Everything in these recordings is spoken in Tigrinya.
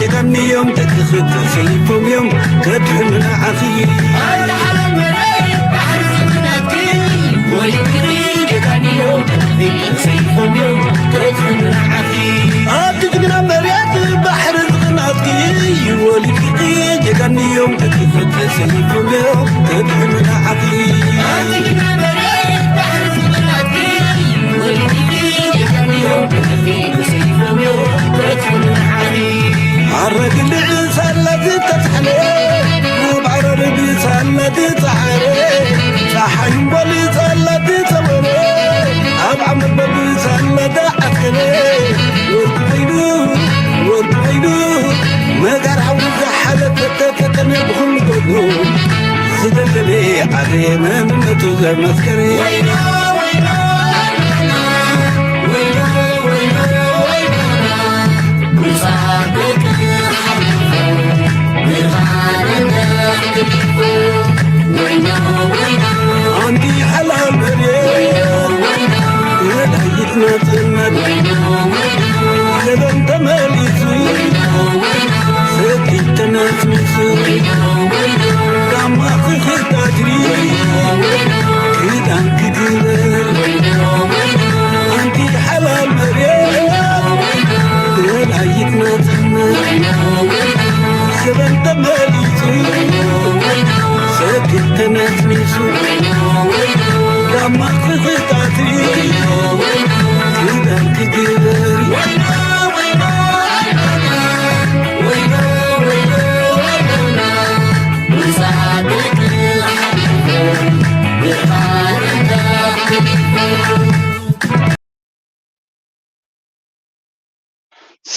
ጀጋንዮም ደቂ ፍትሒ ሰይፎም እዮም ከድሕኑ ንዓኺ። ኣቲ ጅግና መሬት ባሕሪ ዝቕናትኪ ወሊድኪ ጀጋንዮም ደቂ ፍትሒ ሰይፎም እዮም ከድሕኑ ንዓኺ። ሓረግ ልዕል ሳላ ዝተጻሕነ፣ ኣብ ዓረር ብሳላ ዝጸዓረ፣ ጸሓይ እምበል ሳላ ዝጸወረ፣ ኣብ ዓመት በብሳላ ዝዓስከረ፣ ወርቂ ኮይኑ፣ ወርቂ ኮይኑ፣ መጋር ሓዊ ዝሓለፈ ተፈተነ ብኹሉ ጎድኑ፣ ዝደለለ ዓለ መንነቱ ዘመስከረ። ኣንቲ ሓላል መሬት ወላይት ናጽነት ዘበን ተመሊሱ ሰኪት ተነስኒሱ ጋማ ክኽታትሪ ክዳን ክግበር ኣንቲ ሓላል መሬት ወላይት ናጽነት ዘበን ተመሊሱ ሰኪት ተነስኒሱ ጋማ ክኽታትሪ ክዳን ክግበር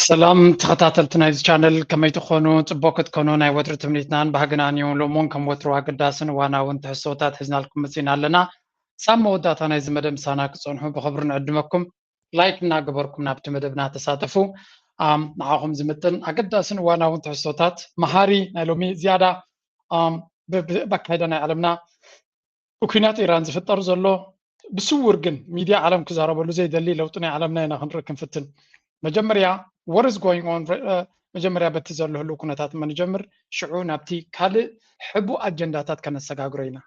ሰላም ተኸታተልቲ ናይዚ ቻነል፣ ከመይ ትኾኑ? ጽቡቕ ክትኮኑ ናይ ወትሩ ትምኒትናን ባህግናን እዩ። ሎሚ እውን ከም ወትሩ ኣገዳስን እዋናውን ትሕዝቶታት ሒዝናልኩም መጺና ኣለና። ሳብ መወዳእታ ናይዚ መደብ ምሳና ክጸንሑ ብኽብሪ ንዕድመኩም። ላይክ እናገበርኩም ናብቲ መደብና ተሳተፉ። ኣም፣ ንዓኹም ዝምጥን ኣገዳስን እዋናውን ትሕዝቶታት መሃሪ ናይ ሎሚ ዝያዳ ኣም፣ ብ- ብ- ብኣካይዳ ናይ ዓለምና ብኲናት ኢራን ዝፍጠር ዘሎ ብስውር ግን ሚድያ ዓለም ክዛረበሉ ዘይደሊ ለውጢ ናይ ዓለምና ኢና ክንርኢ ክንፍትን። መጀመርያ what is going on መጀመርያ በቲ ዘሎ ህልው ኩነታት እሞ ንጀምር፣ ሽዑ ናብቲ ካልእ ሕቡእ ኣጀንዳታት ከነሰጋግሮ ኢና።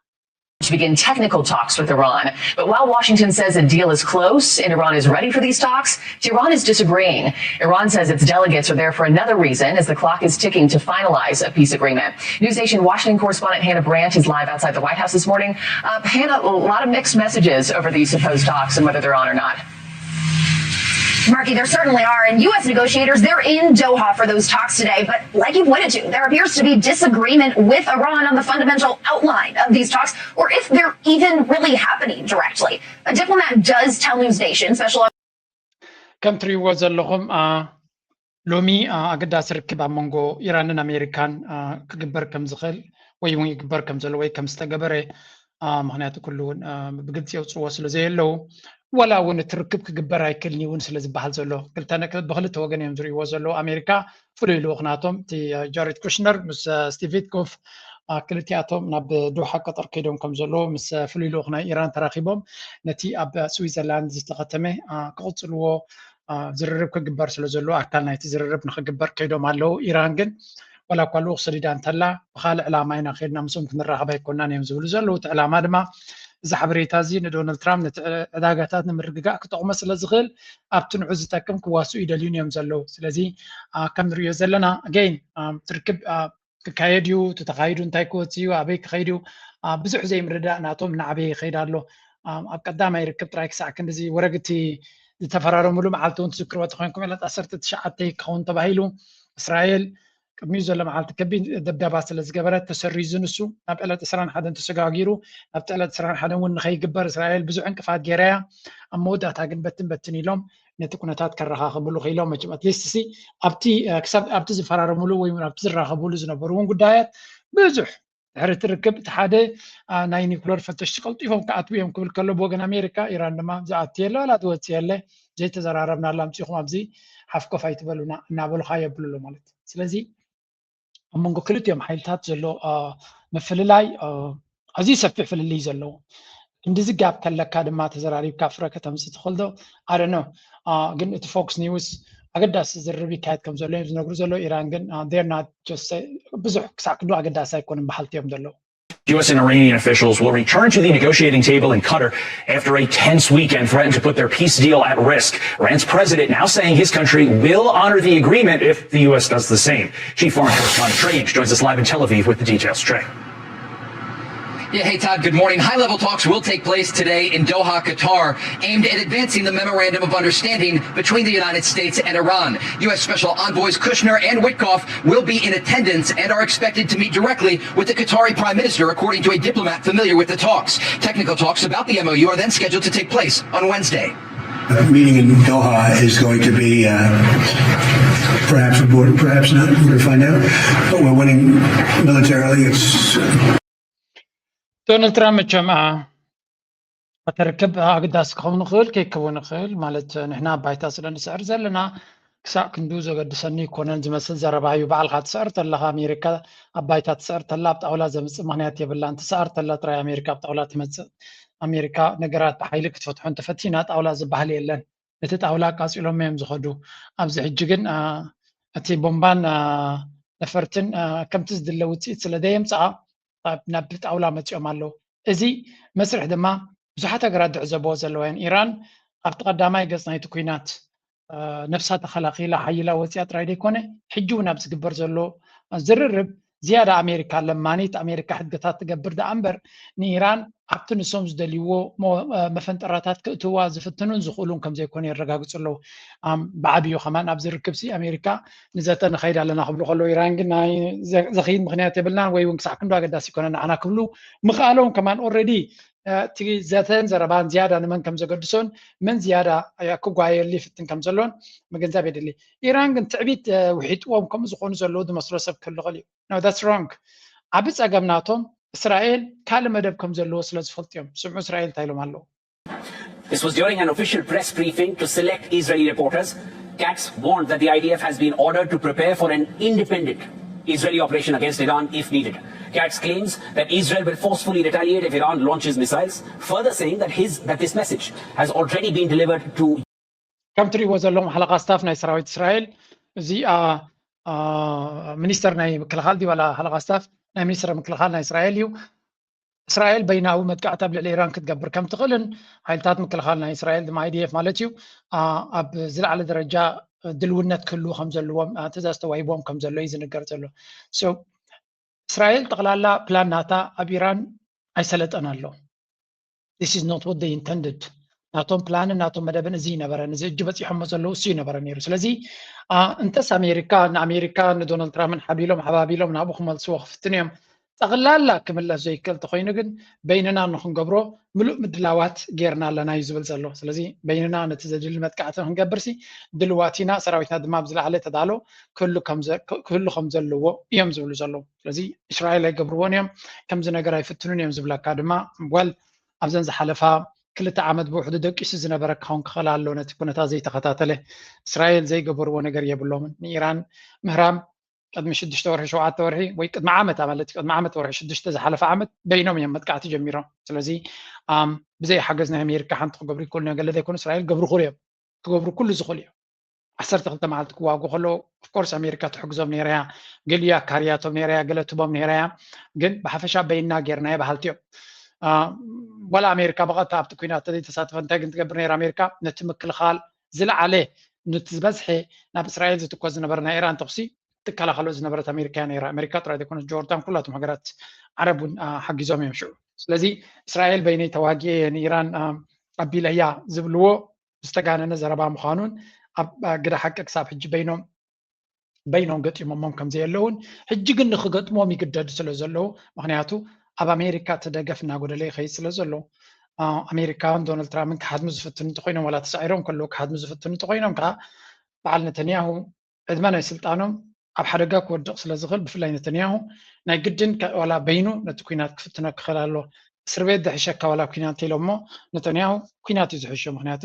to begin technical talks with Iran. But while Washington says a deal is close and Iran is ready for these talks, Tehran is disagreeing. Iran says its delegates are there for another reason as the clock is ticking to finalize a peace agreement. News Nation Washington correspondent Hannah Brandt is live outside the White House this morning. Uh, Hannah, a lot of mixed messages over these supposed talks and whether they're on or not. Markey, there certainly are. And U S negotiators, they're in Doha for those talks today. But like you pointed to, there appears to be disagreement with Iran on the fundamental outline of these talks, or if they're even really happening directly. A diplomat does tell News Nation, special ከም ትሪእዎ ዘለኹም ሎሚ ኣገዳሲ ርክብ ኣብ መንጎ ኢራንን ኣሜሪካን ክግበር ከም ዝኽእል ወይ እውን ይግበር ከም ዘሎ ወይ ከም ዝተገበረ፣ ምኽንያቱ ኩሉ እውን ብግልፂ የውፅዎ ስለ ዘየለዉ፣ ዋላ እውን እቲ ርክብ ክግበር ኣይክእልን እውን ስለ ዝበሃል ዘሎ፣ ብክልተ ወገን እዮም ዝርእይዎ ዘለዉ። ኣሜሪካ ፍሉይ ልኡኽ ናቶም እቲ ጃሬድ ኩሽነር ምስ ስቲቭ ዊትኮፍ ክልቲኣቶም ናብ ዶሓ ቀጠር ከይዶም ከም ዘለዉ ምስ ፍሉይ ልኡኽ ናይ ኢራን ተራኺቦም ነቲ ኣብ ስዊዘርላንድ ዝተኸተመ ክቕፅልዎ ዝርርብ ክግበር ስለ ዘሎ ኣካል ናይቲ ዝርርብ ንክግበር ከይዶም ኣለዉ። ኢራን ግን ዋላ እኳ ልኡኽ ሰዲዳ እንተላ ብካልእ ዕላማ ኢና ከይድና ምስኦም ክንራኸብ ኣይኮናን እዮም ዝብሉ ዘለዉ። እቲ ዕላማ ድማ እዚ ሓበሬታ እዚ ንዶናልድ ትራምፕ ነቲ ዕዳጋታት ንምርግጋእ ክጠቕሞ ስለ ዝኽእል ኣብቲ ንዑ ዝጠቅም ክዋስኡ ይደልዩን እዮም ዘለዉ። ስለዚ ከም ንሪኦ ዘለና ኣገይን ትርክብ ክካየድ እዩ፣ እቲ ተኻይዱ እንታይ ክወፅእ እዩ፣ ኣበይ ክኸይድ እዩ፣ ብዙሕ ዘይምርዳእ ናቶም እናዓበየ ይኸይድ ኣሎ። ኣብ ቀዳማይ ርክብ ጥራይ ክሳዕ ክንድዚ ወረግቲ ዝተፈራረሙሉ መዓልቲ እውን ትዝክርዎ ተኮይንኩም ዕለት ዓሰርተ ትሽዓተ ክኸውን ተባሂሉ እስራኤል ቅድሚኡ ዘሎ መዓልቲ ከቢድ ደብዳባ ስለ ዝገበረት ተሰሪዙ ንሱ ናብ ዕለት ዕስራን ሓደን ተሰጋጊሩ ናብቲ ዕለት ዕስራን ሓደን እውን ንኸይግበር እስራኤል ብዙሕ ዕንቅፋት ገይራ እያ። ኣብ መወዳእታ ግን በትን በትን ኢሎም ነቲ ኩነታት ከረኻኽብሉ ክኢሎም መቸም ኣትሊስት ሲ ኣብቲ ክሳብ ኣብቲ ዝፈራረሙሉ ወይ እውን ኣብቲ ዝራኸቡሉ ዝነበሩ እውን ጉዳያት ብዙሕ ድሕሪ እቲ ርክብ እቲ ሓደ ናይ ኒኩለር ፈተሽቲ ቀልጢፎም ክኣትዉ እዮም ክብል ከሎ ብወገን ኣሜሪካ ኢራን ድማ ዝኣቲ የለ ዋላ ትወፅእ የለ ዘይተዘራረብናላ ኣምፂኹም ኣብዚ ሓፍኮፍ ኣይትበሉና እናበሉካ የብሉ ኣሎ ማለት እዩ። ስለዚ ኣብ መንጎ ክልቲኦም ሓይልታት ዘሎ ምፍልላይ ኣዝዩ ሰፊሕ ፍልልይ ዘለዎ እንድዚ ጋብ ከለካ ድማ ተዘራሪብካ ፍረ ከተምፅእ ትኽእል ዶ ኣደኖ ግን እቲ ፎክስ ኒውስ ኣገዳሲ ዝርርብ ይካየድ ከም ዘሎ እዮም ዝነግሩ ዘለዉ። ኢራን ግን they're not just ብዙሕ ክሳዕ ክንዱ ኣገዳሲ ኣይኮኑን በሃልቲ እዮም ዘለዉ። U S and Iranian officials will return to the negotiating table in Qatar after a tense weekend threatened to put their peace deal at risk. Iran's president now saying his country will honor the agreement if the U S does the same. Chief Foreign Correspondent Trey Yingst joins us live in Tel Aviv with the details. Trey. Yeah, hey Todd, good morning. High level talks will take place today in Doha, Qatar, aimed at advancing the memorandum of understanding between the United States and Iran. U S Special Envoys Kushner and Witkoff will be in attendance and are expected to meet directly with the Qatari Prime Minister, according to a diplomat familiar with the talks. Technical talks about the M O U are then scheduled to take place on Wednesday. The meeting in Doha is going to be uh, perhaps rewarded, perhaps not. We're going to find out. But we're winning militarily. It's ዶናልድ ትራምፕ መቸም እቲ ርክብ ኣግዳሲ ክኸውን ይኽእል ከይከውን ይኽእል። ማለት ንሕና ኣብ ባይታ ስለ ንስዕር ዘለና ክሳዕ ክንዱ ዘገድሰኒ ይኮነን ዝመስል ዘረባ እዩ። ባዕልካ ትስዕር ተለካ ኣሜሪካ ኣብ ባይታ ትስዕር ተላ ኣብ ጣውላ ዘምፅእ ምክንያት የብላን። ትስዕር ተላ ጥራይ ኣሜሪካ ኣብ ጣውላ ትመፅእ። ኣሜሪካ ነገራት ብሓይሊ ክትፈትሖ እንተፈቲና ጣውላ ዝበሃል የለን። እቲ ጣውላ ኣቃፂሎም እዮም ዝኸዱ። ኣብዚ ሕጂ ግን እቲ ቦምባን ነፈርትን ከምቲ ዝድለ ውፅኢት ስለ ዘየምፅኣ ናብ ጣውላ መፂኦም ኣለዉ። እዚ መስርሕ ድማ ብዙሓት ሃገራት ዝዕዘብዎ ዘለዋ እየን። ኢራን ኣብቲ ቀዳማይ ገፅ ናይቲ ኲናት ነብሳ ተኸላኺላ ሓይላ ወፂኣ ጥራይ ዘይኮነ ሕጂ እውን ኣብ ዝግበር ዘሎ ዝርርብ ዝያዳ ኣሜሪካ ለማኒት ኣሜሪካ ሕግታት ትገብር ደኣ እምበር ንኢራን ኣብቲ ንሶም ዝደልይዎ መፈንጠራታት ክእትዋ ዝፍትኑን ዝኽእሉን ከም ዘይኮነ የረጋግፁ ኣለዉ። ብዓብዩ ከማን ኣብዚ ርክብሲ ኣሜሪካ ንዘተ ንኸይድ ኣለና ክብሉ ከለዉ ኢራን ግን ናይ ዘኽይድ ምክንያት የብልናን ወይ እውን ክሳዕ ክንዶ ኣገዳሲ ይኮነ ንዓና ክብሉ ምኽኣሎም ከማን already እቲ ዘተን ዘረባን ዝያዳ ንመን ከም ዘገድሶን መን ዝያዳ ክጓየሉ ይፍትን ከም ዘሎን ምግንዛብ የድሊ። ኢራን ግን ትዕቢት ውሒጥዎም ከምኡ ዝኾኑ ዘለዉ ዝመስሎ ሰብ ክህሉ ይኽእል እዩ። No, that's wrong። ዓቢ ጸገም ናቶም እስራኤል ካልእ መደብ ከም ዘለዎ ስለ ዝፈልጡ እዮም። ስምዑ እስራኤል እንታይ ኢሎም ኣለዉ። This was during an official press briefing to select Israeli reporters. Katz warned that the I D F has been ordered to prepare for an independent Israeli operation against Iran if needed. Katz claims that Israel will forcefully retaliate if Iran launches missiles, further saying that his that this message has already been delivered to ከም ትሪእዎ ዘለኹም ሓለቓ ስታፍ ናይ ሰራዊት እስራኤል እዚ ሚኒስተር ናይ ምክልኻል ድዩ ዋላ ሓለቓ ስታፍ ናይ ሚኒስተር ምክልኻል ናይ እስራኤል እዩ። እስራኤል በይናዊ መጥቃዕቲ ኣብ ልዕሊ ኢራን ክትገብር ከም ትኽእልን ሓይልታት ምክልኻል ናይ እስራኤል ድማ I D F ማለት እዩ ኣብ ዝለዓለ ደረጃ ድልውነት ክህልዉ ከም ዘለዎም ትእዛዝ ተዋሂብዎም ከም ዘሎ እዩ ዝንገር ዘሎ። እስራኤል ጠቕላላ ፕላን ናታ ኣብ ኢራን ኣይሰለጠን ኣሎ። This is not what they intended። ናቶም ፕላንን ናቶም መደብን እዚ ይነበረን እዚ እጅ በፂሖሞ ዘለዉ እሱ ይነበረ ነይሩ። ስለዚ እንተስ ኣሜሪካ ንኣሜሪካ ንዶናልድ ትራምፕን ሓቢሎም ሓባቢሎም ናብኡ ክመልስዎ ክፍትኑ እዮም። ጠቕላላ ክምለስ ዘይክእል ተኮይኑ ግን በይንና ንክንገብሮ ምሉእ ምድላዋት ጌርና ኣለና እዩ ዝብል ዘሎ። ስለዚ በይንና ነቲ ዘድሊ መጥቃዕቲ ክንገብርሲ ድልዋት ኢና፣ ሰራዊትና ድማ ብዝለዓለ ተዳሎ ክህሉ ከም ዘለዎ እዮም ዝብሉ ዘለዉ። ስለዚ እስራኤል ኣይገብርዎን እዮም፣ ከምዚ ነገር ኣይፍትኑን እዮም ዝብለካ ድማ well ኣብዘን ዝሓለፋ ክልተ ዓመት ብውሕዱ ደቂሱ ዝነበረ ክኸውን ክኽእል ኣሎ። ነቲ ኩነታት ዘይተኸታተለ እስራኤል ዘይገበርዎ ነገር የብሎምን። ንኢራን ምህራም ቅድሚ ሽዱሽተ ወርሒ ሸውዓተ ወርሒ ወይ ቅድሚ ዓመት ማለት ቅድሚ ዓመት ወርሒ ሽዱሽተ ዝሓለፈ ዓመት በይኖም እዮም መጥቃዕቲ ጀሚሮም። ስለዚ ብዘይ ሓገዝ ናይ ኣሜሪካ ሓንቲ ክገብሩ ይክእሉ ገለ ዘይኮኑ እስራኤል ገብሩ ክእሉ እዮም ክገብሩ ኩሉ ዝኽእሉ እዮም። ዓሰርተ ክልተ መዓልቲ ክዋጉ ከለዉ of course ኣሜሪካ ትሕግዞም ነይራ እያ። ገሊኡ ኣካርያቶም ነይራ እያ፣ ገለ ትቦም ነይራ እያ። ግን ብሓፈሻ በይና ጌርናዮ በሃልቲ እዮም። ዋላ ኣሜሪካ ብቐጥታ ኣብቲ ኩናት ተዘይተሳተፈ እንታይ ግን ትገብር ነይራ ኣሜሪካ ነቲ ምክልኻል ዝለዓለ ነቲ ዝበዝሐ ናብ እስራኤል ዝትኮስ ዝነበረ ናይ ኢራን ተኹሲ ትከላኸሎ ዝነበረት ኣሜሪካ እያ ነይራ። ኣሜሪካ ጥራይ ዘይኮነስ ጆርዳን ኩላቶም ሃገራት ዓረብ እውን ሓጊዞም እዮም ሽዑ። ስለዚ እስራኤል በይነይ ተዋጊኤ ንኢራን ኣቢለ እያ ዝብልዎ ዝተጋነነ ዘረባ ምዃኑን ኣብ ግደ ሓቂ ክሳብ ሕጂ በይኖም በይኖም ገጢሞሞም ከም ዘየለውን ሕጂ ግን ንክገጥሞም ይግደዱ ስለ ዘለዉ ምክንያቱ ኣብ ኣሜሪካ እቲ ደገፍ እናጎደለ ይኸይድ ስለ ዘሎ ኣሜሪካን ዶናልድ ትራምፕን ክሓድሙ ዝፍትኑ እንተኮይኖም ዋላ ተሳዒሮም ከለዉ ክሓድሙ ዝፍትኑ እንተኮይኖም ከዓ በዓል ነተንያሁ ዕድመ ናይ ስልጣኖም ኣብ ሓደጋ ክወድቕ ስለ ዝኽእል ብፍላይ ነተንያሁ ናይ ግድን ዋላ በይኑ ነቲ ኩናት ክፍትኖ ክኽእል ኣሎ። እስር ቤት ዝሕሸካ ዋላ ኩናት ኢሎሞ ነተንያሁ ኩናት እዩ ዝሕሾ ምክንያቱ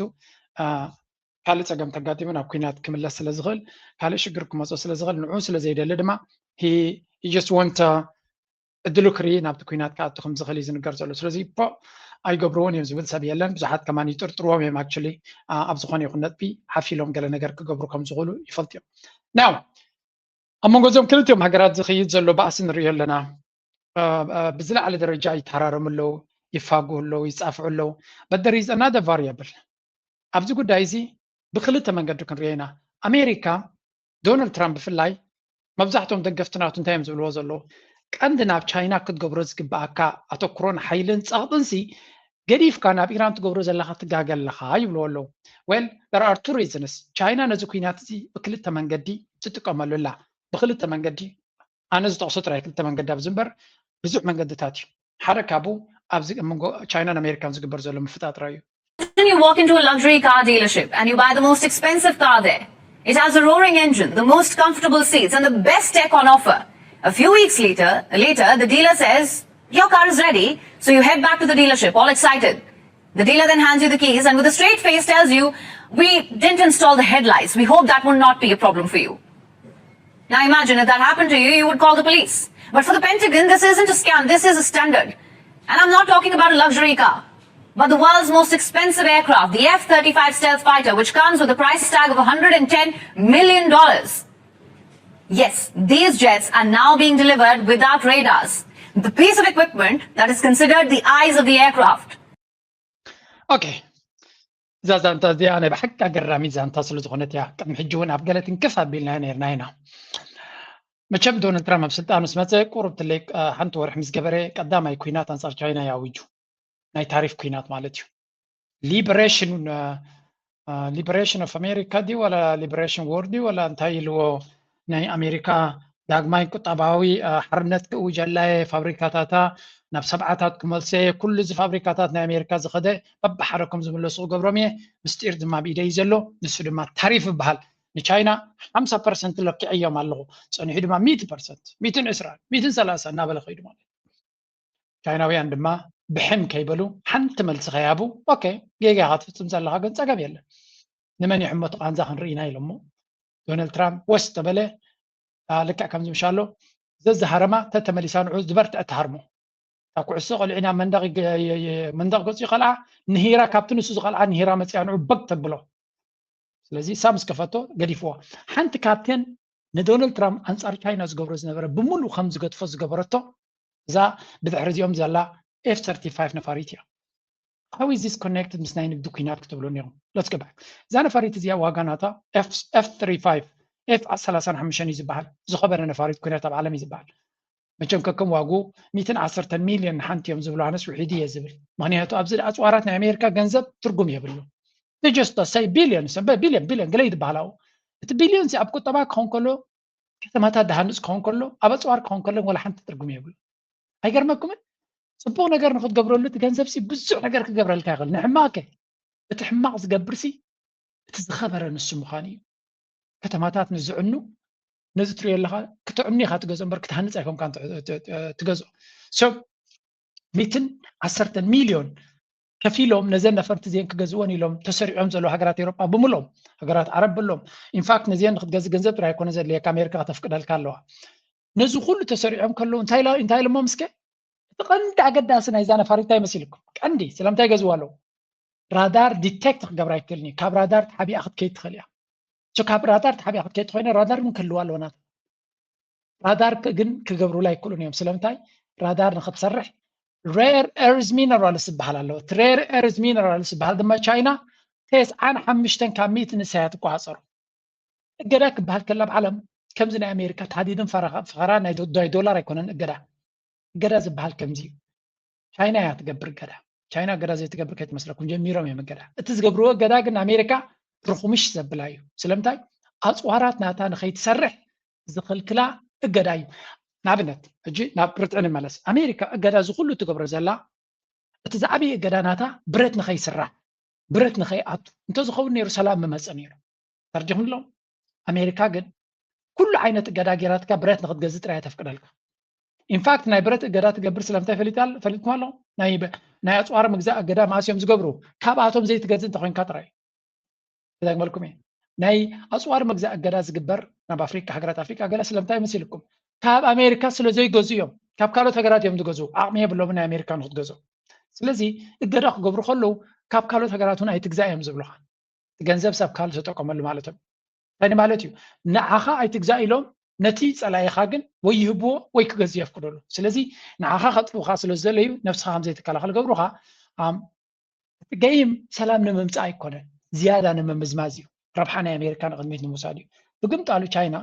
ካልእ ፀገም ተጋጢሙ ናብ ኩናት ክምለስ ስለ ዝኽእል ካልእ ሽግር ክመፆ ስለ ዝኽእል ንዑ ስለ ዘይደሊ ድማ just want እድሉ ክርኢ ናብቲ ኩናት ክኣቱ ከም ዝኽእል እዩ ዝንገር ዘሎ። ስለዚ ፖ ኣይገብርዎን እዮም ዝብል ሰብ የለን። ብዙሓት ከማን ይጥርጥርዎም እዮም። Actually ኣብ ዝኾነ ይኹን ነጥቢ ሓፊሎም ገለ ነገር ክገብሩ ከም ዝኽእሉ ይፈልጡ እዮም። Now ኣብ መንጎ እዞም ክልቲኦም ሃገራት ዝኽይድ ዘሎ ባእሲ ንሪኦ ኣለና። ብዝለዓለ ደረጃ ይተሃራረሙ ኣለዉ፣ ይፋግኡ ኣለዉ፣ ይጻፍዑ ኣለዉ። But there is another variable ኣብዚ ጉዳይ እዚ። ብክልተ መንገዲ ክንሪኦ ኢና። ኣሜሪካ፣ ዶናልድ ትራምፕ ብፍላይ፣ መብዛሕትኦም ደገፍቲ ናቱ እንታይ እዮም ዝብልዎ ዘለዉ? ቀንዲ ናብ ቻይና ክትገብሮ ዝግብኣካ ኣተኩሮን ሓይልን ጸቕጥንሲ ገዲፍካ ናብ ኢራን ትገብሮ ዘለኻ ትጋገ ኣለኻ ይብልዎ ኣለዉ። Well, there are two reasons። ቻይና ነዚ ኩናት እዚ ብክልተ መንገዲ ትጥቀመሉ ኣላ። ብክልተ መንገዲ፣ ኣነ ዝጠቕሶ ጥራይ ክልተ መንገዲ ኣብዚ እምበር ብዙሕ መንገድታት እዩ። ሓደ ካብኡ ኣብዚ ኣብ መንጎ ቻይናን ኣሜሪካን ዝግበር ዘሎ ምፍጣጥራ እዩ። Imagine you walk into a luxury car dealership and you buy the most expensive car there. It has a roaring engine, the most comfortable seats, and the best tech on offer. A few weeks later, later, the dealer says, "Your car is ready." So you head back to the dealership, all excited. The dealer then hands you the keys and with a straight face tells you, "We didn't install the headlights. We hope that will not be a problem for you." Now imagine if that happened to you, you would call the police. But for the Pentagon, this isn't a scam, this is a standard. And I'm not talking about a luxury car, but the world's most expensive aircraft, the F thirty-five stealth fighter, which comes with a price tag of $110 million. Yes, these jets are now being delivered without radars, the piece of equipment that is considered the eyes of the aircraft. Okay. እዛ ዛንታ እዚኣ ናይ ብሓቂ ኣገራሚት ዛንታ ስለ ዝኾነት እያ። ቅድሚ ሕጂ እውን ኣብ ገለ ትንክፍ ኣቢልና ነርና ኢና። መቸም ዶናልድ ትራምፕ ኣብ ስልጣን ምስ መፀ ቁሩብ ትለይ ሓንቲ ወርሒ ምስ ገበረ ቀዳማይ ኩናት ኣንፃር ቻይና እዩ ኣዊጁ። ናይ ታሪፍ ኩናት ማለት እዩ። Liberation Liberation of America ድዩ ዋላ Liberation War ድዩ ዋላ እንታይ ኢልዎ? ናይ ኣሜሪካ ዳግማይ ቁጠባዊ ሓርነት ክእውጀላ እየ፣ ፋብሪካታታ ናብ ሰብዓታት ክመልሰ እየ፣ ኩሉ እዚ ፋብሪካታት ናይ ኣሜሪካ ዝኸደ በብሓደ ከም ዝምለሱ ክገብሮም እየ። ምስጢር ድማ ብኢደይ ዘሎ፣ ንሱ ድማ ታሪፍ ይበሃል። ንቻይና ሓምሳ ፐርሰንት ለኪዐዮም ኣለኹ፣ ፀኒሑ ድማ ሚእቲ ፐርሰንት፣ ሚእትን ዕስራን፣ ሚእትን ሰላሳን እናበለ ከይዱ ማለት እዩ። ቻይናውያን ድማ ብሕም ከይበሉ ሓንቲ መልሲ ከይሃቡ፣ ኦኬ ጌጋ ኢኻ ትፍፅም ዘለኻ ግን ፀገም የለን፣ ንመን ይሕመቱ ቃንዛ ክንርኢ ኢና ኢሎሞ። ዶናልድ ትራምፕ ወስ ተበለ። ልክዕ ከምዚ ምሻሎ ዘዝሃረማ ተተመሊሳ ንዑ ዝበርትዐ ትሃርሞ። እታ ኩዕሶ ቆልዒ ናብ መንደቕ መንደቕ ገፁ ይኸልዓ፣ ንሂራ ካብቲ ንሱ ዝኸልዓ ንሂራ መፅያ ንዑ በግ ተብሎ። ስለዚ ሳም ስከፈቶ ገዲፍዎ። ሓንቲ ካብተን ንዶናልድ ትራምፕ ኣንፃር ቻይና ዝገብሮ ዝነበረ ብምሉእ ከም ዝገድፎ ዝገበረቶ እዛ ብድሕሪ እዚኦም ዘላ ኤፍ ሰርቲፋይቭ ነፋሪት እያ። How is this connected ምስ ናይ ንግዲ ኩናት ክትብሉ እኒኹም። Let's go back። እዛ ነፋሪት እዚኣ ዋጋ ናታ ኤፍ ኤፍ ሰላሳን ሓሙሽተን እዩ ዝበሃል። ዝኸበረ ነፋሪት ኩናት ኣብ ዓለም እዩ ዝበሃል። መቸም ከከም ዋጉ ሚእትን ዓሰርተን ሚልዮን ንሓንቲ እዮም ዝብሉ፣ ኣነስ ውሒድ እየ ዝብል። ምክንያቱ ኣብዚ ኣፅዋራት ናይ ኣሜሪካ ገንዘብ ትርጉም የብሉ። Just say ቢልዮን ሰበ ቢልዮን ቢልዮን ገለ ይትበሃል ኣብኡ። እቲ ቢልዮን ኣብ ቁጠባ ክኸውን ከሎ፣ ከተማታት ዝሃንፅ ክኸውን ከሎ፣ ኣብ ኣፅዋር ክኸውን ከሎ ወላ ሓንቲ ትርጉም የብሉ። ኣይገርመኩምን? ፅቡቕ ነገር ንክትገብረሉ እቲ ገንዘብ ሲ ብዙሕ ነገር ክገብረልካ ይኽእል። ንሕማቅ ከ እቲ ሕማቅ ዝገብር ሲ እቲ ዝኸበረ ንሱ ምዃኑ እዩ። ከተማታት ንዝዕኑ ነዚ ትሪኦ ኣለኻ፣ ክትዕኑ ኢኻ ትገዝኦ እምበር ክትሃንፅ ኣይኮንካ ትገዝኦ። ሰብ ሚትን ዓሰርተን ሚልዮን ከፊሎም ነዘን ነፈርቲ እዚአን ክገዝእወን ኢሎም ተሰሪዖም ዘለዉ ሃገራት ኤውሮጳ ብምሎም ሃገራት ዓረብ ብሎም። ኢንፋክት ነዚአን ንክትገዝእ ገንዘብ ጥራይ ኣይኮነ ዘድልየካ፣ ኣሜሪካ ከተፍቅደልካ ኣለዋ። ነዚ ኩሉ ተሰሪዖም ከለዉ እንታይ ኢሎሞም እስከ? እቲ ቀንዲ ኣገዳሲ ናይዛ ነፋሪት እንታይ መሲልኩም? ቀንዲ ስለምንታይ ገዝዋ ኣለዉ? ራዳር ዲቴክት ክገብራ ኣይክእልን እዩ። ካብ ራዳር ተሓቢኣ ክትከይድ ትኽእል እያ። ካብ ራዳር ተሓቢኣ ክትከይድ ትኾይነ ራዳር ግን ክህልዋ ኣለዎ ናታ። ራዳር ግን ክገብሩላ ኣይክእሉን እዮም። ስለምንታይ? ራዳር ንክትሰርሕ ሬር ኤርዝ ሚነራልስ ዝበሃል ኣለዎ። እቲ ሬር ኤርዝ ሚነራልስ ዝበሃል ድማ ቻይና ተስዓን ሓሙሽተን ካብ ሚእቲ ንሳ እያ ትቆፃፀሮ። እገዳ ክበሃል ከላ ኣብ ዓለም ከምዚ ናይ ኣሜሪካ ተሃዲድን ፈኸራ ናይ ዶላር ኣይኮነን እገዳ። እገዳ ዝበሃል ከምዚ እዩ። ቻይና እያ ትገብር እገዳ። ቻይና እገዳ ዘይትገብር ከይትመስለኩም፣ ጀሚሮም እዮም እገዳ። እቲ ዝገብርዎ እገዳ ግን ኣሜሪካ ርኹምሽ ዘብላ እዩ። ስለምንታይ? ኣፅዋራት ናታ ንኸይትሰርሕ ዝኽልክላ እገዳ እዩ። ንኣብነት ሕጂ ናብ ርትዒ ንመለስ። ኣሜሪካ እገዳ እዚ ኩሉ ትገብሮ ዘላ እቲ ዝዓበየ እገዳ ናታ ብረት ንኸይስራሕ፣ ብረት ንኸይኣቱ እንተዝኸውን ነይሩ ሰላም ምመፀ ነይሩ። ተረዲኹም ኣለኹም? ኣሜሪካ ግን ኩሉ ዓይነት እገዳ ጌራትካ ብረት ንክትገዝእ ጥራይ ተፍቅደልካ። ኢንፋክት ናይ ብረት እገዳ ትገብር ስለምንታይ ፈሊጥኩም ኣለኹም? ናይ ኣፅዋር ምግዛእ እገዳ መኣስ እዮም ዝገብሩ? ካብኣቶም ዘይትገዝእ እንተኮይንካ ጥራይ። ደጋግመልኩም እየ። ናይ ኣፅዋር ምግዛእ እገዳ ዝግበር ናብ ኣፍሪካ፣ ሃገራት ኣፍሪካ ገለ ስለምንታይ መሲልኩም? ካብ ኣሜሪካ ስለ ዘይገዝኡ እዮም። ካብ ካልኦት ሃገራት እዮም ዝገዝኡ። ዓቕሚ የብሎምን ናይ ኣሜሪካ ንክትገዝኡ። ስለዚ እገዳ ክገብሩ ከለዉ ካብ ካልኦት ሃገራት እውን ኣይትግዛእ እዮም ዝብሉኻ። ገንዘብ ሰብ ካልእ ተጠቀመሉ ማለት እዮም። እንታይ ማለት እዩ? ንዓኻ ኣይትግዛእ ኢሎም ነቲ ጸላኢኻ ግን ወይ ይህብዎ ወይ ክገዝእ የፍቅደሉ። ስለዚ ንዓኻ ከጥፉኻ ስለ ዝደለዩ ነብስኻ ከም ዘይትከላኸል ገብሩኻ። እቲ ገይም ሰላም ንምምጻእ ኣይኮነን፣ ዝያዳ ንምምዝማዝ እዩ። ረብሓ ናይ ኣሜሪካ ንቕድሚት ንምውሳድ እዩ። ብግምጣሉ ቻይና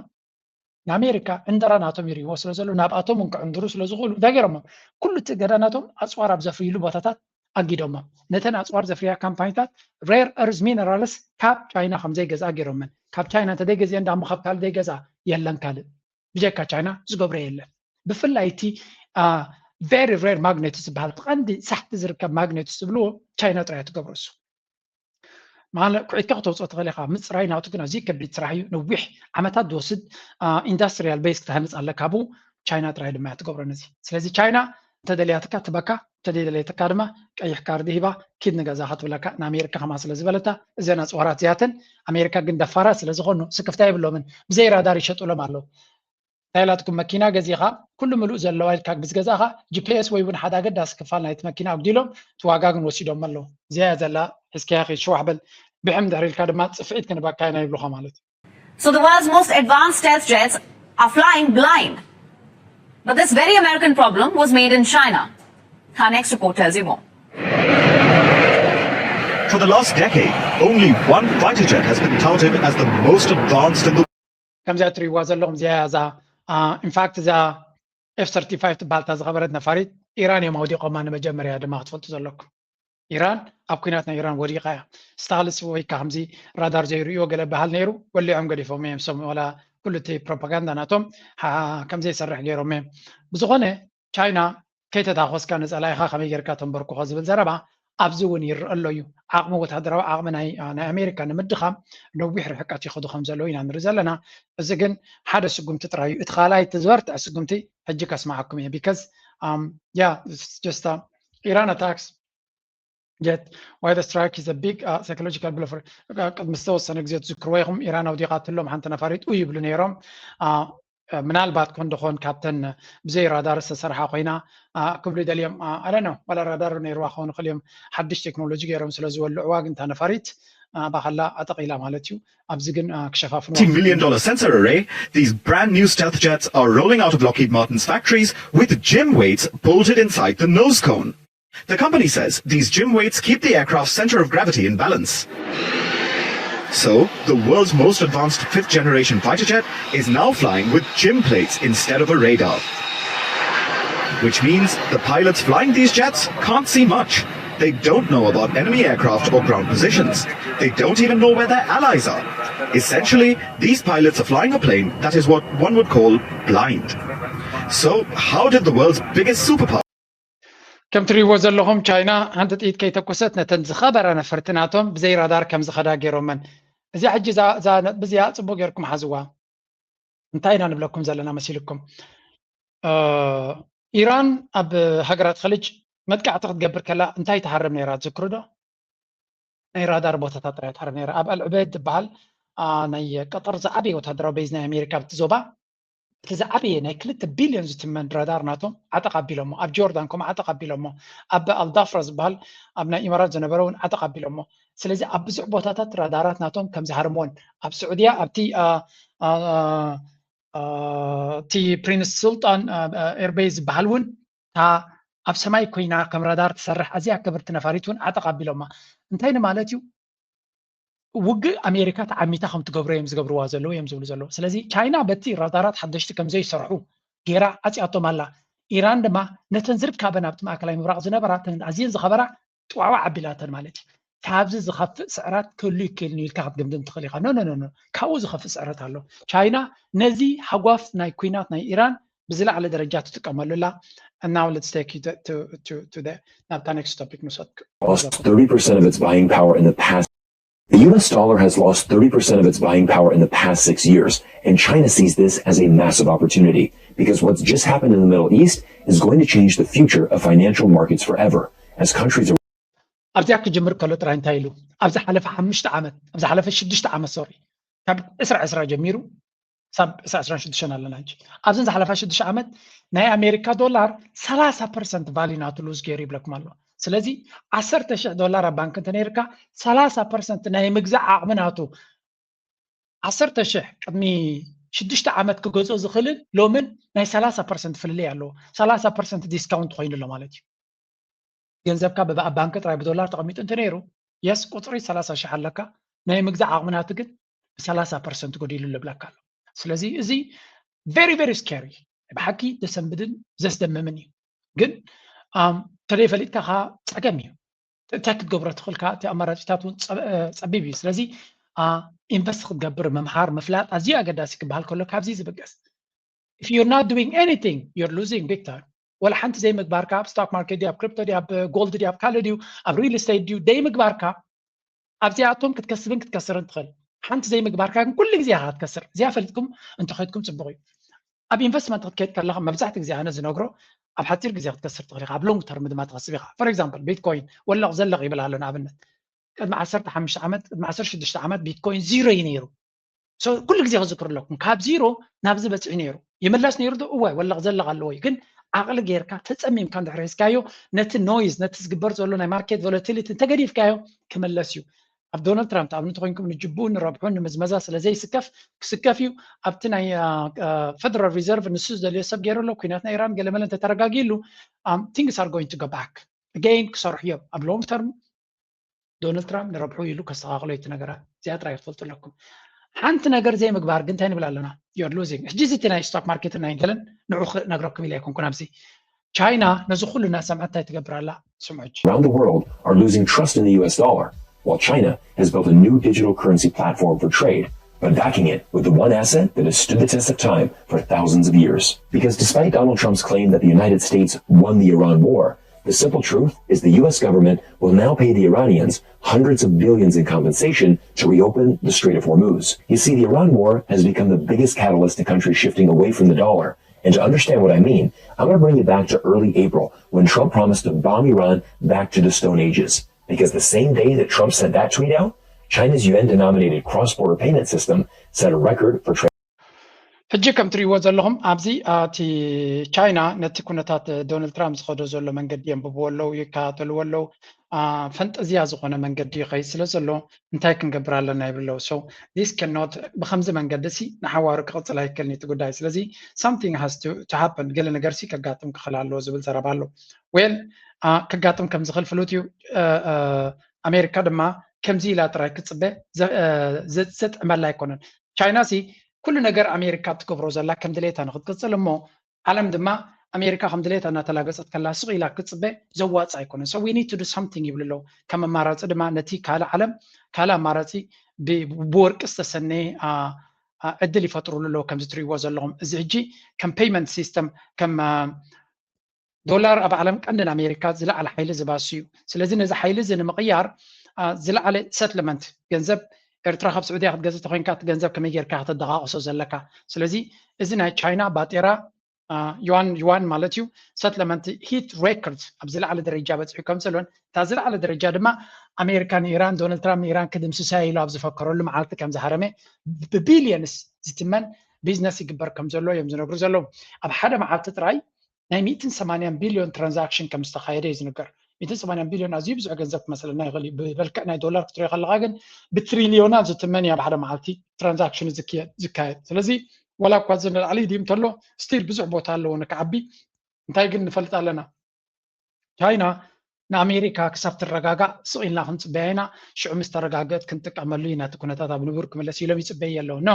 ንኣሜሪካ ዕንደራ ናቶም ይርእይዎ ስለ ዘለዉ ናብኣቶም እውን ክዕንድሩ ስለ ዝኽእሉ እንታይ ገይሮሞም? ኩሉ እቲ ገዳ ናቶም ኣፅዋር ኣብ ዘፍርይሉ ቦታታት ኣጊዶሞም። ነተን ኣፅዋር ዘፍርያ ካምፓኒታት ሬር እርዝ ሚነራልስ ካብ ቻይና ከም ዘይገዝኣ ገይሮመን። ካብ ቻይና እንተደይገዝአን ዳሞ ካብ ካልእ ዘይገዝኣ የለን ካልእ። ብጀካ ቻይና ዝገብሮ የለን። ብፍላይ እቲ ቬሪ ሬር ማግኔትስ ዝበሃል እቲ ቀንዲ ሳሕቲ ዝርከብ ማግኔትስ ዝብልዎ ቻይና ጥራይ ትገብሮ እሱ። ማለት ኩዒትካ ክተውፅኦ ትኽእል ኢኻ። ምፅራይ ናቱ ግን ኣዝዩ ከቢድ ስራሕ እዩ። ነዊሕ ዓመታት ዝወስድ ኢንዳስትሪያል ቤዝ ክተሃንፅ ኣለካ። ብኡ ቻይና ጥራይ ድማ እያ ትገብሮ ነዚ። ስለዚ ቻይና እንተደልያትካ ትበካ፣ እንተደይደለየትካ ድማ ቀይሕ ካርድ ሂባ ኪድ ንገዛኻ ትብለካ። ንኣሜሪካ ከማ ስለ ዝበለታ እዘን ኣፅዋራት እዚኣተን ኣሜሪካ ግን ደፋራት ስለ ዝኾኑ ስክፍታ የብሎምን። ብዘይ ራዳር ይሸጡሎም ኣለዉ። እንታይ ኢላትኩም መኪና ገዚኻ ኩሉ ምሉእ ዘለዋ ኢልካ ምስ ገዛእኻ ጂ ፒ ኤስ ወይ እውን ሓደ ኣገዳሲ ክፋል ናይቲ መኪና ኣጉዲሎም እቲ ዋጋ ግን ወሲዶም ኣለዉ። እዚኣ እያ ዘላ። ሕዝክያ ኺድ ሽዋሕ በል ብሕም ድሕሪ ኢልካ ድማ ጽፍዒት ክንበካ ኢና ይብሉኻ ማለት እዩ። So the world's most advanced stealth jets are flying blind. But this very American problem was made in China. Our next report tells you more. For the last decade, only one fighter jet has been touted as the most advanced in the ከምዚኣ ትሪእዋ ዘለኹም እዚኣ እያ እዛ ኢንፋክት እዛ ኤፍ ሰርቲፋይቭ ትበሃል እታ ዝኸበረት ነፋሪት ኢራን እዮም ኣውዲቖማ ንመጀመርያ ድማ ክትፈልጡ ዘለኩም። ኢራን ኣብ ኩናት ናይ ኢራን ወዲቓ እያ። ስታልስ ወይ ከዓ ከምዚ ራዳር ዘይርእዮ ገለ በሃል ነይሩ ወሊዖም ገዲፎም እዮም። ሰም ዋላ ኩሉ እቲ ፕሮፓጋንዳ ናቶም ከምዘይሰርሕ ገይሮም እዮም። ብዝኾነ ቻይና ከይተታኾስካ ንፀላኢኻ ከመይ ጌርካ ተንበርክኾ ዝብል ዘረባ ኣብዚ እውን ይረአ ኣሎ እዩ። ዓቕሚ ወታደራዊ ዓቕሚ ናይ ኣሜሪካ ንምድኻም ነዊሕ ርሕቀት ይኸዱ ከም ዘለዉ ኢና ንርኢ ዘለና። እዚ ግን ሓደ ስጉምቲ ጥራይ እዩ። እቲ ካልኣይ እቲ ዝበርትዐ ስጉምቲ ሕጂ ከስምዓኩም እየ። ቢካዝ ያ ጀስት ኢራን ኣታክስ ጀት ዋይ ደ ስትራይክ ኢዝ ቢግ ሳይኮሎጂካል ብሎ ቅድሚ ዝተወሰነ ግዜ ትዝክርዎ ኢኹም። ኢራን ኣውዲቓትሎም ሓንቲ ነፋሪት ኡ ይብሉ ነይሮም። ምናልባት ኮን ደኾን ካብተን ብዘይ ራዳር ዝተሰርሓ ኮይና ክብሉ ይደልዮም። ኣለ ነው ዋላ ራዳር ነይርዋ ክኾኑ ክእል እዮም። ሓድሽ ቴክኖሎጂ ገይሮም ስለ ዝወልዕዋ ግን እታ ነፋሪት ባኸላ ኣጠቒላ ማለት እዩ። ኣብዚ ግን ክሸፋፍኑ million dollar sensor array, these brand new stealth jets are rolling out of Lockheed Martin's factories with gym weights bolted inside the nose cone. The company says these gym weights keep the aircraft's center of gravity in balance. So, the world's most advanced fifth generation fighter jet is now flying with gym plates instead of a radar. Which means the pilots flying these jets can't see much. They don't know about enemy aircraft or ground positions. They don't even know where their allies are. Essentially, these pilots are flying a plane that is what one would call blind. So, how did the world's biggest superpower ከም ትሪእዎ ዘለኹም ቻይና ሓንቲ ጥይት ከይተኮሰት ነተን ዝኸበራ ነፈርቲ ናቶም ብዘይ ራዳር ከም ዝኸዳ ገይሮመን። እዚኣ ሕጂ እዛ ነጥቢ እዚኣ ፅቡቅ ጌርኩም ሓዝዋ። እንታይ ኢና ንብለኩም ዘለና መሲልኩም? ኢራን ኣብ ሃገራት ኸሊጅ መጥቃዕቲ ክትገብር ከላ እንታይ ትሃርም ነይራ ትዝክሩ ዶ? ናይ ራዳር ቦታታት ጥራይ ትሃርም ነይራ። ኣብ ኣልዑበይድ ዝበሃል ናይ ቀጠር ዝዓበየ ወታደራዊ ቤዝ ናይ ኣሜሪካ ኣብቲ ዞባ እቲ ዝዓበየ ናይ ክልተ ቢልዮን ዝትመን ራዳር ናቶም ዓጠቕ ኣቢሎሞ። ኣብ ጆርዳን ከምኡ ዓጠቕ ኣቢሎሞ። ኣብ ኣልዳፍራ ዝበሃል ኣብ ናይ ኢማራት ዝነበረ እውን ዓጠቕ ኣቢሎሞ። ስለዚ ኣብ ብዙሕ ቦታታት ራዳራት ናቶም ከም ዝሃርምዎን ኣብ ስዑድያ ኣብቲ እቲ ፕሪንስ ሱልጣን ኤርቤዝ ዝበሃል እውን እታ ኣብ ሰማይ ኮይና ከም ራዳር ትሰርሕ ኣዝያ ክብርቲ ነፋሪት እውን ዓጠቕ ኣቢሎማ። እንታይ ንማለት እዩ? ውግእ ኣሜሪካ ተዓሚታ ከም ትገብሮ እዮም ዝገብርዋ ዘለዉ እዮም ዝብሉ ዘለዉ። ስለዚ ቻይና በቲ ራዳራት ሓደሽቲ ከም ዘይሰርሑ ገይራ ዓፅያቶም ኣላ። ኢራን ድማ ነተን ዝርካበን ኣብቲ ማእከላይ ምብራቕ ዝነበራ እተን ኣዝየን ዝኸበራ ጥዋዕዋዕ ኣቢላተን ማለት እዩ። ካብዚ ዝኸፍእ ስዕራት ክህሉ ይክእል እዩ ኢልካ ክትግምግም ትኽእል ኢኻ። ኖ ኖ ኖ፣ ካብኡ ዝኸፍእ ስዕረት ኣሎ። ቻይና ነዚ ሃጓፍ ናይ ኲናት ናይ ኢራን ብዝለዓለ ደረጃ ትጥቀመሉ ኣላ። And now let's take you to, to, to, to the ናብታ next topic ንውሰድኩም። lost thirty percent of its buying power in the past. The U S dollar has lost thirty percent of its buying power in the past six years, and China sees this as a massive opportunity because what's just happened in the Middle East is going to change the future of financial markets forever as countries are ኣብዚኣ ክጅምር ከሎ ጥራይ እንታይ ኢሉ ኣብ ዝሓለፈ ሓሙሽተ ዓመት ኣብ ዝሓለፈ ሽዱሽተ ዓመት ሶሪ ካብ ዕስራ ዕስራ ጀሚሩ ሳብ ዕስራ ዕስራን ሽዱሽተን ኣለና ሕጂ ኣብዘን ዝሓለፋ ሽዱሽተ ዓመት ናይ ኣሜሪካ ዶላር ሰላሳ ፐርሰንት ቫሊ ናቱ ሉዝ ገይሩ ይብለኩም ኣሎ። ስለዚ ዓሰርተ ሽሕ ዶላር ኣብ ባንክ እንተነይርካ ሰላሳ ፐርሰንት ናይ ምግዛእ ዓቕሚ ናቱ ዓሰርተ ሽሕ ቅድሚ ሽዱሽተ ዓመት ክገዝኦ ዝኽእልን ሎምን ናይ ሰላሳ ፐርሰንት ፍልልይ ኣለዎ። ሰላሳ ፐርሰንት ዲስካውንት ኮይኑ ኣሎ ማለት እዩ። ገንዘብካ ብኣብ ባንክ ጥራይ ብዶላር ተቐሚጡ እንተነይሩ የስ ቁፅሪ ሰላሳ ሽሕ ኣለካ ናይ ምግዛእ ዓቕሚ ናቱ ግን ብሰላሳ ፐርሰንት ጎዲሉ ልብለካ ኣሎ። ስለዚ እዚ very very scary ብሓቂ ዘሰንብድን ዘስደምምን እዩ። ግን ተደይፈሊጥካ ከዓ ፀገም እዩ። እንታይ ክትገብሮ ትኽእልካ እቲ ኣማራፂታት እውን ፀቢብ እዩ። ስለዚ ኢንቨስት ክትገብር ምምሃር ምፍላጥ ኣዝዩ ኣገዳሲ ክበሃል ከሎ ካብዚ ዝብገስ if you're not doing anything you're losing big time። ወላ ሓንቲ ዘይምግባርካ ኣብ ስቶክ ማርኬት ድዩ ኣብ ክሪፕቶ ድዩ ኣብ ጎልድ ድዩ ኣብ ካልእ ድዩ ኣብ ሪል ስቴት ድዩ ደይምግባርካ ኣብዚኣቶም ክትከስብን ክትከስርን ትኽእል። ሓንቲ ዘይምግባርካ ግን ኩሉ ግዜ ኢኻ ክትከስር። እዚኣ ፈሊጥኩም እንተኸድኩም ፅቡቕ እዩ። ኣብ ኢንቨስትመንት ክትከይድ ከለኻ መብዛሕትኡ ግዜ ኣነ ዝነግሮ ኣብ ሓፂር ግዜ ክትከስር ትኽእል ኢኻ፣ ኣብ ሎንግ ተርም ድማ ትኸስብ ኢኻ። ፎር ኤግዛምፕል ቢትኮይን ወለቕ ዘለቕ ይብል ኣሎ ንኣብነት ቅድሚ ዓሰርተ ሓሙሽተ ዓመት ቅድሚ ዓሰርተ ሽዱሽተ ዓመት ቢትኮይን ዚሮ እዩ ነይሩ። ኩሉ ግዜ ክዝክሩ ኣለኩም ካብ ዚሮ ናብዚ በፂሑ ነይሩ ይምለስ ነይሩ ዶ እወ ወለቕ ዘለቕ ኣለዎ እዩ ግን ዓቕሊ ጌርካ ተፀሚምካ እንድሕር ሒዝካዮ ነቲ ኖይዝ ነቲ ዝግበር ዘሎ ናይ ማርኬት ቮለቲሊቲ እንተገዲፍካዮ ክምለስ እዩ ኣብ ዶናልድ ትራምፕ ኣብነት ኮይንኩም ንጅቡኡ ንረብሑ ንምዝመዛ ስለ ዘይስከፍ ክስከፍ እዩ ኣብቲ ናይ ፈደራል ሪዘርቭ ንሱ ዝደልዮ ሰብ ገይሩ ኣሎ ኩናት ናይ ኢራን ገለመለ እንተተረጋጊሉ things are going to go back again ክሰርሑ እዮም ኣብ ሎንግ ተርም ዶናልድ ትራምፕ ንረብሑ ኢሉ ከስተኻኽሎ እቲ ነገራት እዚኣ ጥራይ ክትፈልጡ ኣለኩም ሓንቲ ነገር ዘይምግባር ግን እንታይ ንብል ኣለና you're losing ሕጂ እዚ ናይ ስቶክ ማርኬት ናይ ገለን ንዑ ክነግረኩም ኢለ ኣይኮንኩን ኣብዚ ቻይና ነዚ ኩሉ እናሰምዐት እንታይ ትገብር ኣላ ስምዑ ሕጂ Around the world are losing trust in the U S dollar, while China has built a new digital currency platform for trade by backing it with the one asset that has stood the test of time for thousands of years. Because despite Donald Trump's claim that the United States won the Iran war, the simple truth is the U S government will now pay the Iranians hundreds of billions in compensation to reopen the Strait of Hormuz. You see, the Iran war has become the biggest catalyst to countries shifting away from the dollar. And to understand what I mean, I'm going to bring you back to early April when Trump promised to bomb Iran back to the Stone Ages. Because the same day that Trump sent that tweet out, China's U N denominated cross border payment system set a record for ሕጂ ከም ትሪእዎ ዘለኹም ኣብዚ እቲ ቻይና ነቲ ኩነታት ዶናልድ ትራምፕ ዝኸዶ ዘሎ መንገዲ የንብብዎ ኣለዉ ይከታተልዎ ኣለዉ ፈንጠዝያ ዝኾነ መንገዲ ይኸይድ ስለ ዘሎ እንታይ ክንገብር ኣለና ይብሉ ኣለዉ so this cannot ብከምዚ መንገዲ ሲ ንሓዋሩ ክቕፅል ኣይክእልን እቲ ጉዳይ ስለዚ something has to happen ገለ ነገር ሲ ከጋጥም ክኽእል ኣለዎ ዝብል ዘረባ ኣሎ well ከጋጥም ከም ዝኽእል ፍሉጥ እዩ ኣሜሪካ ድማ ከምዚ ኢላ ጥራይ ክትፅበ ዘጥዕመላ ኣይኮነን ቻይና ሲ ኩሉ ነገር ኣሜሪካ ትገብሮ ዘላ ከም ድሌታ ንክትቅፅል እሞ ዓለም ድማ ኣሜሪካ ከም ድሌታ እናተላገፀት ከላ ስቕ ኢላ ክትፅበ ዘዋፅ ኣይኮነን so we need to do something ይብሉ ኣለዉ ከም ኣማራፂ ድማ ነቲ ካልእ ዓለም ካልእ ኣማራፂ ብወርቂ ዝተሰነየ ዕድል ይፈጥሩሉ ኣለዉ ከምዚ ትሪእዎ ዘለኹም እዚ ሕጂ ከም payment system ከም ዶላር ኣብ ዓለም ቀንዲ ንኣሜሪካ ዝለዓለ ሓይሊ ዝባሱ እዩ ስለዚ ነዚ ሓይሊ እዚ ንምቕያር ዝለዓለ ሰትልመንት ገንዘብ ኤርትራ ካብ ስዑድያ ክትገዝእ ተኮይንካ እቲ ገንዘብ ከመይ ጌርካ ከተደቃቕሶ ዘለካ ስለዚ እዚ ናይ ቻይና ባጤራ ዩዋን ዩዋን ማለት እዩ ሰትለመንት ሂት ሬኮርድ ኣብ ዝለዓለ ደረጃ በፂሑ ከም ዘሎን እታ ዝለዓለ ደረጃ ድማ ኣሜሪካ ንኢራን ዶናልድ ትራምፕ ንኢራን ክድምስሳ ኢሉ ኣብ ዝፈከረሉ መዓልቲ ከም ዝሃረመ ብቢልየንስ ዝትመን ቢዝነስ ይግበር ከም ዘሎ እዮም ዝነግሩ ዘለዉ ኣብ ሓደ መዓልቲ ጥራይ ናይ ሚእትን ሰማንያን ቢልዮን ትራንዛክሽን ከም ዝተኻየደ እዩ ዝንገር ሚእትን ሰማንያን ቢልዮን ኣዝዩ ብዙሕ ገንዘብ ክመስለና ይኽእል እዩ ብመልክዕ ናይ ዶላር ክትሪኦ ከለካ ግን ብትሪልዮናት ዝትመን እዩ ኣብ ሓደ መዓልቲ ትራንዛክሽን ዝካየድ ስለዚ ዋላ እኳ እዚ ንላዕሊ ድዩ እንተሎ ስቲል ብዙሕ ቦታ ኣለዎ ንክዓቢ እንታይ ግን ንፈልጥ ኣለና ቻይና ንኣሜሪካ ክሳብ ትረጋጋእ ስቕ ኢልና ክንፅበያ ኢና ሽዑ ምስ ተረጋገእት ክንጥቀመሉ ኢና እቲ ኩነታት ኣብ ንቡር ክምለስ ኢሎም ይፅበይ ኣለዉ ኖ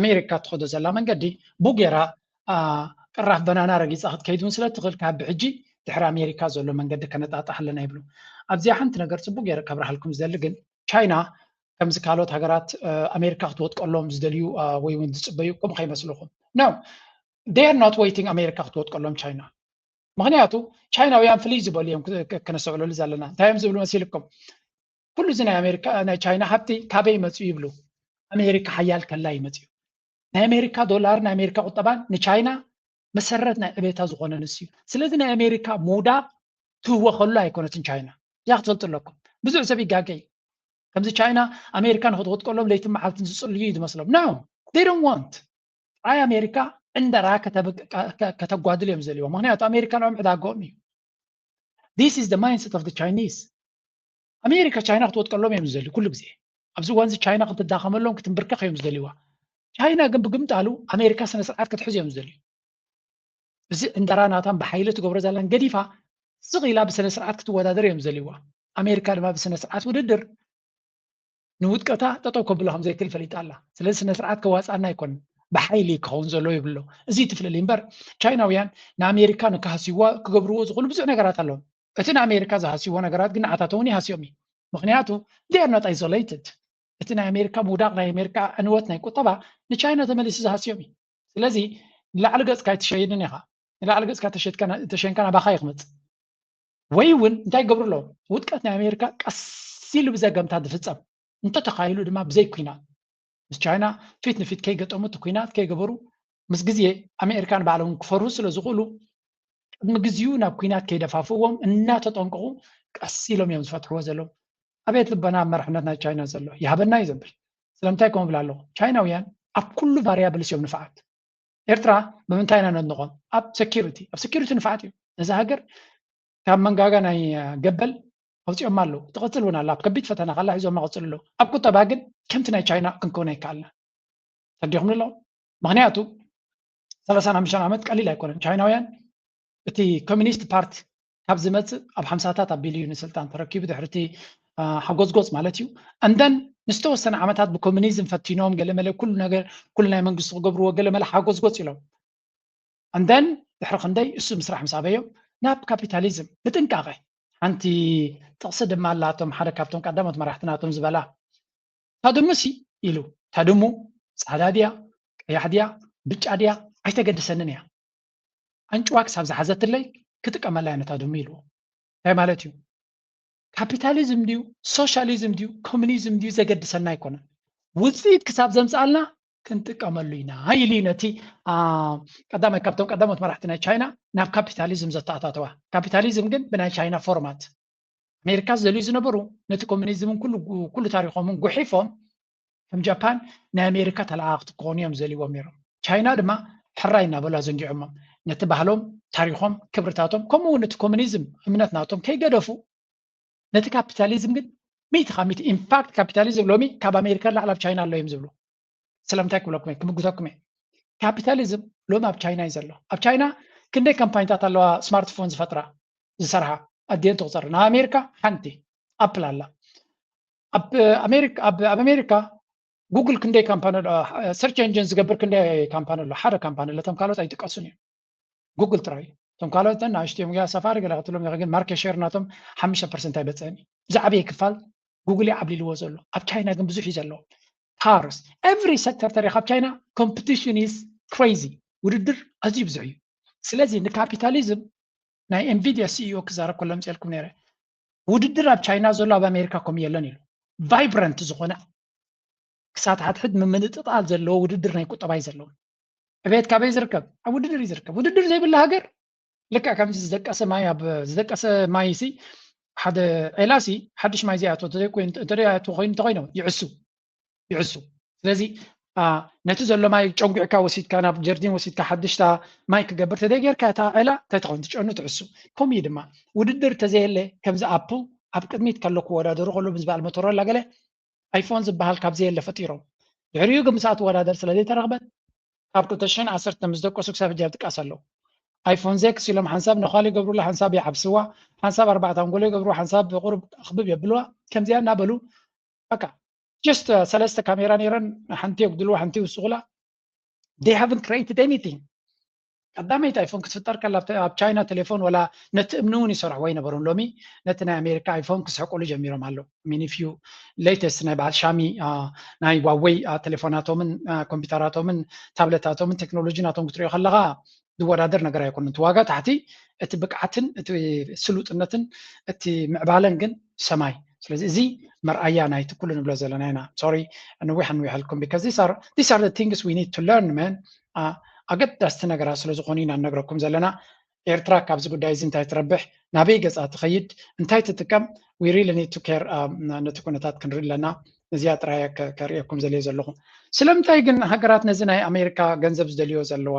ኣሜሪካ ትኸዶ ዘላ መንገዲ ቡጌራ ቅራፍ በናና ረጊፃ ክትከይድ እውን ስለ ትኽእል ካብ ብሕጂ ድሕሪ ኣሜሪካ ዘሎ መንገዲ ከነጣጣሕ ኣለና ይብሉ ኣብዚኣ ሓንቲ ነገር ፅቡቅ ገይረ ከብርሃልኩም ዝደሊ ግን ቻይና ከምዚ ካልኦት ሃገራት ኣሜሪካ ክትወጥቀሎም ዝደልዩ ወይ እውን ዝፅበዩ ከምኡ ከይመስልኹም no they are not waiting ኣሜሪካ ክትወጥቀሎም ቻይና ምክንያቱ ቻይናውያን ፍልይ ዝበሉ እዮም ክነስተውዕለሉ ዘለና እንታይ እዮም ዝብሉ መሲልኩም ኩሉ እዚ ናይ ኣሜሪካ ናይ ቻይና ሃብቲ ካበይ መፅኡ ይብሉ ኣሜሪካ ሓያል ከላ ይመፅኡ ናይ ኣሜሪካ ዶላር ናይ ኣሜሪካ ቁጠባን ንቻይና መሰረት ናይ ዕቤታ ዝኾነ ንሱ እዩ ስለዚ ናይ ኣሜሪካ ምውዳቕ ትህወኸሉ ኣይኮነትን ቻይና እዚኣ ክትፈልጡ ኣለኩም ብዙሕ ሰብ ይጋገ እዩ ከምዚ ቻይና ኣሜሪካ ንክትወጥቀሎም ለይትን መዓልትን ዝፅልዩ እዩ ዝመስሎም no they don't want ጥራይ ኣሜሪካ ዕንደራ ከተጓድል እዮም ዝደልይዎ ምክንያቱ ኣሜሪካ ንኦም ዕዳገኦም እዩ This is the mindset of the Chinese. ኣሜሪካ ቻይና ክትወጥቀሎም እዮም ዝደልዩ ኩሉ ግዜ። ኣብዚ እዋን እዚ ቻይና ክትዳኸመሎም ክትንብርከኽ እዮም ዝደልይዋ። ቻይና ግን ብግምጣሉ ኣሜሪካ ስነ ስርዓት ክትሕዝ እዮም ዝደልዩ። እዚ ዕንደራ ናታን ብሓይሊ ትገብሮ ዘላን ገዲፋ ስቕ ኢላ ብስነ ስርዓት ክትወዳደር እዮም ዝደልይዋ። ኣሜሪካ ድማ ብስነ ስርዓት ውድድር ንውድቀታ ጠጠው ከብሎ ከም ዘይክእል ፈሊጣ ኣላ። ስለዚ ስነ ስርዓት ከዋፅኣና ኣይኮንን፣ ብሓይሊ ክኸውን ዘለዎ ይብሎ። እዚ ትፍልሊ እምበር ቻይናውያን ንኣሜሪካ ንክሃስይዋ ክገብርዎ ዝኽእሉ ብዙሕ ነገራት ኣለዎም። እቲ ንኣሜሪካ ዝሃስይዎ ነገራት ግን ንዓታቶም እውን ይሃስዮም እዩ። ምክንያቱ they are not isolated። እቲ ናይ ኣሜሪካ ምውዳቕ ናይ ኣሜሪካ ዕንወት ናይ ቁጠባ ንቻይና ተመሊሱ ዝሃስዮም እዩ። ስለዚ ንላዕሊ ገፅካ ኣይትሸይድን ኢኻ። ንላዕሊ ገፅካ ተሸይድካ ና- ተሸይንካ ናባኻ ይክመፅ። ወይ እውን እንታይ ይገብሩ ኣለዎም? ውድቀት ናይ ኣሜሪካ ቀስ ኢሉ ብዘገምታ ዝፍፀም እንተተኻይሉ ድማ ብዘይ ኩናት ምስ ቻይና ፊት ንፊት ከይገጠሙ እቲ ኩናት ከይገበሩ ምስ ግዜ ኣሜሪካን ባዕሎም ክፈርሁ ስለ ዝኽእሉ ቅድሚ ግዜኡ ናብ ኩናት ከይደፋፍእዎም እናተጠንቀቑ ቀስ ኢሎም እዮም ዝፈትሕዎ ዘለዉ። ኣቤት ልቦና ኣብ መርሕነት ናይ ቻይና ዘሎ ይሃበና እዩ ዘብል። ስለምንታይ ከምኡ ብላ ኣለኹ? ቻይናውያን ኣብ ኩሉ ቫሪያብልስ እዮም ንፍዓት። ኤርትራ ብምንታይ ኢና ነድንቖም? ኣብ ሴኪሪቲ፣ ኣብ ሴኪሪቲ ንፍዓት እዮም። ነዛ ሃገር ካብ መንጋጋ ናይ ገበል ኣውፂኦም ኣለዉ። ትቐፅል እውን ኣላ። ኣብ ከቢድ ፈተና ካላ ሒዞም መቐፅሉ ኣለዉ። ኣብ ቁጠባ ግን ከምቲ ናይ ቻይና ክንከውን ኣይከኣልና። ተዲኹም ኣለኹም? ምክንያቱ ሰላሳን ሓሙሽተን ዓመት ቀሊል ኣይኮነን። ቻይናውያን እቲ ኮሚኒስት ፓርቲ ካብ ዝመፅእ ኣብ ሓምሳታት ኣቢሉ እዩ ንስልጣን ተረኪቡ። ድሕርቲ ሓጎዝጎፅ ማለት እዩ። እንደን ንዝተወሰነ ዓመታት ብኮሚኒዝም ፈቲኖም ገለመለ ኩሉ ነገር ኩሉ ናይ መንግስቲ ክገብርዎ ገለመለ ሓጎዝጎፅ ኢሎም። እንደን ድሕሪ ክንደይ እሱ ምስራሕ ምስ ኣበዮም ናብ ካፒታሊዝም ብጥንቃቐ ሓንቲ ጥቕሲ ድማ ኣላቶም ሓደ ካብቶም ቀዳሞት መራሕቲ ናቶም ዝበላ ታድሙሲ ኢሉ። ታድሙ ፃዕዳ ድያ ቀያሕ ድያ ብጫ ድያ ኣይተገድሰንን እያ። ኣንጭዋ ክሳብ ዝሓዘትለይ ክጥቀመላ እያ ነታ ድሙ ኢልዎ። እንታይ ማለት እዩ? ካፒታሊዝም ድዩ ሶሻሊዝም ድዩ ኮሚኒዝም ድዩ ዘገድሰና ኣይኮነን። ውፅኢት ክሳብ ዘምፅኣልና ክንጥቀመሉ ኢና ኢሉ እዩ ነቲ ቀዳማይ ካብቶም ቀዳሞት መራሕቲ ናይ ቻይና ናብ ካፒታሊዝም ዘተኣታተዋ። ካፒታሊዝም ግን ብናይ ቻይና ፎርማት ኣሜሪካ ዝደልዩ ዝነበሩ ነቲ ኮሚኒዝምን ኩሉ ታሪኮምን ጉሒፎም ከም ጃፓን ናይ ኣሜሪካ ተለኣኣኽቲ ክኾኑ እዮም ዝደልይዎም ነይሮም። ቻይና ድማ ሕራይ እናበሉ ኣዘንጊዖሞም ነቲ ባህሎም ታሪኮም ክብርታቶም ከምኡ እውን እቲ ኮሚኒዝም እምነት ናቶም ከይገደፉ ነቲ ካፒታሊዝም ግን ሚእቲ ካብ ሚእቲ ኢንፋክት ካፒታሊዝም ሎሚ ካብ ኣሜሪካ ላዕሊ ኣብ ቻይና ኣሎ እዮም ዝብሉ። ስለምንታይ ክብለኩም እየ ክምጉተኩም እየ። ካፒታሊዝም ሎሚ ኣብ ቻይና እዩ ዘሎ። ኣብ ቻይና ክንደይ ካምፓኒታት ኣለዋ ስማርትፎን ዝፈጥራ ዝሰርሓ ኣዲየን ትቁፀር። ናብ ኣሜሪካ ሓንቲ ኣፕል ኣላ። ኣብ ኣሜሪካ ኣብ ኣሜሪካ ጉግል ክንደይ ካምፓኒ ኣሎ? ሰርች ኤንጂን ዝገብር ክንደይ ካምፓኒ ኣሎ? ሓደ ካምፓኒ ኣሎ። እቶም ካልኦት ኣይጥቀሱን እዮም። ጉግል ጥራይ እዩ። እቶም ካልኦት ናእሽቶ እዮም። ያ ሳፋሪ ገለ ክትብሎም ኢኻ፣ ግን ማርኬት ሼር ናቶም ሓሙሽተ ፐርሰንት ኣይበፅእን እዩ። ዝዓበየ ክፋል ጉግል እዩ ዓብሊልዎ ዘሎ። ኣብ ቻይና ግን ብዙሕ እዩ ዘለዎ። ካርስ ኤቭሪ ሴክተር ተሪኻ ኣብ ቻይና ኮምፒቲሽን ኢዝ ክሬዚ። ውድድር ኣዝዩ ብዙሕ እዩ። ስለዚ ንካፒታሊዝም ናይ ኤንቪድያ ሲኢኦ ክዛረብ ከሎ ምፅኤልኩም ነይረ። ውድድር ኣብ ቻይና ዘሎ ኣብ ኣሜሪካ ከምኡ የለን ኢሉ። ቫይብረንት ዝኾነ ክሳት ሓድሕድ ምምንጥጣል ዘለዎ ውድድር ናይ ቁጠባ እዩ ዘለዎ። ዕቤት ካበይ ዝርከብ? ኣብ ውድድር እዩ ዝርከብ። ውድድር ዘይብላ ሃገር ልክዕ ከምዚ ዝደቀሰ ማይ ኣብ ዝደቀሰ ማይ ሲ ሓደ ዔላ ሲ ሓድሽ ማይ ዘይኣትዎ እንተዘይኮይኑ እንተዘይኣትዎ ኮይኑ እንተኮይኑ ይዕሱ ይዕሱ። ስለዚ ነቲ ዘሎ ማይ ጨንጉዕካ ወሲድካ ናብ ጀርዲን ወሲድካ ሓድሽታ ማይ ክገብር ተዘይጌርካ እታ ዔላ እንታይ ትኸውን? ትጨኑ ትዕሱ። ከምኡ እዩ ድማ ውድድር ተዘየለ ከምዚ ኣፕል ኣብ ቅድሚት ከሎ ክወዳደሩ ከሎ ምስ በዓል ሞቶሮላ ገለ ኣይፎን ዝበሃል ካብ ዘየለ ፈጢሮም። ድሕሪኡ ግን ምስኣ ትወዳደር ስለ ዘይተረኽበት ካብ ክልተ ሽሕን ዓሰርተ ምስ ደቀሱ ክሳብ ሕጂ ኣብ ድቃስ ኣለዉ። ኣይፎን ዜክስ ኢሎም ሓንሳብ ነዃል ይገብሩላ፣ ሓንሳብ ይዓብስዋ፣ ሓንሳብ ኣርባዕተ ኣንጎሎ ይገብሩ፣ ሓንሳብ ቁሩብ ኣኽብብ የብልዋ። ከምዚኣ እናበሉ በቃ ጀስት ሰለስተ ካሜራ ነይረን፣ ሓንቲ የጉድልዋ፣ ሓንቲ ይውስኹላ። They haven't created anything። ቀዳመይቲ ኣይፎን ክትፍጠር ከላ ኣብ ቻይና ቴሌፎን ወላ ነቲ እምኒ እውን ይሰርሕዎ ኣይነበሩን። ሎሚ ነቲ ናይ ኣሜሪካ ኣይፎን ክስሕቁሉ ጀሚሮም ኣለዉ። ሚን ኢፍ ዩ ሌተስት ናይ በዓል ሻሚ ናይ ዋወይ ቴሌፎናቶምን ኮምፒውተራቶምን ታብለታቶምን ቴክኖሎጂ ናቶም ክትሪኦ ከለካ ዝወዳደር ነገር ኣይኮነን። እቲ ዋጋ ታሕቲ፣ እቲ ብቅዓትን እቲ ስሉጥነትን እቲ ምዕባለን ግን ሰማይ። ስለዚ እዚ መርኣያ ናይቲ ኩሉ ንብሎ ዘለና ኢና። ሶሪ ነዊሕ ነዊሕ ኣልኩም because these are things we need to learn man። ኣገዳስቲ ነገራት ስለ ዝኾኑ ኢና ንነግረኩም ዘለና። ኤርትራ ካብዚ ጉዳይ እዚ እንታይ ትረብሕ፣ ናበይ ገጻ ትኸይድ፣ እንታይ ትጥቀም፣ we really need to care። ነቲ ኩነታት ክንርኢ ኣለና። እዚኣ ጥራይ ከርእየኩም ዘልየ ዘለኹ። ስለምንታይ ግን ሃገራት ነዚ ናይ ኣሜሪካ ገንዘብ ዝደልዮ ዘለዋ፣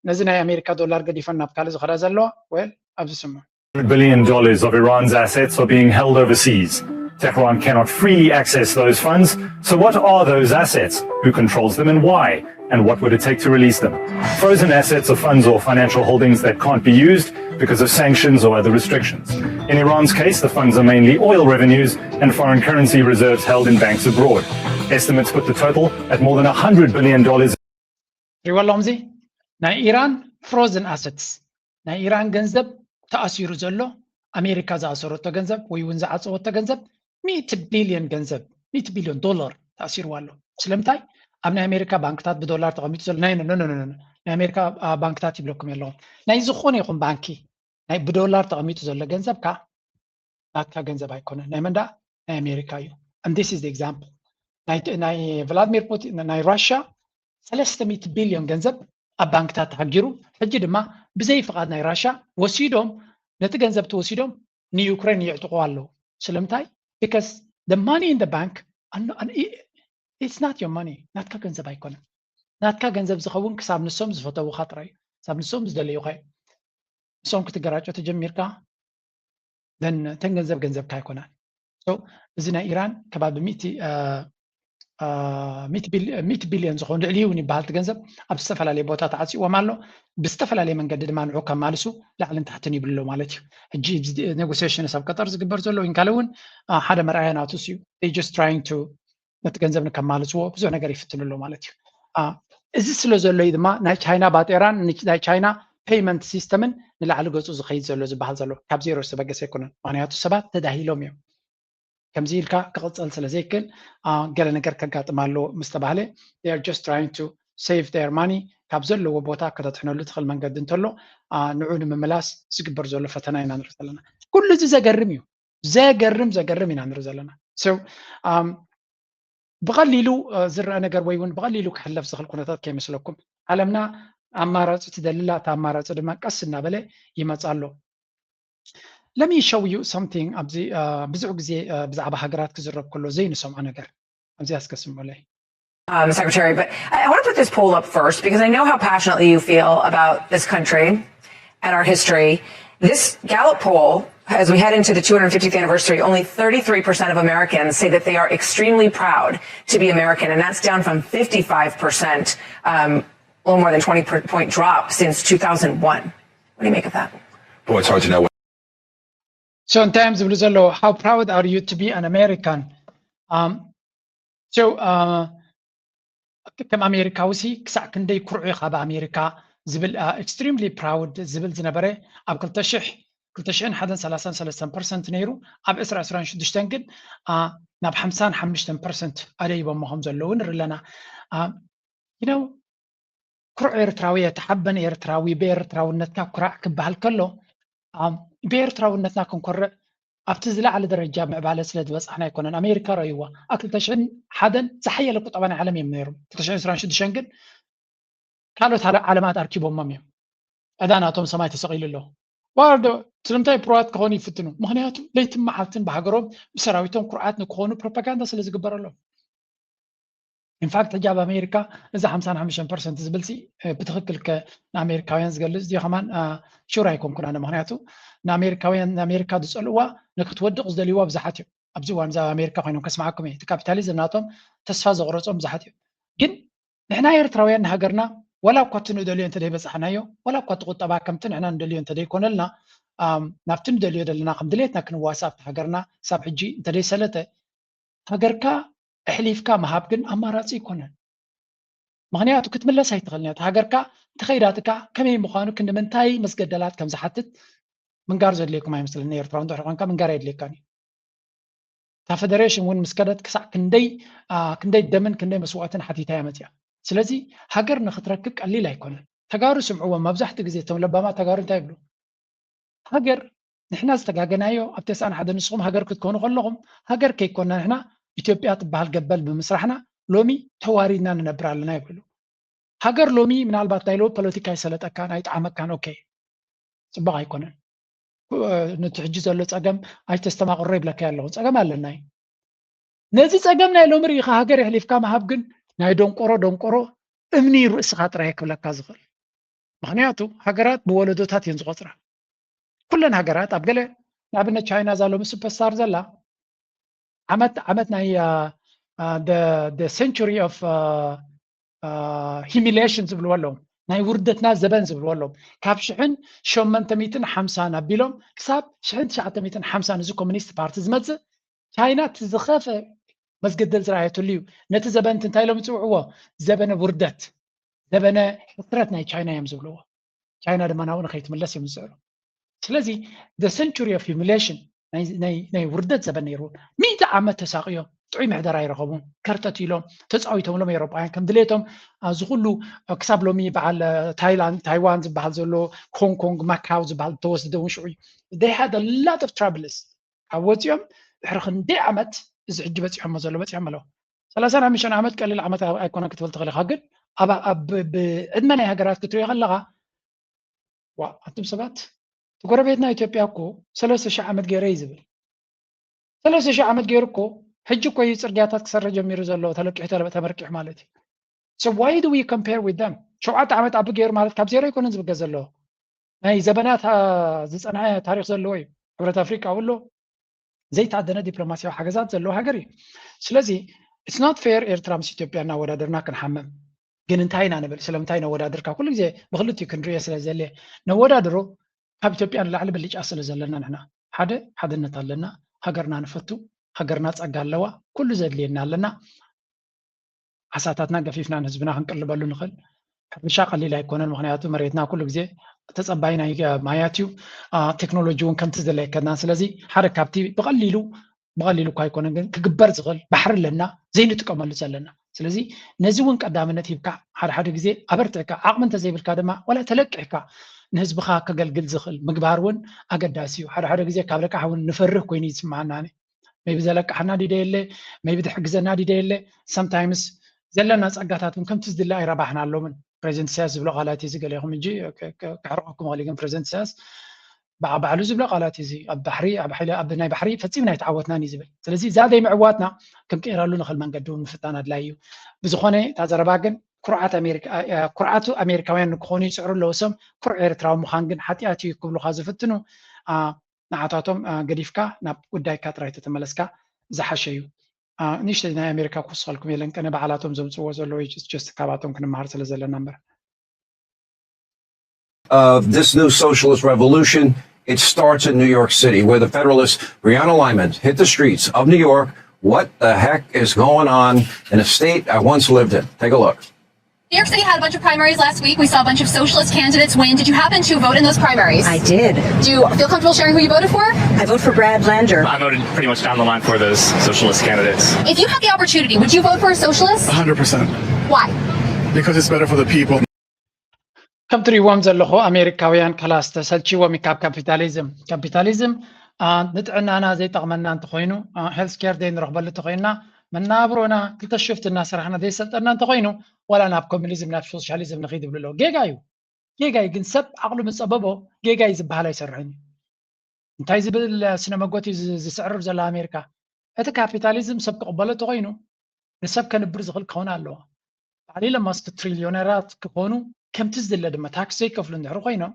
ነዚ ናይ ኣሜሪካ ዶላር ገዲፈን ናብ ካልእ ዝኸዳ ዘለዋ? ወል ኣብዚ ስሙ billion dollars of Iran's assets are being held overseas. Tehran cannot freely access those funds. So, what are those assets? Who controls them and why? And what would it take to release them? Frozen assets are funds or financial holdings that can't be used because of sanctions or other restrictions. In Iran's case, the funds are mainly oil revenues and foreign currency reserves held in banks abroad. Estimates put the total at more than one hundred billion dollars. ሪዋ ኣለኹም እዚ ናይ ኢራን frozen assets ናይ ኢራን ገንዘብ ተኣሲሩ ዘሎ ኣሜሪካ ዝኣሰረቶ ገንዘብ ወይ እውን ዝዓፀወቶ ገንዘብ ሚእቲ ቢልዮን ገንዘብ ሚእቲ ቢልዮን ዶላር ተኣሲርዋ ኣሎ። ስለምንታይ ኣብ ናይ ኣሜሪካ ባንክታት ብዶላር ተቐሚጡ ዘሎ ናይ ናይ ኣሜሪካ ባንክታት ይብለኩም ኣለኹም ናይ ዝኾነ ይኹን ባንኪ ናይ ብዶላር ተቐሚጡ ዘሎ ገንዘብ ካ ናትካ ገንዘብ ኣይኮነን ናይ መንዳ ናይ ኣሜሪካ እዩ። And this is the example ናይ ቭላድሚር ፑቲን ናይ ራሽያ ሰለስተ ሚእቲ ቢልዮን ገንዘብ ኣብ ባንክታት ተሃጊሩ ሕጂ ድማ ብዘይ ፍቓድ ናይ ራሽያ ወሲዶም ነቲ ገንዘብ ተወሲዶም ንዩክሬን ይዕጥቑ ኣለዉ። ስለምንታይ? Because the money in the bank it's not your money ናትካ ገንዘብ ኣይኮነን። ናትካ ገንዘብ ዝኸውን ክሳብ ንሶም ዝፈተውኻ ጥራይ እዩ። ክሳብ ንሶም ዝደለዩኻ እዩ። ንሶም ክትገራጮ ተጀሚርካ እተን ገንዘብ ገንዘብካ ኣይኮናን። እዚ ናይ ኢራን ከባቢ ሚእቲ ቢልዮን ዝኾን ልዕሊ እውን ይበሃል እቲ ገንዘብ ኣብ ዝተፈላለየ ቦታ ተዓፂዎም ኣሎ። ብዝተፈላለየ መንገዲ ድማ ንዑ ከማልሱ ላዕልን ታሕትን ይብሉ ኣሎ ማለት እዩ። ሕጂ ኔጎሲሽንስ ኣብ ቀጠር ዝግበር ዘሎ ወይን ካልእ እውን ሓደ መርኣያ ናቱስ እዩ። Just trying to ነቲ ገንዘብ ንከማልስዎ ብዙሕ ነገር ይፍትኑ ኣሎ ማለት እዩ። እዚ ስለ ዘሎ እዩ ድማ ናይ ቻይና ባጤራን ናይ ቻይና ፔይመንት ሲስተምን ንላዕሊ ገፁ ዝኸይድ ዘሎ ዝበሃል ዘሎ ካብ ዜሮ ዝተበገሰ ኣይኮነን። ምክንያቱ ሰባት ተዳሂሎም እዮም። ከምዚ ኢልካ ክቕፀል ስለ ዘይክእል ገለ ነገር ከጋጥም ኣለዎ ምስ ተባህለ just trying to save their money ካብ ዘለዎ ቦታ ከተድሕነሉ ትኽእል መንገዲ እንተሎ ንዑ ንምምላስ ዝግበር ዘሎ ፈተና ኢና ንርኢ ዘለና። ኩሉ እዚ ዘገርም እዩ። ዘገርም ዘገርም ኢና ንርኢ ዘለና። ብቐሊሉ ዝረአ ነገር ወይ እውን ብቐሊሉ ክሕለፍ ዝኽእል ኩነታት ከይመስለኩም። ዓለምና ኣማራፂ ትደልላ እታ ኣማራፂ ድማ ቀስ እናበለ ይመፃ ኣሎ። Let me show you something ኣብዚ ብዙሕ ግዜ ብዛዕባ ሃገራት ክዝረብ ከሎ ዘይንሰምዖ ነገር ኣብዚ ኣስከስምዑለይ። Um, Secretary, but I, I want to put this poll up first because I know how passionately you feel about this country and our history. This Gallup poll, as we head into the two hundred fiftieth anniversary, only thirty-three percent of Americans say that they are extremely proud to be American, and that's down from fifty-five percent, um, a little more than twenty point drop since two thousand one. What do you make of that? Boy, it's hard to know. So እንታይ እዮም ዝብሉ ዘለዉ? How proud are you to be an American? Um, so uh, ከም ኣሜሪካዊ ሲ ክሳዕ ክንደይ ኩርዑ ኢኻ ብኣሜሪካ ዝብል extremely proud ዝብል ዝነበረ ኣብ ክልተ ሽሕ ክልተ ሽሕን ሓደን ሰላሳን ሰለስተን ፐርሰንት ነይሩ ኣብ ዕስራ ዕስራን ሽዱሽተን ግን ናብ ሓምሳን ሓሙሽተን ፐርሰንት ኣደይቦሞ ከም ዘለዉ ንርኢ ኣለና። You know ኩርዕ ኤርትራዊ የተሓበን ኤርትራዊ ብኤርትራውነትካ ኩራዕ ክበሃል ከሎ ብኤርትራውነትና ክንኮርዕ ኣብቲ ዝለዓለ ደረጃ ምዕባለ ስለ ዝበፃሕና ኣይኮነን። ኣሜሪካ ረእይዋ ኣብ ክልተ ሽሕን ሓደን ዝሓየለ ቁጠባ ናይ ዓለም እዮም ነይሮም። ክልተ ሽሕን ዕስራን ሽዱሽተን ግን ካልኦት ዓለማት ኣርኪቦሞም እዮም። ዕዳ ናቶም ሰማይ ተሰቒሉ ኣሎ። ዋርዶ ስለምንታይ ፕሩዋት ክኾኑ ይፍትኑ? ምክንያቱ ለይትን መዓልትን ብሃገሮም ብሰራዊቶም ኩርዓት ንክኾኑ ፕሮፓጋንዳ ስለ ዝግበረሎም። ኢንፋክት ሕጂ ኣብ ኣሜሪካ እዚ ሓምሳን ሓሙሽተን ፐርሰንት ዝብል ሲ ብትኽክል ከ ንኣሜሪካውያን ዝገልፅ ድዮ ከማን ሹር ኣይኮንኩን ኣነ። ምክንያቱ ንኣሜሪካውያን ንኣሜሪካ ዝፀልእዋ ንክትወድቕ ዝደልይዋ ብዙሓት እዮም። ኣብዚ እዋን እዚ ኣብ ኣሜሪካ ኮይኖም ከስማዓኩም እየ። እቲ ካፒታሊዝም ናቶም ተስፋ ዘቑረፆም ብዙሓት እዮም። ግን ንሕና ኤርትራውያን ንሃገርና ዋላ እኳ እቲ ንደልዮ እንተደይበፃሕናዮ ዋላ እኳ እቲ ቁጠባ ከምቲ ንሕና ንደልዮ እንተደይኮነልና ናብቲ ንደልዮ ዘለና ከም ድሌትና ክንዋሳ ኣብቲ ሃገርና ሳብ ሕጂ እንተደይሰለተ ሃገርካ ኣሕሊፍካ ምሃብ ግን ኣማራፂ ኣይኮነን። ምክንያቱ ክትምለስ ኣይትኽእልን እያ። ሃገርካ እንተኸይዳትካ ከመይ ምዃኑ ክንዲ ምንታይ መስገደላት ከም ዝሓትት ምንጋር ዘድልየኩም ኣይመስለኒ። ኤርትራዊ እንድሕር ኮንካ ምንጋር ኣየድልየካን እዩ። እታ ፈደሬሽን እውን ምስ ከደት ክሳዕ ክንደይ ክንደይ ደምን ክንደይ መስዋእትን ሓቲታ እያ መፅያ። ስለዚ ሃገር ንክትረክብ ቀሊል ኣይኮነን። ተጋሩ ስምዕዎም። መብዛሕትኡ ግዜ እቶም ለባማት ተጋሩ እንታይ ይብሉ? ሃገር ንሕና ዝተጋገናዮ ኣብ ተስዓን ሓደን ንስኹም ሃገር ክትኮኑ ከለኹም ሃገር ከይኮና ንሕና ኢትዮጵያ ትበሃል ገበል ብምስራሕና ሎሚ ተዋሪድና ንነብር ኣለና ይብሉ። ሃገር ሎሚ ምናልባት ናይ ሎሚ ፖለቲካ ይሰለጠካን ኣይጠዓመካን ኦኬ ፅቡቕ ኣይኮነን። ነቲ ሕጂ ዘሎ ፀገም ኣይተስተማቕሮ ይብለካ ኣለኹ። ፀገም ኣለና እዩ። ነዚ ፀገም ናይ ሎሚ ርኢኻ ሃገር የሕሊፍካ ምሃብ ግን ናይ ደንቆሮ ደንቆሮ እምኒ ርእስኻ ጥራይ ክብለካ ዝኽእል። ምክንያቱ ሃገራት ብወለዶታት እየን ዝቆፅራ። ኩለን ሃገራት ኣብ ገለ ንኣብነት ቻይና እዛ ሎሚ ሱፐርስታር ዘላ ዓመት ዓመት ናይ century of humiliation ዝብልዎ ኣለዎም ናይ ውርደትና ዘበን ዝብልዎ ኣለዎም ካብ ሽሕን ሸመንተ ሚትን ሓምሳን ኣቢሎም ክሳብ ሽሕን ትሽዓተ ሚትን ሓምሳን እዚ ኮሚኒስት ፓርቲ ዝመፅእ ቻይና እቲ ዝኸፈ መስገደል ዝረኣየትሉ እዩ ነቲ ዘበን እንታይ ኢሎም ይፅውዕዎ ዘበነ ውርደት ዘበነ ሕስረት ናይ ቻይና እዮም ዝብልዎ ቻይና ድማ ናብኡ ንኸይትምለስ እዮም ዝፅዕሩ ስለዚ century of humiliation ናይ ውርደት ዘበን ነይሩ ሚእቲ ዓመት ተሳቅዮም ጥዑይ ምሕደራ ይረኸቡ ከርተት ኢሎም ተፃዊቶምሎም ኤሮጳውያን ከም ድሌቶም እዚ ኩሉ ክሳብ ሎሚ በዓል ታይላንድ ታይዋን ዝበሃል ዘሎ ኮንግ ኮንግ ማካው ዝበሃል ተወስደ እውን ሽዑ እዩ they had a lot of troubles ካብ ወፂኦም ድሕሪ ክንደይ ዓመት እዚ ሕጂ በፂሖሞ ዘሎ በፂሖም ኣለዉ ሰላሳን ሓሙሽተን ዓመት ቀሊል ዓመት ኣይኮነ ክትብል ትኽእል ኢኻ ግን ብዕድመ ናይ ሃገራት ክትሪኦ ከለኻ ዋ ኣቱም ሰባት እቲ ጎረቤትና ኢትዮጵያ እኮ ሰለስተ ሺህ ዓመት ገይረ እዩ ዝብል ሰለስተ ሺህ ዓመት ገይሩ እኮ ሕጂ እኮ እዩ ፅርግያታት ክሰርሕ ጀሚሩ ዘሎ ተለቂሑ ተመርቂሑ ማለት እዩ so why do we compare with them ሸውዓተ ዓመት ኣቢ ገይሩ ማለት ካብ ዜሮ ኣይኮነን ዝብገ ዘለዎ ናይ ዘበናት ዝፀንሐ ታሪክ ዘለዎ እዩ ሕብረት ኣፍሪቃ ኣሎ ዘይተኣደነ ዲፕሎማሲያዊ ሓገዛት ዘለዎ ሃገር እዩ ስለዚ it's not fair ኤርትራ ምስ ኢትዮጵያ እናወዳደርና ክንሓምም ግን እንታይ ኢና ንብል ስለምንታይ ነወዳድር ካብ ኩሉ ግዜ ብክልቲኡ ክንሪኦ ስለ ዘለ ነወዳድሮ ካብ ኢትዮጵያ ንላዕሊ ብልጫ ስለ ዘለና ንሕና ሓደ ሓድነት ኣለና ሃገርና ንፈቱ ሃገርና ጸጋ ኣለዋ ኩሉ ዘድልየና ኣለና ዓሳታትና ገፊፍና ንህዝብና ክንቅልበሉ ንኽእል ሕርሻ ቀሊል ኣይኮነን ምክንያቱ መሬትና ኩሉ ግዜ ተጸባይ ናይ ማያት እዩ ቴክኖሎጂ እውን ከምቲ ዝደለየከና ስለዚ ሓደ ካብቲ ብቀሊሉ ብቐሊሉ እኳ ኣይኮነን ግን ክግበር ዝኽእል ባሕሪ ኣለና ዘይንጥቀመሉ ዘለና ስለዚ ነዚ እውን ቀዳምነት ሂብካ ሓደ ሓደ ግዜ ኣበርቲዕካ ዓቕሚ እንተዘይብልካ ድማ ዋላ ተለቂሕካ ንህዝብኻ ከገልግል ዝኽእል ምግባር እውን ኣገዳሲ እዩ ሓደ ሓደ ግዜ ካብ ለቃሕ እውን ንፈርህ ኮይኑ ይስምዓና ቢ ዘለቃሕና ዲደየለ ቢ ድሕግዘና ዲደየለ sometimes ዘለና ጸጋታት እውን ከምቲ ዝድለ ኣይረባሕና ኣሎምን ፕሬዚደንት ኢሳያስ ዝብሎ ቃላት እዩ ዝገለኹም እንጂ ክሕርቀኩም ኽእል ግን ፕሬዚደንት ኢሳያስ ባዕባዕሉ ዝብሎ ቃላት እዚ ኣብ ባሕሪ ኣብ ሓይሊ ኣብ ናይ ባሕሪ ፈጺምና ኣይተዓወትናን እዩ ዝብል ስለዚ እዛ ዘይምዕዋትና ክንቅይረሉ ንኽእል መንገዲ እውን ምፍታን ኣድላይ እዩ ብዝኾነ እታ ዘረባ ግን ኩርዓት ኣሜሪካ ኩርዓቱ ኣሜሪካውያን ንክኾኑ ይፅዕሩ ኣለዎ ሰም ኩርዕ ኤርትራዊ ምዃን ግን ሓጢኣት እዩ ክብሉካ ዝፍትኑ ንዓታቶም ገዲፍካ ናብ ጉዳይካ ጥራይ ተተመለስካ ዝሓሸ እዩ ንሽተ ናይ ኣሜሪካ ክወስኸልኩም የለን ቀነ በዓላቶም ዘምፅዎ ዘለዉ ጀስት ካባቶም ክንመሃር ስለ ዘለና እምበር of this new socialist revolution. It starts in New York City, where the Federalists, Brianna Lyman, hit the streets of New York. What the heck is going on in a state I once lived in? Take a look. New York City had a bunch of primaries last week. We saw a bunch of socialist candidates win. Did you happen to vote in those primaries? I did. Do you feel comfortable sharing who you voted for? I vote for Brad Lander. I voted pretty much down the line for those socialist candidates. If you had the opportunity, would you vote for a socialist? one hundred percent. Why? Because it's better for the people. ከም ትሪእዎም ዘለኹ ኣሜሪካውያን ከላስ ተሰልችዎም ካብ ካፒታሊዝም ካፒታሊዝም ንጥዕናና ዘይጠቕመና እንተኮይኑ ሄልስ ኬር ዘይንረኽበሉ እንተኮይንና መናብሮና ክልተ ሽፍት እናሰራሕና ዘይሰልጠና እንተኮይኑ ዋላ ናብ ኮሚኒዝም ናብ ሶሻሊዝም ንኽይድ ይብሉ ኣለዉ ጌጋ እዩ ጌጋ እዩ ግን ሰብ ዓቕሉ ምስ ጸበቦ ጌጋ እዩ ዝበሃል ኣይሰርሕን እዩ እንታይ ዝብል ስነ መጎት እዩ ዝስዕርር ዘሎ ኣሜሪካ እቲ ካፒታሊዝም ሰብ ክቕበሎ እንተኮይኑ ንሰብ ከንብር ዝኽእል ክኸውን ኣለዎ ባዕሊ ለማስክ ትሪልዮነራት ክኾኑ ከምቲ ዝድለ ድማ ታክስ ዘይከፍሉ እንድሕር ኮይኖም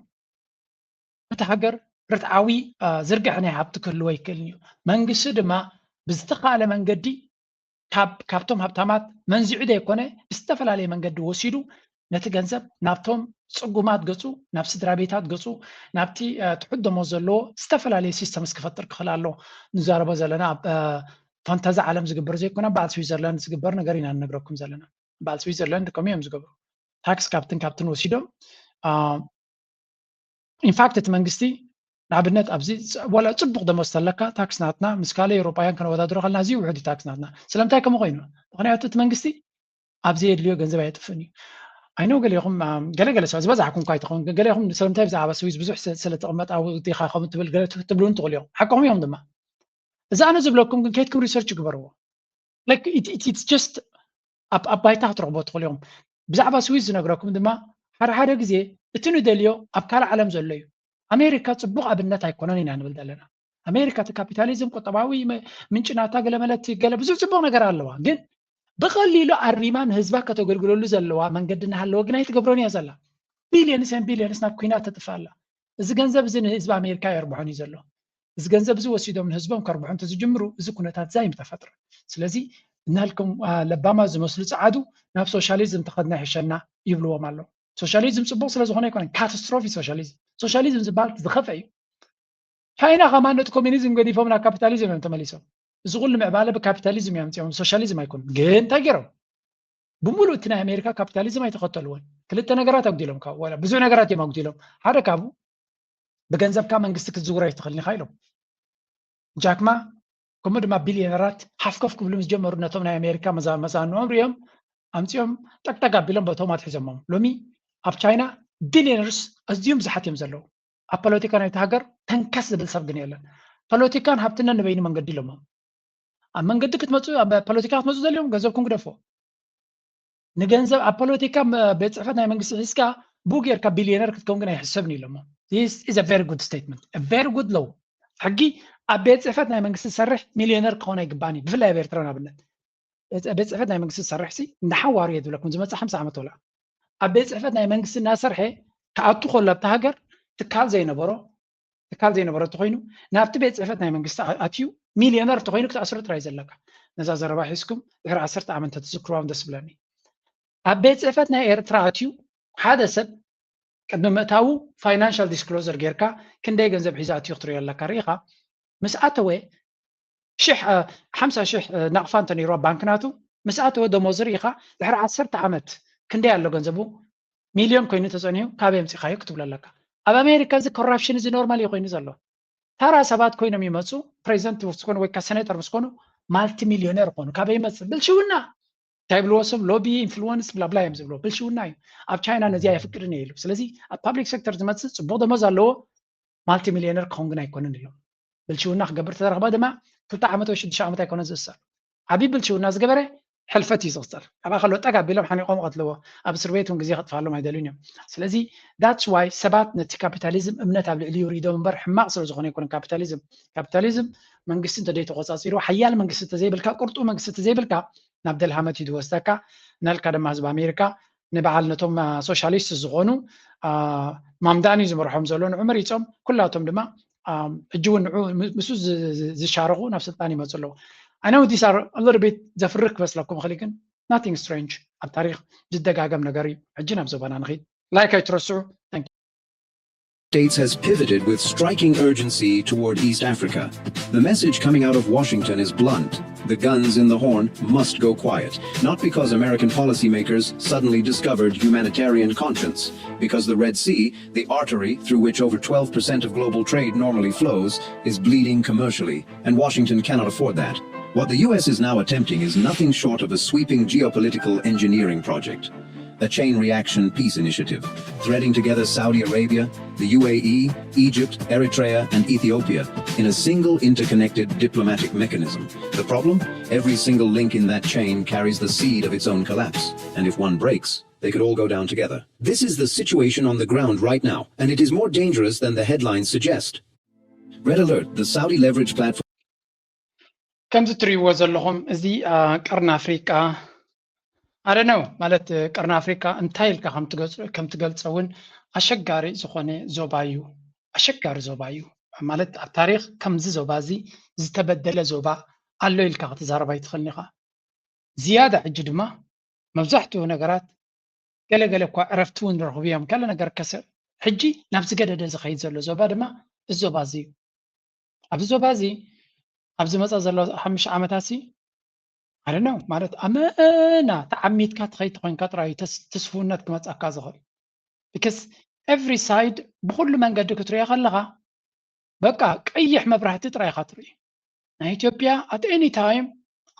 እቲ ሃገር ርትዓዊ ዝርግሐ ናይ ሃብቲ ክህልዎ ይክእል እዩ መንግስቲ ድማ ብዝተኻእለ መንገዲ ካብቶም ሃብታማት መንዚዑ ዘይኮነ ብዝተፈላለየ መንገዲ ወሲዱ ነቲ ገንዘብ ናብቶም ፅጉማት ገፁ ናብ ስድራ ቤታት ገፁ ናብቲ ትሑት ደሞዝ ዘለዎ ዝተፈላለየ ሲስተምስ ክፈጥር ክኽእል ኣሎ ንዛረቦ ዘለና ኣብ ፋንታዚ ዓለም ዝግበር ዘይኮነ በዓል ስዊዘርላንድ ዝግበር ነገር ኢና ንነግረኩም ዘለና በዓል ስዊዘርላንድ ከምኡ እዮም ዝገብሩ ታክስ ካብትን ካብትን ወሲዶም ኢንፋክት እቲ መንግስቲ ንኣብነት ኣብዚ ወላ ፅቡቅ ደሞዝ ተለካ ታክስ ናትና ምስ ካልእ ኤውሮጳውያን ከነወዳድሮ ከለና እዚ ውሕድ ታክስ ናትና ስለምንታይ ከምኡ ኮይኑ ምክንያቱ እቲ መንግስቲ ኣብ ዘየድልዮ ገንዘብ ኣየጥፍእን እዩ ኣይነው ገሌኹም ገለገለ ሰብ ዝበዛሕኩም እኳ ኣይትኸውን ገሌኹም ስለምንታይ ብዛዕባ ስዊዝ ብዙሕ ስለተቐመጥ ኣብ ዲኻ ከምኡ ትብል ገለ ትብሉ ትኽእሉ እዮም ሓቅኹም እዮም ድማ እዚ ኣነ ዝብለኩም ግን ከይትኩም ሪሰርች ግበርዎ ጀስት ኣብ ባይታ ክትረኽቦ ትኽእሉ እዮም ብዛዕባ ስዊዝ ዝነግረኩም ድማ ሓደ ሓደ ግዜ እቲ ንደልዮ ኣብ ካልእ ዓለም ዘሎ እዩ ኣሜሪካ ፅቡቅ ኣብነት ኣይኮነን ኢና ንብል ዘለና ኣሜሪካ እቲ ካፒታሊዝም ቁጠባዊ ምንጭ ናታ ገለመለቲ ገለ ብዙሕ ፅቡቅ ነገር ኣለዋ ግን ብቀሊሉ ኣሪማ ንህዝባ ከተገልግለሉ ዘለዋ መንገዲ እናሃለወ ግን ኣይትገብሮን እያ ዘላ billions and billions ናብ ኩናት ተጥፍእ ኣላ እዚ ገንዘብ እዚ ንህዝቢ ኣሜሪካ የርብሖን እዩ ዘሎ። እዚ ገንዘብ እዚ ወሲዶም ንህዝቦም ከርብሑ እንተዝጅምሩ እዚ ኩነታት ዛይም ተፈጥረ። ስለዚ እናልኩም ለባማ ዝመስሉ ፃዓዱ ናብ ሶሻሊዝም ተኸድና ይሕሸና ይብልዎም ኣለዉ። ሶሻሊዝም ፅቡቅ ስለዝኾነ ኣይኮነን፣ ካታስትሮፊ ሶሻሊዝም። ሶሻሊዝም ዝበሃል ዝኸፈ እዩ። ቻይና ከማን ነቲ ኮሚኒዝም ገዲፎም ናብ ካፒታሊዝም እዮም ተመሊሶም። እዚ ኩሉ ምዕባለ ብካፒታሊዝም እዮም ኣምፅኦም፣ ሶሻሊዝም ኣይኮኑን። ግን እንታይ ገይሮም? ብምሉእ እቲ ናይ ኣሜሪካ ካፒታሊዝም ኣይተኸተልዎን። ክልተ ነገራት ኣጉዲሎም፣ ካብ ዋላ ብዙሕ ነገራት እዮም ኣጉዲሎም። ሓደ ካብኡ ብገንዘብካ መንግስቲ ክትዝውር ኣይትኽእልን ኢኻ ኢሎም። ጃክማ ከምኡ ድማ ቢልዮነራት ሓፍከፍ ክብሉ ምስ ጀመሩ ነቶም ናይ ኣሜሪካ መዛንኦም ሪኦም ኣምፂኦም ጠቅጠቅ ኣቢሎም በቶም ኣትሒዞሞም። ሎሚ ኣብ ቻይና ቢልዮነርስ ኣዝዮም ብዙሓት እዮም ዘለዉ። ኣብ ፖለቲካ ናይቲ ሃገር ተንከስ ዝብል ሰብ ግን የለን። ፖለቲካን ሃብትናን ንበይኑ መንገዲ ኢሎሞ። ኣብ መንገዲ ክትመፁ ኣብ ፖለቲካ ክትመፁ ዘልዮም ገንዘብኩም ግደፎ። ንገንዘብ ኣብ ፖለቲካ ቤት ፅሕፈት ናይ መንግስቲ ሒዝካ ብኡ ጌርካ ቢልዮነር ክትከውን ግን ኣይሕሰብን ኢሎሞ። This is a very good statement, a very good law. ሕጊ ኣብ ቤት ፅሕፈት ናይ መንግስቲ ዝሰርሕ ሚልዮነር ክኸውን ኣይግባእን እዩ። ብፍላይ ኣብ ኤርትራ ንኣብነት ቤት ፅሕፈት ናይ መንግስቲ ዝሰርሕ ሲ እንዳሓዋሩ እየ ዝብለኩም ዝመፅእ ሓምሳ ዓመት ወላ ኣብ ቤት ፅሕፈት ናይ መንግስቲ እናሰርሐ ክኣቱ ከሎ ኣብቲ ሃገር ትካል ዘይነበሮ ትካል ዘይነበሮ እንተኮይኑ ናብቲ ቤት ፅሕፈት ናይ መንግስቲ ኣትዩ ሚልዮነር እንተኮይኑ ክትኣስሩ ጥራይ ዘለካ። ነዛ ዘረባ ሒዝኩም ድሕሪ ዓሰርተ ዓመት እንተትዝክርዋ ደስ ብለኒ። ኣብ ቤት ፅሕፈት ናይ ኤርትራ ኣትዩ ሓደ ሰብ ቅድሚ ምእታዉ ፋይናንሻል ዲስክሎዘር ጌርካ ክንደይ ገንዘብ ሒዛ ኣትዩ ክትሪኦ ኣለካ። ርኢኻ ምስ ኣተወ ሽሕ ሓምሳ ሽሕ ናቕፋ እንተ ነይርዋ ባንክ ናቱ ምስ ኣተወ ደሞዝ ርኢኻ ድሕሪ ዓሰርተ ዓመት ክንደይ ኣሎ ገንዘቡ ሚልዮን ኮይኑ ተጸኒሑ ካበይ ኣምጺኻዮ ክትብሎ ኣለካ። ኣብ ኣሜሪካ እዚ ኮራፕሽን እዚ ኖርማል እዩ ኮይኑ ዘሎ። ታራ ሰባት ኮይኖም ይመጹ ፕሬዚደንት ምስ ኮኑ ወይ ካ ሴኔተር ምስ ኮኑ ማልቲ ሚልዮነር ኮኑ ካበይ ይመጽእ ብልሽውና እንታይ ብልዎ ሰብ ሎቢ ኢንፍሉወንስ ብላብላ እዮም ዝብሎ ብልሽውና እዩ። ኣብ ቻይና ነዚኣ የፍቅድን እየ ኢሉ ስለዚ ኣብ ፓብሊክ ሴክተር ዝመጽእ ጽቡቅ ደሞዝ ኣለዎ ማልቲ ሚልዮነር ክኸውን ግን ኣይኮነን ኢሎም። ብልሽውና ክገብር ተረኽበ ድማ ክልተ ዓመት ወይ ሽዱሽተ ዓመት ኣይኮነን ዝእሰር። ዓብዪ ብልሽውና ዝገበረ ሕልፈት እዩ ዝቕፀር። ኣብኣ ከሎ ጠግ ኣቢሎም ሓኒቖም ቀትልዎ። ኣብ እስር ቤት እውን ግዜ ከጥፋሎም ኣይደልዩን እዮም። ስለዚ that's why ሰባት ነቲ ካፒታሊዝም እምነት ኣብ ልዕሊኡ ርኢዶም እምበር ሕማቕ ስለ ዝኾነ ኣይኮነን ካፒታሊዝም። ካፒታሊዝም መንግስቲ እንተደይተቆፃፂሩ ሓያል መንግስቲ እንተዘይብልካ ቅርጡ መንግስቲ እንተዘይብልካ ናብ ደልሃመት እዩ ዝወስደካ። እናልካ ድማ ህዝቢ ኣሜሪካ ንበዓል ነቶም ሶሻሊስት ዝኾኑ ማምዳኒ ዝመርሖም ዘሎ ንዑ መሪፆም ኩላቶም ድማ ሕጂ እውን ንዑ ምስ ዝሻረኹ ናብ ስልጣን ይመፁ ኣለዉ። I know these are a little bit ዘፍርህ ክመስለኩም ይኽእል ግን nothing strange ኣብ ታሪኽ ዝደጋገም ነገር እዩ። ሕጂ ናብ ዘባና ንኺድ። ላይክ ኣይትረስዑ። States has pivoted with striking urgency toward East Africa. The message coming out of Washington is blunt. The guns in the horn must go quiet, not because American policymakers suddenly discovered humanitarian conscience, because the Red Sea, the artery through which over twelve percent of global trade normally flows, is bleeding commercially, and Washington cannot afford that. What the U S is now attempting is nothing short of a sweeping geopolitical engineering project. A chain reaction peace initiative, threading together Saudi Arabia, the U A E, Egypt, Eritrea, and Ethiopia in a single interconnected diplomatic mechanism. The problem? Every single link in that chain carries the seed of its own collapse, and if one breaks, they could all go down together. This is the situation on the ground right now, and it is more dangerous than the headlines suggest. Red alert, the Saudi leverage platform. ከምዚ ትሪእዎ ዘለኹም እዚ ቀርኒ ኣፍሪቃ ኣደነው ማለት ቀርኒ ኣፍሪቃ እንታይ ኢልካ ከም ትገልጾ እውን ኣሸጋሪ ዝኾነ ዞባ እዩ። ኣሸጋሪ ዞባ እዩ ማለት ኣብ ታሪኽ ከምዚ ዞባ እዚ ዝተበደለ ዞባ ኣሎ ኢልካ ክትዛረብ ኣይትኽእልን ኢኻ። ዝያዳ ሕጂ ድማ መብዛሕትኡ ነገራት ገለገለ እኳ ዕረፍቲ እውን ረኽቡ እዮም ገለ ነገር ከስዕ ሕጂ ናብ ዝገደደ ዝኸይድ ዘሎ ዞባ ድማ እዚ ዞባ እዚ እዩ። ኣብዚ ዞባ እዚ ኣብ ዝመፃ ዘሎ ሓሙሽተ ዓመታት ሲ ኣደነው ማለት ኣመና ተዓሚትካ ትኸይድ ተኮይንካ ጥራይ እዩ ትስፍውነት ክመፃካ ዝኽእል። Because every side ብኩሉ መንገዲ ክትሪኦ ከለኻ በቃ ቀይሕ መብራህቲ ጥራይ ኢኻ ትርኢ። ናይ ኢትዮጵያ at any time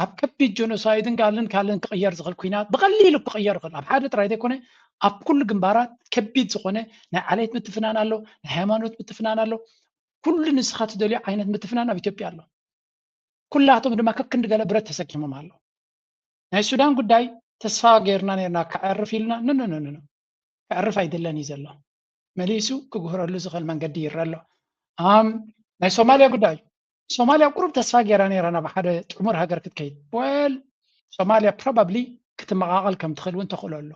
ኣብ ከቢድ ጀኖሳይድን ካልእን ካልእን ክቕየር ዝኽእል ኩናት ብቐሊሉ ክቕየር ይኽእል ኣብ ሓደ ጥራይ ዘይኮነ ኣብ ኩሉ ግንባራት ከቢድ ዝኾነ ናይ ዓሌት ምትፍናን ኣሎ፣ ናይ ሃይማኖት ምትፍናን ኣሎ። ኩሉ ንስኻ ትደልዮ ዓይነት ምትፍናን ኣብ ኢትዮጵያ ኣሎ። ኩላቶም ድማ ከክንዲ ገለ ብረት ተሰኪሞም ኣለዉ። ናይ ሱዳን ጉዳይ ተስፋ ጌርና ኔርና ክዕርፍ ኢልና ንንንንኑ ክዕርፍ ኣይደለን እዩ ዘሎ። መሊሱ ክግህረሉ ዝኽእል መንገዲ ይረአ ኣሎ። ኣም ናይ ሶማልያ ጉዳይ ሶማልያ ቁሩብ ተስፋ ጌራ ኔራ ናብ ሓደ ጥሙር ሃገር ክትከይድ ወል ሶማልያ probably ክትመቓቐል ከም ትኽእል እውን ተኽእሎ ኣሎ።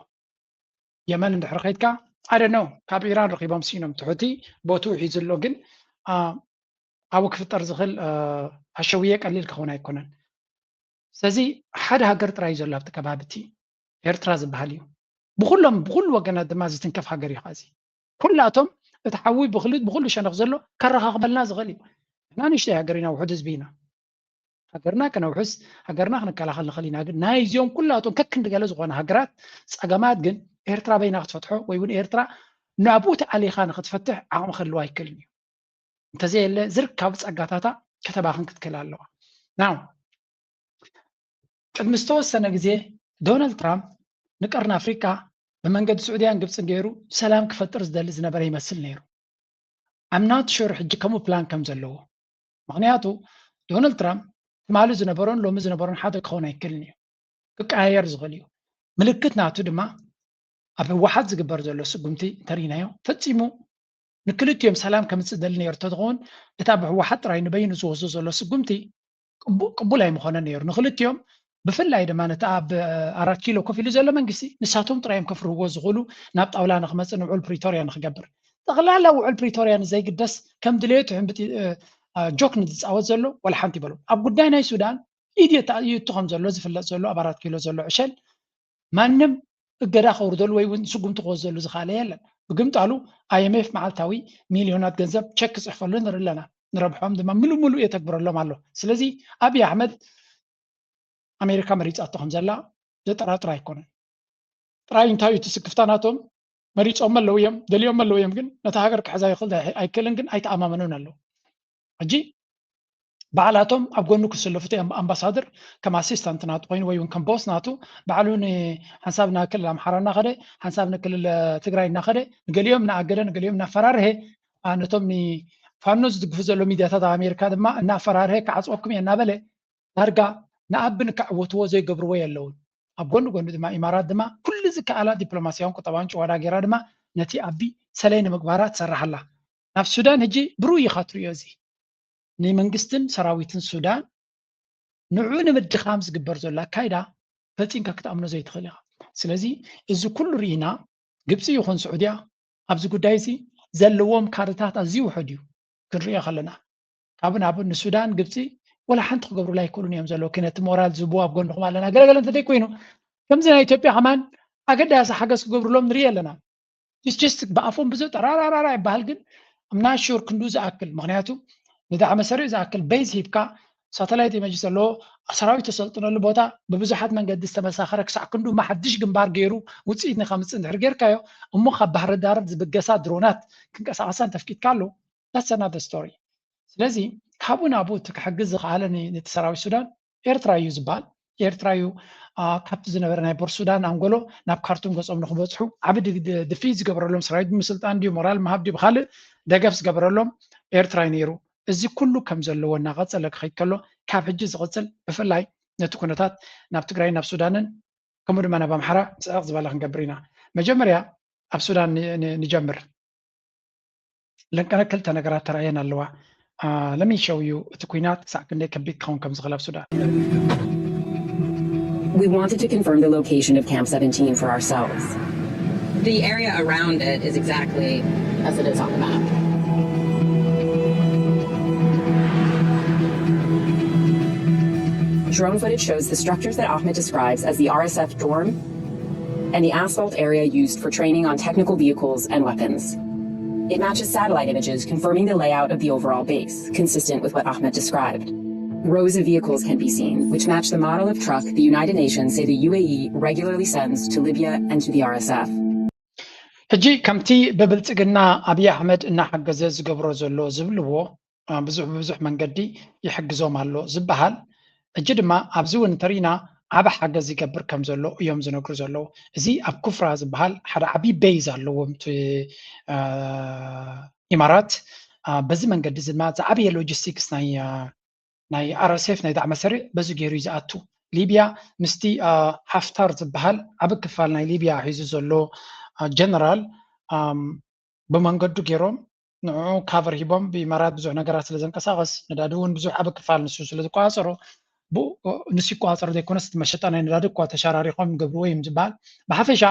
የመን እንድሕር ኸይድካ I don't know፣ ካብ ኢራን ረኺቦም ሲኖም ትሑቲ ቦትኡ ሒዙ ኣሎ። ግን ኣብኡ ክፍጠር ዝኽእል ኣሸውየ ቀሊል ክኸውን ኣይኮነን። ስለዚ ሓደ ሃገር ጥራይ እዩ ዘሎ ኣብቲ ከባቢ፣ እቲ ኤርትራ ዝበሃል እዩ። ብኩሎም ብኩሉ ወገናት ድማ ዝትንከፍ ሃገር እዩ። ኸዚ ኩላቶም እቲ ሓዊ ብክልት ብኩሉ ሸነኽ ዘሎ ከረኻኽበልና ዝኽእል እዩ። እና ንእሽተይ ሃገር ኢና፣ ውሑድ ህዝቢ ኢና። ሃገርና ከነውሕስ፣ ሃገርና ክንከላኸል ንኽእል ኢና። ግን ናይ እዚኦም ኩላቶም ከክንዲ ገለ ዝኾነ ሃገራት ጸገማት ግን ኤርትራ በይና ክትፈትሖ ወይ እውን ኤርትራ ናብኡ ተኣሊኻ ንክትፈትሕ ዓቕሚ ክህልዋ ኣይክእልን እዩ። እንተዘየለ ዝርካቡ ጸጋታታ ከተባኽን ክትክእል ኣለዋ። ናው ቅድሚ ዝተወሰነ ግዜ ዶናልድ ትራምፕ ንቀርኒ ኣፍሪቃ ብመንገዲ ስዑድያን ግብፅን ገይሩ ሰላም ክፈጥር ዝደሊ ዝነበረ ይመስል ነይሩ። I'm not sure ሕጂ ከምኡ ፕላን ከም ዘለዎ። ምክንያቱ ዶናልድ ትራምፕ ትማሊ ዝነበሮን ሎሚ ዝነበሮን ሓደ ክኸውን ኣይክእልን እዩ። ክቀያየር ዝኽእል እዩ። ምልክት ናቱ ድማ ኣብ ህወሓት ዝግበር ዘሎ ስጉምቲ እንተርኢናዮ ፈጺሙ ንክልቲኦም ሰላም ከምፅእ ደሊ ነይሩ እንተትኸውን እታ ብህወሓት ጥራይ ንበይኑ ዝወስዶ ዘሎ ስጉምቲ ቅቡል ኣይምኾነን ነይሩ ንክልቲኦም። ብፍላይ ድማ ነቲ ኣብ ኣራት ኪሎ ኮፍ ኢሉ ዘሎ መንግስቲ ንሳቶም ጥራዮም ከፍርህዎ ዝኽእሉ ናብ ጣውላ ንክመፅእ ንውዕል ፕሪቶርያ ንክገብር። ጠቕላላ ውዕል ፕሪቶርያ ንዘይግደስ ከም ድሌቱ ሕንብጢ ጆክ ንዝፃወት ዘሎ ዋላ ሓንቲ ይበሉ። ኣብ ጉዳይ ናይ ሱዳን ኢድ የታእዩ እቲ ከም ዘሎ ዝፍለጥ ዘሎ ኣብ ኣራት ኪሎ ዘሎ ዕሸል ማንም እገዳ ከውርደሉ ወይ እውን ስጉምቲ ክወስደሉ ዝኽኣለ የለን። ብግምጣሉ I M F መዓልታዊ ሚልዮናት ገንዘብ ቸክ ክፅሕፈሉ ንርኢ ኣለና። ንረብሖም ድማ ምሉእ ምሉእ የተግብረሎም ኣሎ። ስለዚ ኣብይ ኣሕመድ ኣሜሪካ መሪፃቶ ከም ዘላ ዘጠራጥር ኣይኮነን። ጥራይ እንታይ እዩ እቲ ስክፍታ ናቶም? መሪፆም ኣለዉ እዮም፣ ደልዮም ኣለዉ እዮም፣ ግን ነታ ሃገር ክሕዛ ይኽእል ኣይክእልን ግን ኣይተኣማመኑን ኣለዉ። ሕጂ ባዕላቶም ኣብ ጎኑ ክስለፉ እቲ ኣምባሳደር ከም ኣሲስታንት ናቱ ኮይኑ ወይ እውን ከም ቦስ ናቱ ባዕሉ ሓንሳብ ናብ ክልል ኣምሓራ እናኸደ ሓንሳብ ንክልል ትግራይ እናኸደ ንገሊኦም እናኣገደ ንገሊኦም እናፈራርሀ ነቶም ንፋኖ ዝድግፉ ዘሎ ሚድያታት ኣብ ኣሜሪካ ድማ እናፈራርሀ ክዓፅወኩም እየ እናበለ ዳርጋ ንኣቢ ንክዕወትዎ ዘይገብርዎ የለውን። ኣብ ጎኒ ጎኒ ድማ ኢማራት ድማ ኩሉ ዝከኣላ ዲፕሎማስያውን ቁጠባውን ጭዋዳ ገይራ ድማ ነቲ ኣቢ ሰለይ ንምግባራ ትሰርሕ ኣላ። ናብ ሱዳን ሕጂ ብሩይ ኢኻ ትሪኦ። እዚ ንመንግስትን ሰራዊትን ሱዳን ንዑ ንምድኻም ዝግበር ዘሎ ኣካይዳ ፈጺምካ ክትኣምኖ ዘይትኽእል ኢኻ። ስለዚ እዚ ኩሉ ርኢና ግብፂ ይኹን ስዑድያ ኣብዚ ጉዳይ እዚ ዘለዎም ካርታት ኣዝዩ ውሑድ እዩ። ክንሪኦ ከለና ካብ ናብ ንሱዳን ግብፂ ወላ ሓንቲ ክገብሩላ ኣይክእሉን እዮም ዘለዉ። ነቲ ሞራል ዝህቡ ኣብ ጎንኹም ኣለና ገለገለ እንተዘይ ኮይኑ ከምዚ ናይ ኢትዮጵያ ከማን ኣገዳሲ ሓገዝ ክገብሩሎም ንርኢ ኣለና። ስ ብኣፎም ብዙ ጠራራራራ ይበሃል ግን I'm not sure ክንዱ ዝኣክል ምክንያቱ ንዳዕመ ሰሪዕ ዝኣክል ቤዝ ሂብካ ሳተላይት ኢመጅ ዘለዎ ሰራዊት ተሰልጥነሉ ቦታ ብብዙሓት መንገዲ ዝተመሳኸረ ክሳዕ ክንዱ ማሓድሽ ግንባር ገይሩ ውፅኢት ንከምፅእ እንድሕር ጌርካዮ እሞ ካብ ባህሪ ዳር ዝብገሳ ድሮናት ክንቀሳቀሳን ተፍቂድካ ኣሎ that's another story። ስለዚ ካብኡ ናብኡ እቲ ክሕግዝ ዝኸኣለ ነቲ ሰራዊት ሱዳን ኤርትራ እዩ ዝበሃል። ኤርትራ እዩ ካብቲ ዝነበረ ናይ ቦር ሱዳን ኣንጎሎ ናብ ካርቱም ገጾም ንክበፅሑ ዓቢ ድፍኢት ዝገበረሎም ሰራዊት ብምስልጣን ድዩ ሞራል ምሃብ ድዩ ብካልእ ደገፍ ዝገበረሎም ኤርትራ እዩ ነይሩ። እዚ ኩሉ ከም ዘለዎ እናቐጸለ ክኸይድ ከሎ ካብ ሕጂ ዝቕጽል ብፍላይ ነቲ ኩነታት ናብ ትግራይ ናብ ሱዳንን ከምኡ ድማ ናብ ኣምሓራ ስዕቕ ዝበለ ክንገብር ኢና። መጀመርያ ኣብ ሱዳን ንጀምር። ለንቀነ ክልተ ነገራት ተራእየን ኣለዋ። ለሚሸውዩ እቲ ኩናት ክሳዕ ክንደይ ከቢድ ክኸውን ከም ዝኽእል ኣብ ሱዳን። We wanted to confirm the location of Camp seventeen for ourselves. The area around it is exactly as it is on the map. Drone footage shows the structures that Ahmed describes as the R S F dorm and the asphalt area used for training on technical vehicles and weapons. It matches satellite images confirming the layout of the overall base, consistent with what Ahmed described. Rows of vehicles can be seen, which match the model of truck the United Nations say the U A E regularly sends to Libya and to the R S F. ሕጂ ከምቲ ብብልጽግና ኣብይ ኣሕመድ እናሓገዘ ዝገብሮ ዘሎ ዝብልዎ ብዙሕ ብብዙሕ መንገዲ ይሕግዞም ኣሎ ዝበሃል ሕጂ ድማ ኣብዚ እውን እንተሪኢና ዓቢ ሓገዝ ይገብር ከም ዘሎ እዮም ዝነግሩ ዘለዉ። እዚ ኣብ ኩፍራ ዝበሃል ሓደ ዓቢ ቤዝ ኣለዎም ኢማራት። በዚ መንገዲ እዚ ድማ ዝዓበየ ሎጂስቲክስ ናይ ናይ ኣርኤስኤፍ ናይ ዳዕመ ሰሪዕ በዚ ገይሩ እዩ ዝኣቱ። ሊብያ ምስቲ ሓፍታር ዝበሃል ዓቢ ክፋል ናይ ሊብያ ሒዙ ዘሎ ጀነራል ብመንገዱ ገይሮም ንዕኡ ካቨር ሂቦም ብኢማራት ብዙሕ ነገራት ስለ ዘንቀሳቐስ ነዳዲ እውን ብዙሕ ዓቢ ክፋል ንሱ ስለ ዝቆፃፀሮ ንሱ ይቆፃፀሮ ዘይኮነስ እቲ መሸጣ ናይ ነዳዲ እኳ ተሻራሪኾም ይገብርዎ እዮም ዝበሃል። ብሓፈሻ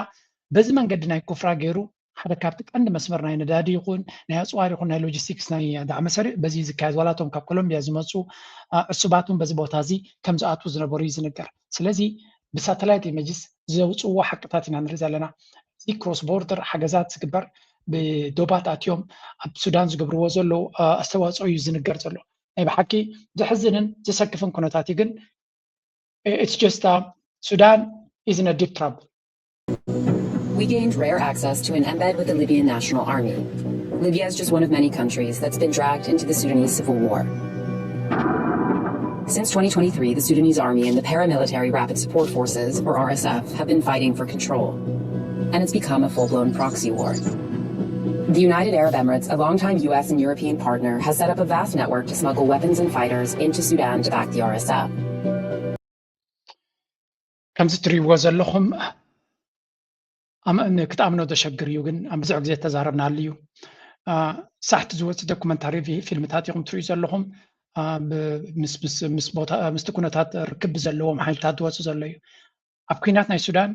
በዚ መንገዲ ናይ ኩፍራ ገይሩ ሓደ ካብቲ ቀንዲ መስመር ናይ ነዳዲ ይኹን ናይ ኣፅዋር ይኹን ናይ ሎጂስቲክስ ናይ ዳዕመ ሰሪዕ በዚ ዝካየድ ዋላቶም ካብ ኮሎምቢያ ዝመፁ ዕሱባት እውን በዚ ቦታ እዚ ከም ዝኣትዉ ዝነበሩ እዩ ዝንገር። ስለዚ ብሳተላይት ኢመጅስ ዘውፅዎ ሓቅታት ኢና ንርኢ ዘለና። እዚ ክሮስ ቦርደር ሓገዛት ዝግበር ብዶባት ኣትዮም ኣብ ሱዳን ዝገብርዎ ዘለዉ ኣስተዋፅኦ እዩ ዝንገር ዘሎ። ናይ ብሓቂ ዘሕዝንን ዘሰክፍን ኩነታት እዩ። ግን it's just Sudan is in a deep trouble. We gained rare access to an embed with the Libyan National Army. Libya is just one of many countries that's been dragged into the Sudanese civil war. Since twenty twenty-three, the Sudanese army and the paramilitary Rapid Support Forces, or R S F, have been fighting for control. And it's become a full-blown proxy war. The United Arab Emirates, a longtime U S and European partner, has set up a vast network to smuggle weapons and fighters into Sudan to back the R S F. ከምዚ ትሪእዎ ዘለኹም ክትኣምኖ ዘሸግር እዩ፣ ግን ኣብ ብዙሕ ግዜ ተዛረብናሉ እዩ። ሳሕቲ ዝወፅእ ዶኩመንታሪ ፊልምታት ኢኹም ትሪኡ ዘለኹም። ምስቲ ኩነታት ርክብ ብዘለዎም ሓይልታት ዝወፅእ ዘሎ እዩ። ኣብ ኩናት ናይ ሱዳን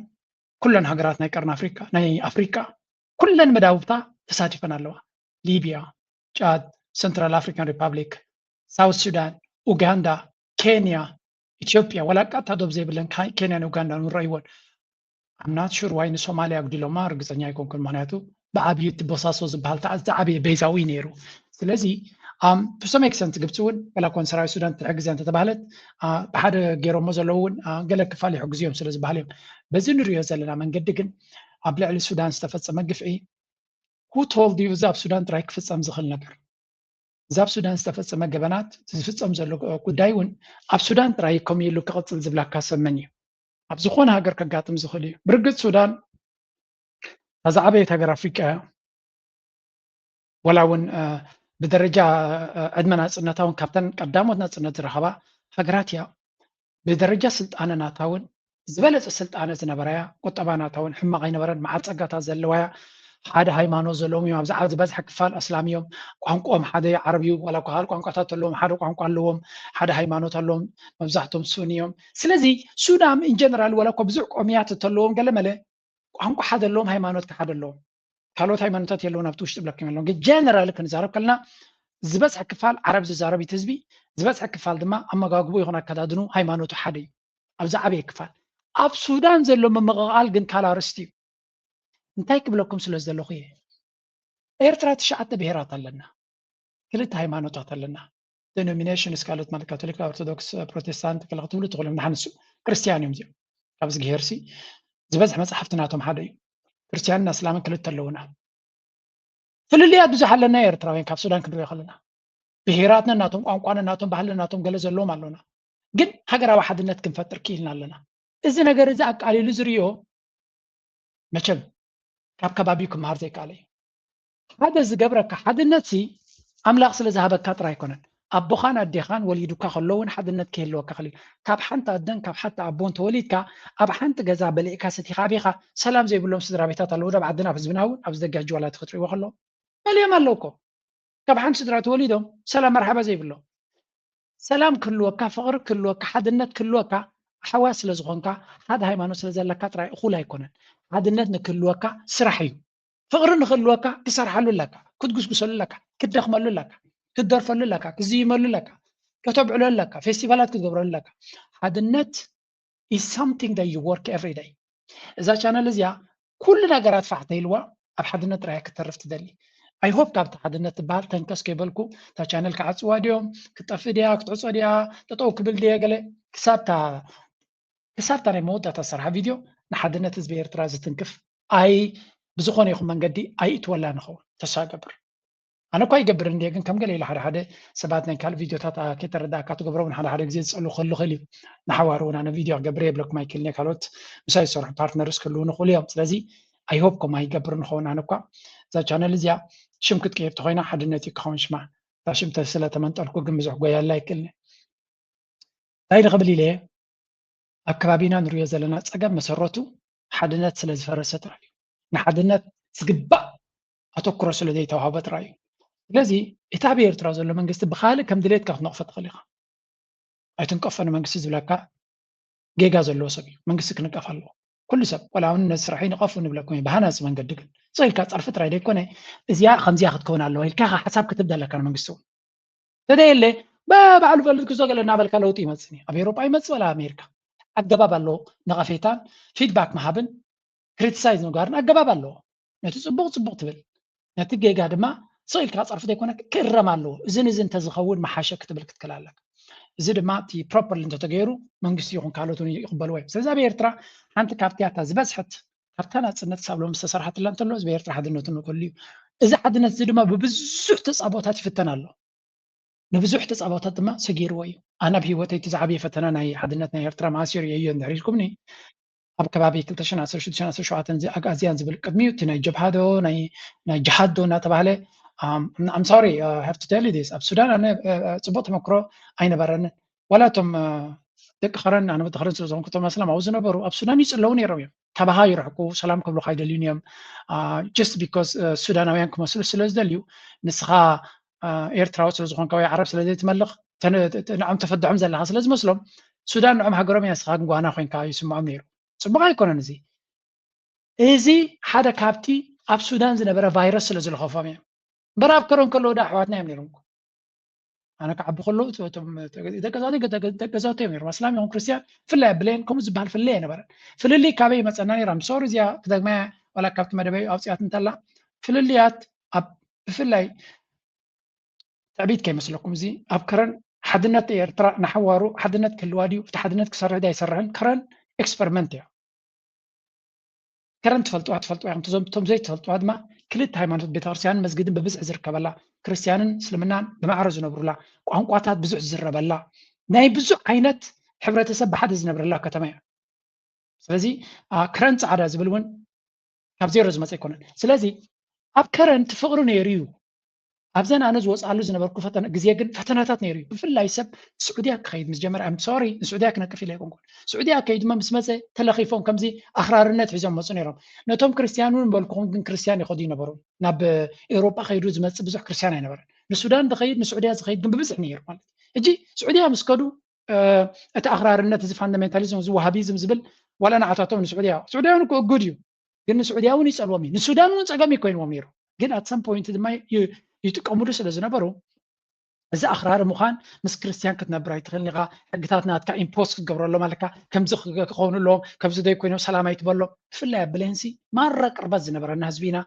ኩለን ሃገራት ናይ ቀርኒ ኣፍሪካ ናይ ኣፍሪካ ኩለን መዳውብታ ተሳቲፈን ኣለዋ። ሊብያ፣ ጫድ፣ ሰንትራል ኣፍሪካን ሪፓብሊክ፣ ሳውት ሱዳን፣ ኡጋንዳ፣ ኬንያ፣ ኢትዮጵያ፣ ዋላ ቃታ ዶብ ዘይብለን ኬንያን ኡጋንዳን እውን ረእይዎን። ኣምናት ሹር ዋይ ንሶማልያ ኣጉዲሎማ ርግፀኛ ኣይኮንኩን። ምክንያቱ ብዓብዩ እቲ ቦሳሶ ዝበሃል ዝዓበየ በይዛዊ ነይሩ። ስለዚ ቱ ሰም ኤክስተንት ግብፂ እውን ዋላ ኮን ሰራዊት ሱዳን ትሕግዘ እንተተባህለት ብሓደ ገይሮሞ ዘለዉ እውን ገለ ክፋል ይሕግዙ እዮም ስለ ዝበሃል እዮም። በዚ ንሪኦ ዘለና መንገዲ ግን ኣብ ልዕሊ ሱዳን ዝተፈፀመ ግፍዒ who told you እዚ ኣብ ሱዳን ጥራይ ክፍፀም ዝኽእል ነገር? እዚ ኣብ ሱዳን ዝተፈፀመ ገበናት ዝፍፀም ዘሎ ጉዳይ እውን ኣብ ሱዳን ጥራይ ከምኡ ኢሉ ክቕፅል ዝብላካ ሰብ መን እዩ? ኣብ ዝኾነ ሃገር ከጋጥም ዝኽእል እዩ። ብርግፅ ሱዳን እታ ዝዓበየት ሃገር ኣፍሪቃ እያ። ወላ እውን ብደረጃ ዕድመ ናፅነታ እውን ካብተን ቀዳሞት ናፅነት ዝረኸባ ሃገራት እያ። ብደረጃ ስልጣነ ናታ እውን ዝበለፀ ስልጣነ ዝነበራያ፣ ቁጠባ ናታ እውን ሕማቕ ኣይነበረን፣ መዓት ፀጋታት ዘለዋያ፣ ሓደ ሃይማኖት ዘለዎም እዮም። ኣብዚ ዝበዝሐ ክፋል ኣስላም እዮም። ቋንቋኦም ሓደ ዓረብ እዩ። ዋላ እኳ ካልእ ቋንቋታት ኣለዎም፣ ሓደ ቋንቋ ኣለዎም፣ ሓደ ሃይማኖት ኣለዎም። መብዛሕቶም ሱኒ እዮም። ስለዚ ሱዳን ኢንጀነራል ዋላ እኳ ብዙሕ ቆምያት እተለዎም ገለመለ ቋንቋ ሓደ ኣለዎም፣ ሃይማኖት ሓደ ኣለዎም። ካልኦት ሃይማኖታት የለውን ኣብቲ ውሽጢ ብለኩም ኣለዎም። ግን ጀነራል ክንዛረብ ከለና ዝበዝሐ ክፋል ዓረብ ዝዛረብ እቲ ህዝቢ፣ ዝበዝሐ ክፋል ድማ ኣመጋግቡ ይኹን ኣከዳድኑ ሃይማኖቱ ሓደ እዩ። ኣብ ዝዓበየ ክፋል ኣብ ሱዳን ዘሎ ምምቕቓል ግን ካልእ ኣርእስቲ እዩ። እንታይ ክብለኩም ስለ ዝደለኹ እየ። ኤርትራ ትሽዓተ ብሄራት ኣለና፣ ክልተ ሃይማኖታት ኣለና። ዴኖሚኔሽንስ ካልኦት ማለት ካቶሊክ፣ ኦርቶዶክስ፣ ፕሮቴስታንት ገለ ክትብሉ ትኽእሉ እዮም። ንሓንሱ ክርስትያን እዮም እዚኦም። ካብ እግዚኣብሄርሲ ዝበዝሐ መፅሓፍቲ ናቶም ሓደ እዩ። ክርስትያንን ኣስላምን ክልተ ኣለውና። ፍልልያት ብዙሕ ኣለና ኤርትራውያን ካብ ሱዳን ክንሪኦ ከለና ብሄራት ነናቶም ቋንቋ ነናቶም ባህሊ ነናቶም ገለ ዘለዎም ኣለውና። ግን ሃገራዊ ሓድነት ክንፈጥር ክኢልና ኣለና። እዚ ነገር እዚ ኣቃሊሉ ዝርእዮ መቸም ካብ ከባቢኡ ክመሃር ዘይከኣለ እዩ። ሓደ ዝገብረካ ሓድነት ሲ ኣምላኽ ስለ ዝሃበካ ጥራይ ኣይኮነን። ኣቦኻን ኣዴኻን ወሊዱካ ከሎ እውን ሓድነት ክህልወካ ክእል እዩ። ካብ ሓንቲ ኣደን ካብ ሓንቲ ኣቦን ተወሊድካ ኣብ ሓንቲ ገዛ በሊዕካ ሰቲኻ ኣቢኻ ሰላም ዘይብሎም ስድራ ቤታት ኣለዉ ዶ ኣብ ዓድና ኣብ ህዝብና እውን ኣብዚ ደገ ሕጂ ዋላ እቲ ክትሪእዎ ከሎ መሊኦም ኣለዉ እኮ ካብ ሓንቲ ስድራ ተወሊዶም ሰላም መርሓባ ዘይብሎም። ሰላም ክህልወካ ፍቕሪ ክህልወካ ሓድነት ክህልወካ ኣሕዋት ስለ ዝኾንካ ሓደ ሃይማኖት ስለ ዘለካ ጥራይ እኹል ኣይኮነን። ሓድነት ንክህልወካ ስራሕ እዩ። ፍቕሪ ንክህልወካ ክሰርሓሉ ኣለካ፣ ክትጉስጉሰሉ ኣለካ፣ ክትደኽመሉ ኣለካ፣ ክትደርፈሉ ኣለካ፣ ክትዝይመሉ ኣለካ፣ ከተብዕሎ ኣለካ፣ ፌስቲቫላት ክትገብረሉ ኣለካ። ሓድነት is something that you work every day። እዛ ቻነል እዚኣ ኩሉ ነገራት ፋሕ ተይልዋ ኣብ ሓድነት ጥራይ ክትተርፍ ትደሊ። I hope ካብቲ ሓድነት ትበሃል ተንከስ ከይበልኩ እታ ቻነል ክዓፅዋ ድዮም ክትጠፍእ ድያ ክትዕፆ ድያ ጠጠው ክብል ድየ ገለ ክሳብታ ክሳብታ ናይ መወዳእታ ዝሰርሓ ቪድዮ ንሓድነት ህዝቢ ኤርትራ ዝትንክፍ ኣይ ብዝኾነ ይኹን መንገዲ ኣይእትወላ ንኸውን ተስፋ ገብር። ኣነ እኳ ይገብር እንድየ ግን ከም ገለ ኢለ ሓደ ሓደ ሰባት ናይ ካልእ ቪድዮታት ከይተረዳእካ ትገብሮ እውን ሓደ ሓደ ግዜ ዝፀሉ ክህሉ ክእል እዩ። ንሓዋሩ እውን ኣነ ቪድዮ ክገብር የብለኩም ኣይክእልን እየ ካልኦት ምሳይ ዝሰርሑ ፓርትነርስ ክህልዉ ንኽእሉ እዮም። ስለዚ I hope ከምኡ ኣይገብር ንኸውን ኣነ እኳ እዛ ቻነል እዚኣ ሽም ክትቀይር ተኾይና ሓድነት እዩ ክኸውን ሽማ። እታ ሽም ስለ ተመንጠልኩ ግን ብዙሕ ጎያላ ኣይክእልን እየ። እንታይ ንኽብል ኢለ ኣብ ከባቢና ንሪኦ ዘለና ፀገም መሰረቱ ሓድነት ስለ ዝፈረሰ ጥራይ እዩ። ንሓድነት ዝግባእ ኣተኩሮ ስለ ዘይተዋህቦ ጥራይ እዩ። ስለዚ እቲ ኣብ ኤርትራ ዘሎ መንግስቲ ብኻልእ ከም ድሌትካ ክትነቕፎ ትኽእል ኢኻ። ኣይትንቀፎ ንመንግስቲ ዝብለካ ጌጋ ዘለዎ ሰብ እዩ። መንግስቲ ክንቀፍ ኣለዎ። ኩሉ ሰብ ዋላ እውን ነዚ ስራሕ ይንቐፉ ንብለኩም እዩ ብሃናፂ መንገዲ ግን ስቕ ኢልካ ጸርፊ ጥራይ ደይኮነ፣ እዚኣ ከምዚኣ ክትከውን ኣለዋ ኢልካ ኢኻ ሓሳብ ክትብ ዘለካ ንመንግስቲ እውን። ተደየለ በባዕሉ ፈልጥ ክዞ ገለ እናበልካ ለውጢ ይመጽእ። ኣብ ኤውሮጳ ይመጽእ ወላ ኣሜሪካ ኣገባብ ኣለዎ። ነቐፌታን ፊድባክ ምሃብን ክሪቲሳይዝ ምግባርን ኣገባብ ኣለዎ። ነቲ ጽቡቕ ጽቡቕ ትብል፣ ነቲ ጌጋ ድማ ስቕ ኢልካ ጸርፊ ዘይኮነ ክእረም ኣለዎ። እዝን እዚ እንተዝኸውን መሓሸ ክትብል ክትክእል ኣለካ። እዚ ድማ እቲ ፕሮፐርሊ እንተተገይሩ መንግስቲ ይኹን ካልኦት እውን ይቕበልዎ እዮም። ስለዚ ኣብ ኤርትራ ሓንቲ ካብቲኣታ ዝበዝሐት ካብታ ናጽነት ክሳብ ሎሚ ዝተሰርሓትላ እንተሎ ህዝቢ ኤርትራ ሓድነቱ ንክህሉ እዩ። እዚ ሓድነት እዚ ድማ ብብዙሕ ተጻቦታት ይፍተን ኣሎ። ንብዙሕ ተጻቦታት ድማ ሰጊርዎ እዩ። ኣነ ኣብ ህይወተይ እቲ ዝዓበየ ፈተና ናይ ሓድነት ናይ ኤርትራ መኣስ እዩ ርእየዮ እንድሕር ኢልኩምኒ፣ ኣብ ከባቢ ክልተ ሽሕን ዓሰርተ ሽዱሽተን ዓሰርተ ሸውዓተን እዚ ኣግኣዝያን ዝብል ቅድሚኡ እቲ ናይ ጀብሃዶ ናይ ናይ ጅሃዶ እናተባህለ ኣም ሳሪ ሃቭ ቱ ቴል ዲስ ኣብ ሱዳን ኣነ እ፣ እ፣ ጽቡቕ ተመክሮ ኣይነበረንን። ዋላ እቶም እ፣ ደቂ ኸረን ኣነ ደቂ ኸረን ስለ ዝኾንኩ እቶም ኣስላማዊ ዝነበሩ ኣብ ሱዳን ይጽለዉ ነይሮም እዮም። ካባኻ ይርሕቁ፣ ሰላም ክብሉኻ ኣይደልዩን እዮም። ጀስት ቢኮዝ ሱዳናውያን ክመስሉ ስለ ዝደልዩ፣ ንስኻ እ፣ ኤርትራዊ ስለ ዝኾንካ ወይ ዓረብ ስለ ዘይትመልኽ ተነ- ተ- ንዖም ተፈድዖም ዘለኻ ስለ ዝመስሎም፣ ሱዳን ንዖም ሃገሮም እያ፣ ንስኻ ግን ጓና ኮይንካ ይስምዖም ነይሩ። ጽቡቕ ኣይኮነን እዚ። እዚ ሓደ ካብቲ ኣብ ሱዳን ዝነበረ ቫይረስ ስለ ዝለኸፎም እዮም። እምበር ኣብ ከረን ከለዉ ዳ ኣሕዋትና እዮም ነይሮም እኮ። ኣነ ክዓቢ ከለዉ እቶ- እቶም ደቂ ገዛውተይ ገ- ገ- ደቂ ገዛውተይ እዮም ነይሮም። ኣስላም ይኹን ክርስትያን ፍላይ ብሌን ከምኡ ዝበሃል ፍልልይ ኣይነበረን። ፍልልይ ካበይ ይመጸና ነይሩ? ኣም ሶሪ እዚኣ ክደግመያ ዋላ ካብቲ መደበይ ኣውፅኣት እንተላ ፍልልያት ኣብ ብፍላይ ትዕቢት ከይመስለኩም፣ እዚ ኣብ ከረን ሓድነት ኤርትራ ንሓዋሩ ሓድነት ክህልዋ ድዩ፣ እቲ ሓድነት ክሰርሕ ድዩ ኣይሰርሕን፣ ከረን ኤክስፐሪመንት እያ። ከረን ትፈልጥዋ ትፈልጥዋ ኢኹም። እቶም እቶም ዘይትፈልጥዋ ድማ ክልተ ሃይማኖት ቤተክርስትያንን መስጊድን ብብዝሒ ዝርከበላ፣ ክርስትያንን እስልምናን ብማዕረ ዝነብሩላ፣ ቋንቋታት ብዙሕ ዝዝረበላ፣ ናይ ብዙሕ ዓይነት ሕብረተሰብ ብሓደ ዝነብረላ ከተማ እያ። ስለዚ አ፣ ክረን ጻዕዳ ዝብል እውን ካብ ዜሮ ዝመፀ ኣይኮነን። ስለዚ ኣብ ከረን እቲ ፍቕሪ ነይሩ እዩ። ኣብዘን ኣነ ዝወፅኣሉ ዝነበርኩ ፈተነ ግዜ ግን ፈተናታት ነይሩ እዩ። ብፍላይ ሰብ ስዑድያ ክኸይድ ምስ ጀመረ፣ ኣም ሶሪ፣ ንስዑድያ ክነቅፍ ኢለ ኣይኮንኩን። ስዑድያ ከይድ ድማ ምስ መፀ ተለኺፎም ከምዚ ኣኽራርነት ሒዞም መፁ ነይሮም። ነቶም ክርስትያን እውን በልኩኹም፣ ግን ክርስትያን ይኸዱ ይነበሩ። ናብ ኤውሮጳ ከይዱ ዝመፅእ ብዙሕ ክርስትያን ኣይነበረን። ንሱዳን ዝኸይድ ንስዑድያ ዝኸይድ ግን ብብዝሒ ነይሩ ማለት እዩ። ሕጂ ስዑድያ ምስ ከዱ እ፣ እቲ ኣኽራርነት እዚ ፋንዳሜንታሊዝም እዚ ዋሃቢዝም ዝብል ዋላ ንዓታቶም ንስዑድያ ስዑድያውን እኮ እጉድ እዩ፣ ግን ንስዑድያ እውን ይጸልዎም እዩ። ንሱዳን እውን ጸገም እዩ ኮይንዎም ነይሩ፣ ግን ኣት ሰም ፖይንት ድማ ይ- ይጥቀሙሉ ስለ ዝነበሩ እዚ ኣኽራሪ ምዃን ምስ ክርስትያን ክትነብር ኣይትኽእልን ኢኻ። ሕግታት ናትካ ኢምፖስ ክትገብረሎም ኣለካ። ከምዚ ክገ- ክኸውን ኣለዎም፣ ከምዚ ዘይኮይኖም ሰላም ኣይትበሎም። ብፍላይ ኣብ ብሌንሲ ማራ ቅርበት ዝነበረና ህዝቢ ኢና።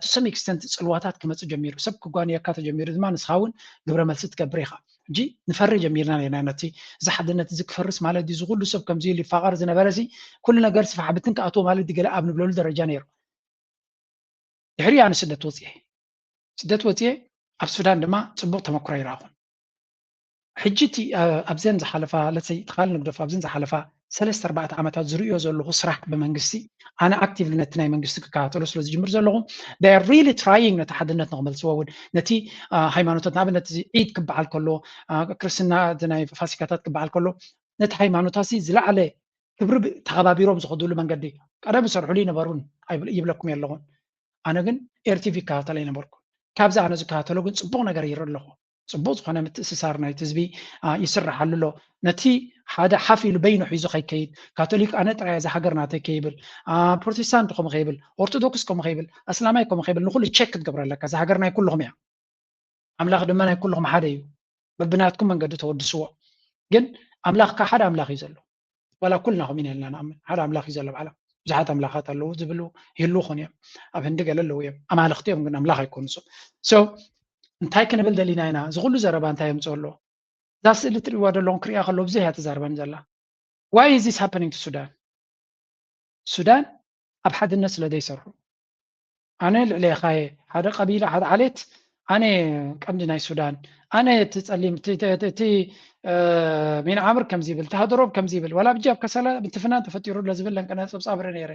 ቱ ሰም ኤክስተንት ጽልዋታት ክመጽእ ጀሚሩ፣ ሰብ ክጓንየካ ተጀሚሩ ድማ ንስኻ እውን ግብረ መልሲ ትገብር ኢኻ። ሕጂ ንፈሪ ጀሚርና ነርና ነቲ እዚ ሓድነት እዚ ክፈርስ ማለት ድዩ? እዚ ኩሉ ሰብ ከምዚ ኢሉ ይፋቐር ዝነበረ እዚ ኩሉ ነገር ስፋሕ ብትን ክኣትዎ ማለት ድዩ? ገለ ኣብ ንብለሉ ደረጃ ነይሩ። ድሕሪኡ ኣነ ስደት ወፅየ። ስደት ወፅየ ኣብ ሱዳን ድማ ፅቡቕ ተመክሮ ኣይረኣኹን። ሕጂ እቲ ኣብዘን ዝሓለፋ ለሰይ ትኻል ንግደፎ ኣብዘን ዝሓለፋ ሰለስተ ኣርባዕተ ዓመታት ዝርእዮ ዘለኹ ስራሕ ብመንግስቲ ኣነ ኣክቲቭሊ ነቲ ናይ መንግስቲ ክከታተሎ ስለ ዝጅምር ዘለኹ ሪሊ ትራይንግ ነቲ ሓድነት ንክመልስዎ እውን ነቲ ሃይማኖታት ንኣብነት እዚ ዒድ ክበዓል ከሎ ክርስትና ናይ ፋሲካታት ክበዓል ከሎ ነቲ ሃይማኖታሲ ዝለዓለ ክብሪ ተኸባቢሮም ዝኸዱሉ መንገዲ ቀደም ዝሰርሕሉ ይነበሩን ይብለኩም የለኹን። ኣነ ግን ኤርቲቪ ይከታተለ ይነበርኩ። ካብዚ ኣነ ዝከታተሎ ግን ፅቡቕ ነገር ይርኢ ኣለኹ። ፅቡቕ ዝኾነ ምትእስሳር ናይቲ ህዝቢ ይስራሓሉ ኣሎ። ነቲ ሓደ ሓፍ ኢሉ በይኑ ሒዙ ከይከይድ፣ ካቶሊክ ኣነ ጥራይ እዛ ሃገር ናተይ ከይብል፣ ፕሮቴስታንት ከምኡ ከይብል፣ ኦርቶዶክስ ከምኡ ከይብል፣ ኣስላማይ ከምኡ ከይብል፣ ንኩሉ ቸክ ክትገብሮ ኣለካ። እዛ ሃገር ናይ ኩልኹም እያ። ኣምላኽ ድማ ናይ ኩልኹም ሓደ እዩ። በብናትኩም መንገዲ ተወድስዎ። ግን ኣምላኽ ካብ ሓደ ኣምላኽ እዩ ዘሎ። ዋላ ኩልና ከምኡ ኢና ኢልና ንኣምን። ሓደ ኣምላኽ እዩ ዘሎ ባዕላ። ብዙሓት ኣምላኻት ኣለዉ ዝብሉ ይህልዉ ኾን እዮም። ኣብ ህንዲ ገለ ኣለዉ እዮም። ኣማልኽቲ እዮም ግን ኣምላኽ ኣይኮኑ እሶም። So እንታይ ክንብል ደሊና ኢና? እዚ ኩሉ ዘረባ እንታይ የምፅኦ ኣለዎ? እዛ ስእሊ ትርእይዋ ዘለኹም ክርእያ ከለኹ ብዙሕ እያ ትዛርበኒ ዘላ። Why is this happening to Sudan? ሱዳን ኣብ ሓድነት ስለ ዘይሰርሑ ኣነ ልዕሌኻ እየ ሓደ ቀቢላ ሓደ ዓሌት ኣነ ቀንዲ ናይ ሱዳን ኣነ እቲ ፀሊም እቲ ሚን ዓምር ከምዚ ይብል እቲ ሃደሮብ ከምዚ ይብል ዋላ ብጃ ኣብ ከሰላ ምትፍናን ተፈጢሩ ኣሎ ዝብል ለንቀና ፀብፃብ ርኢ ነይረ።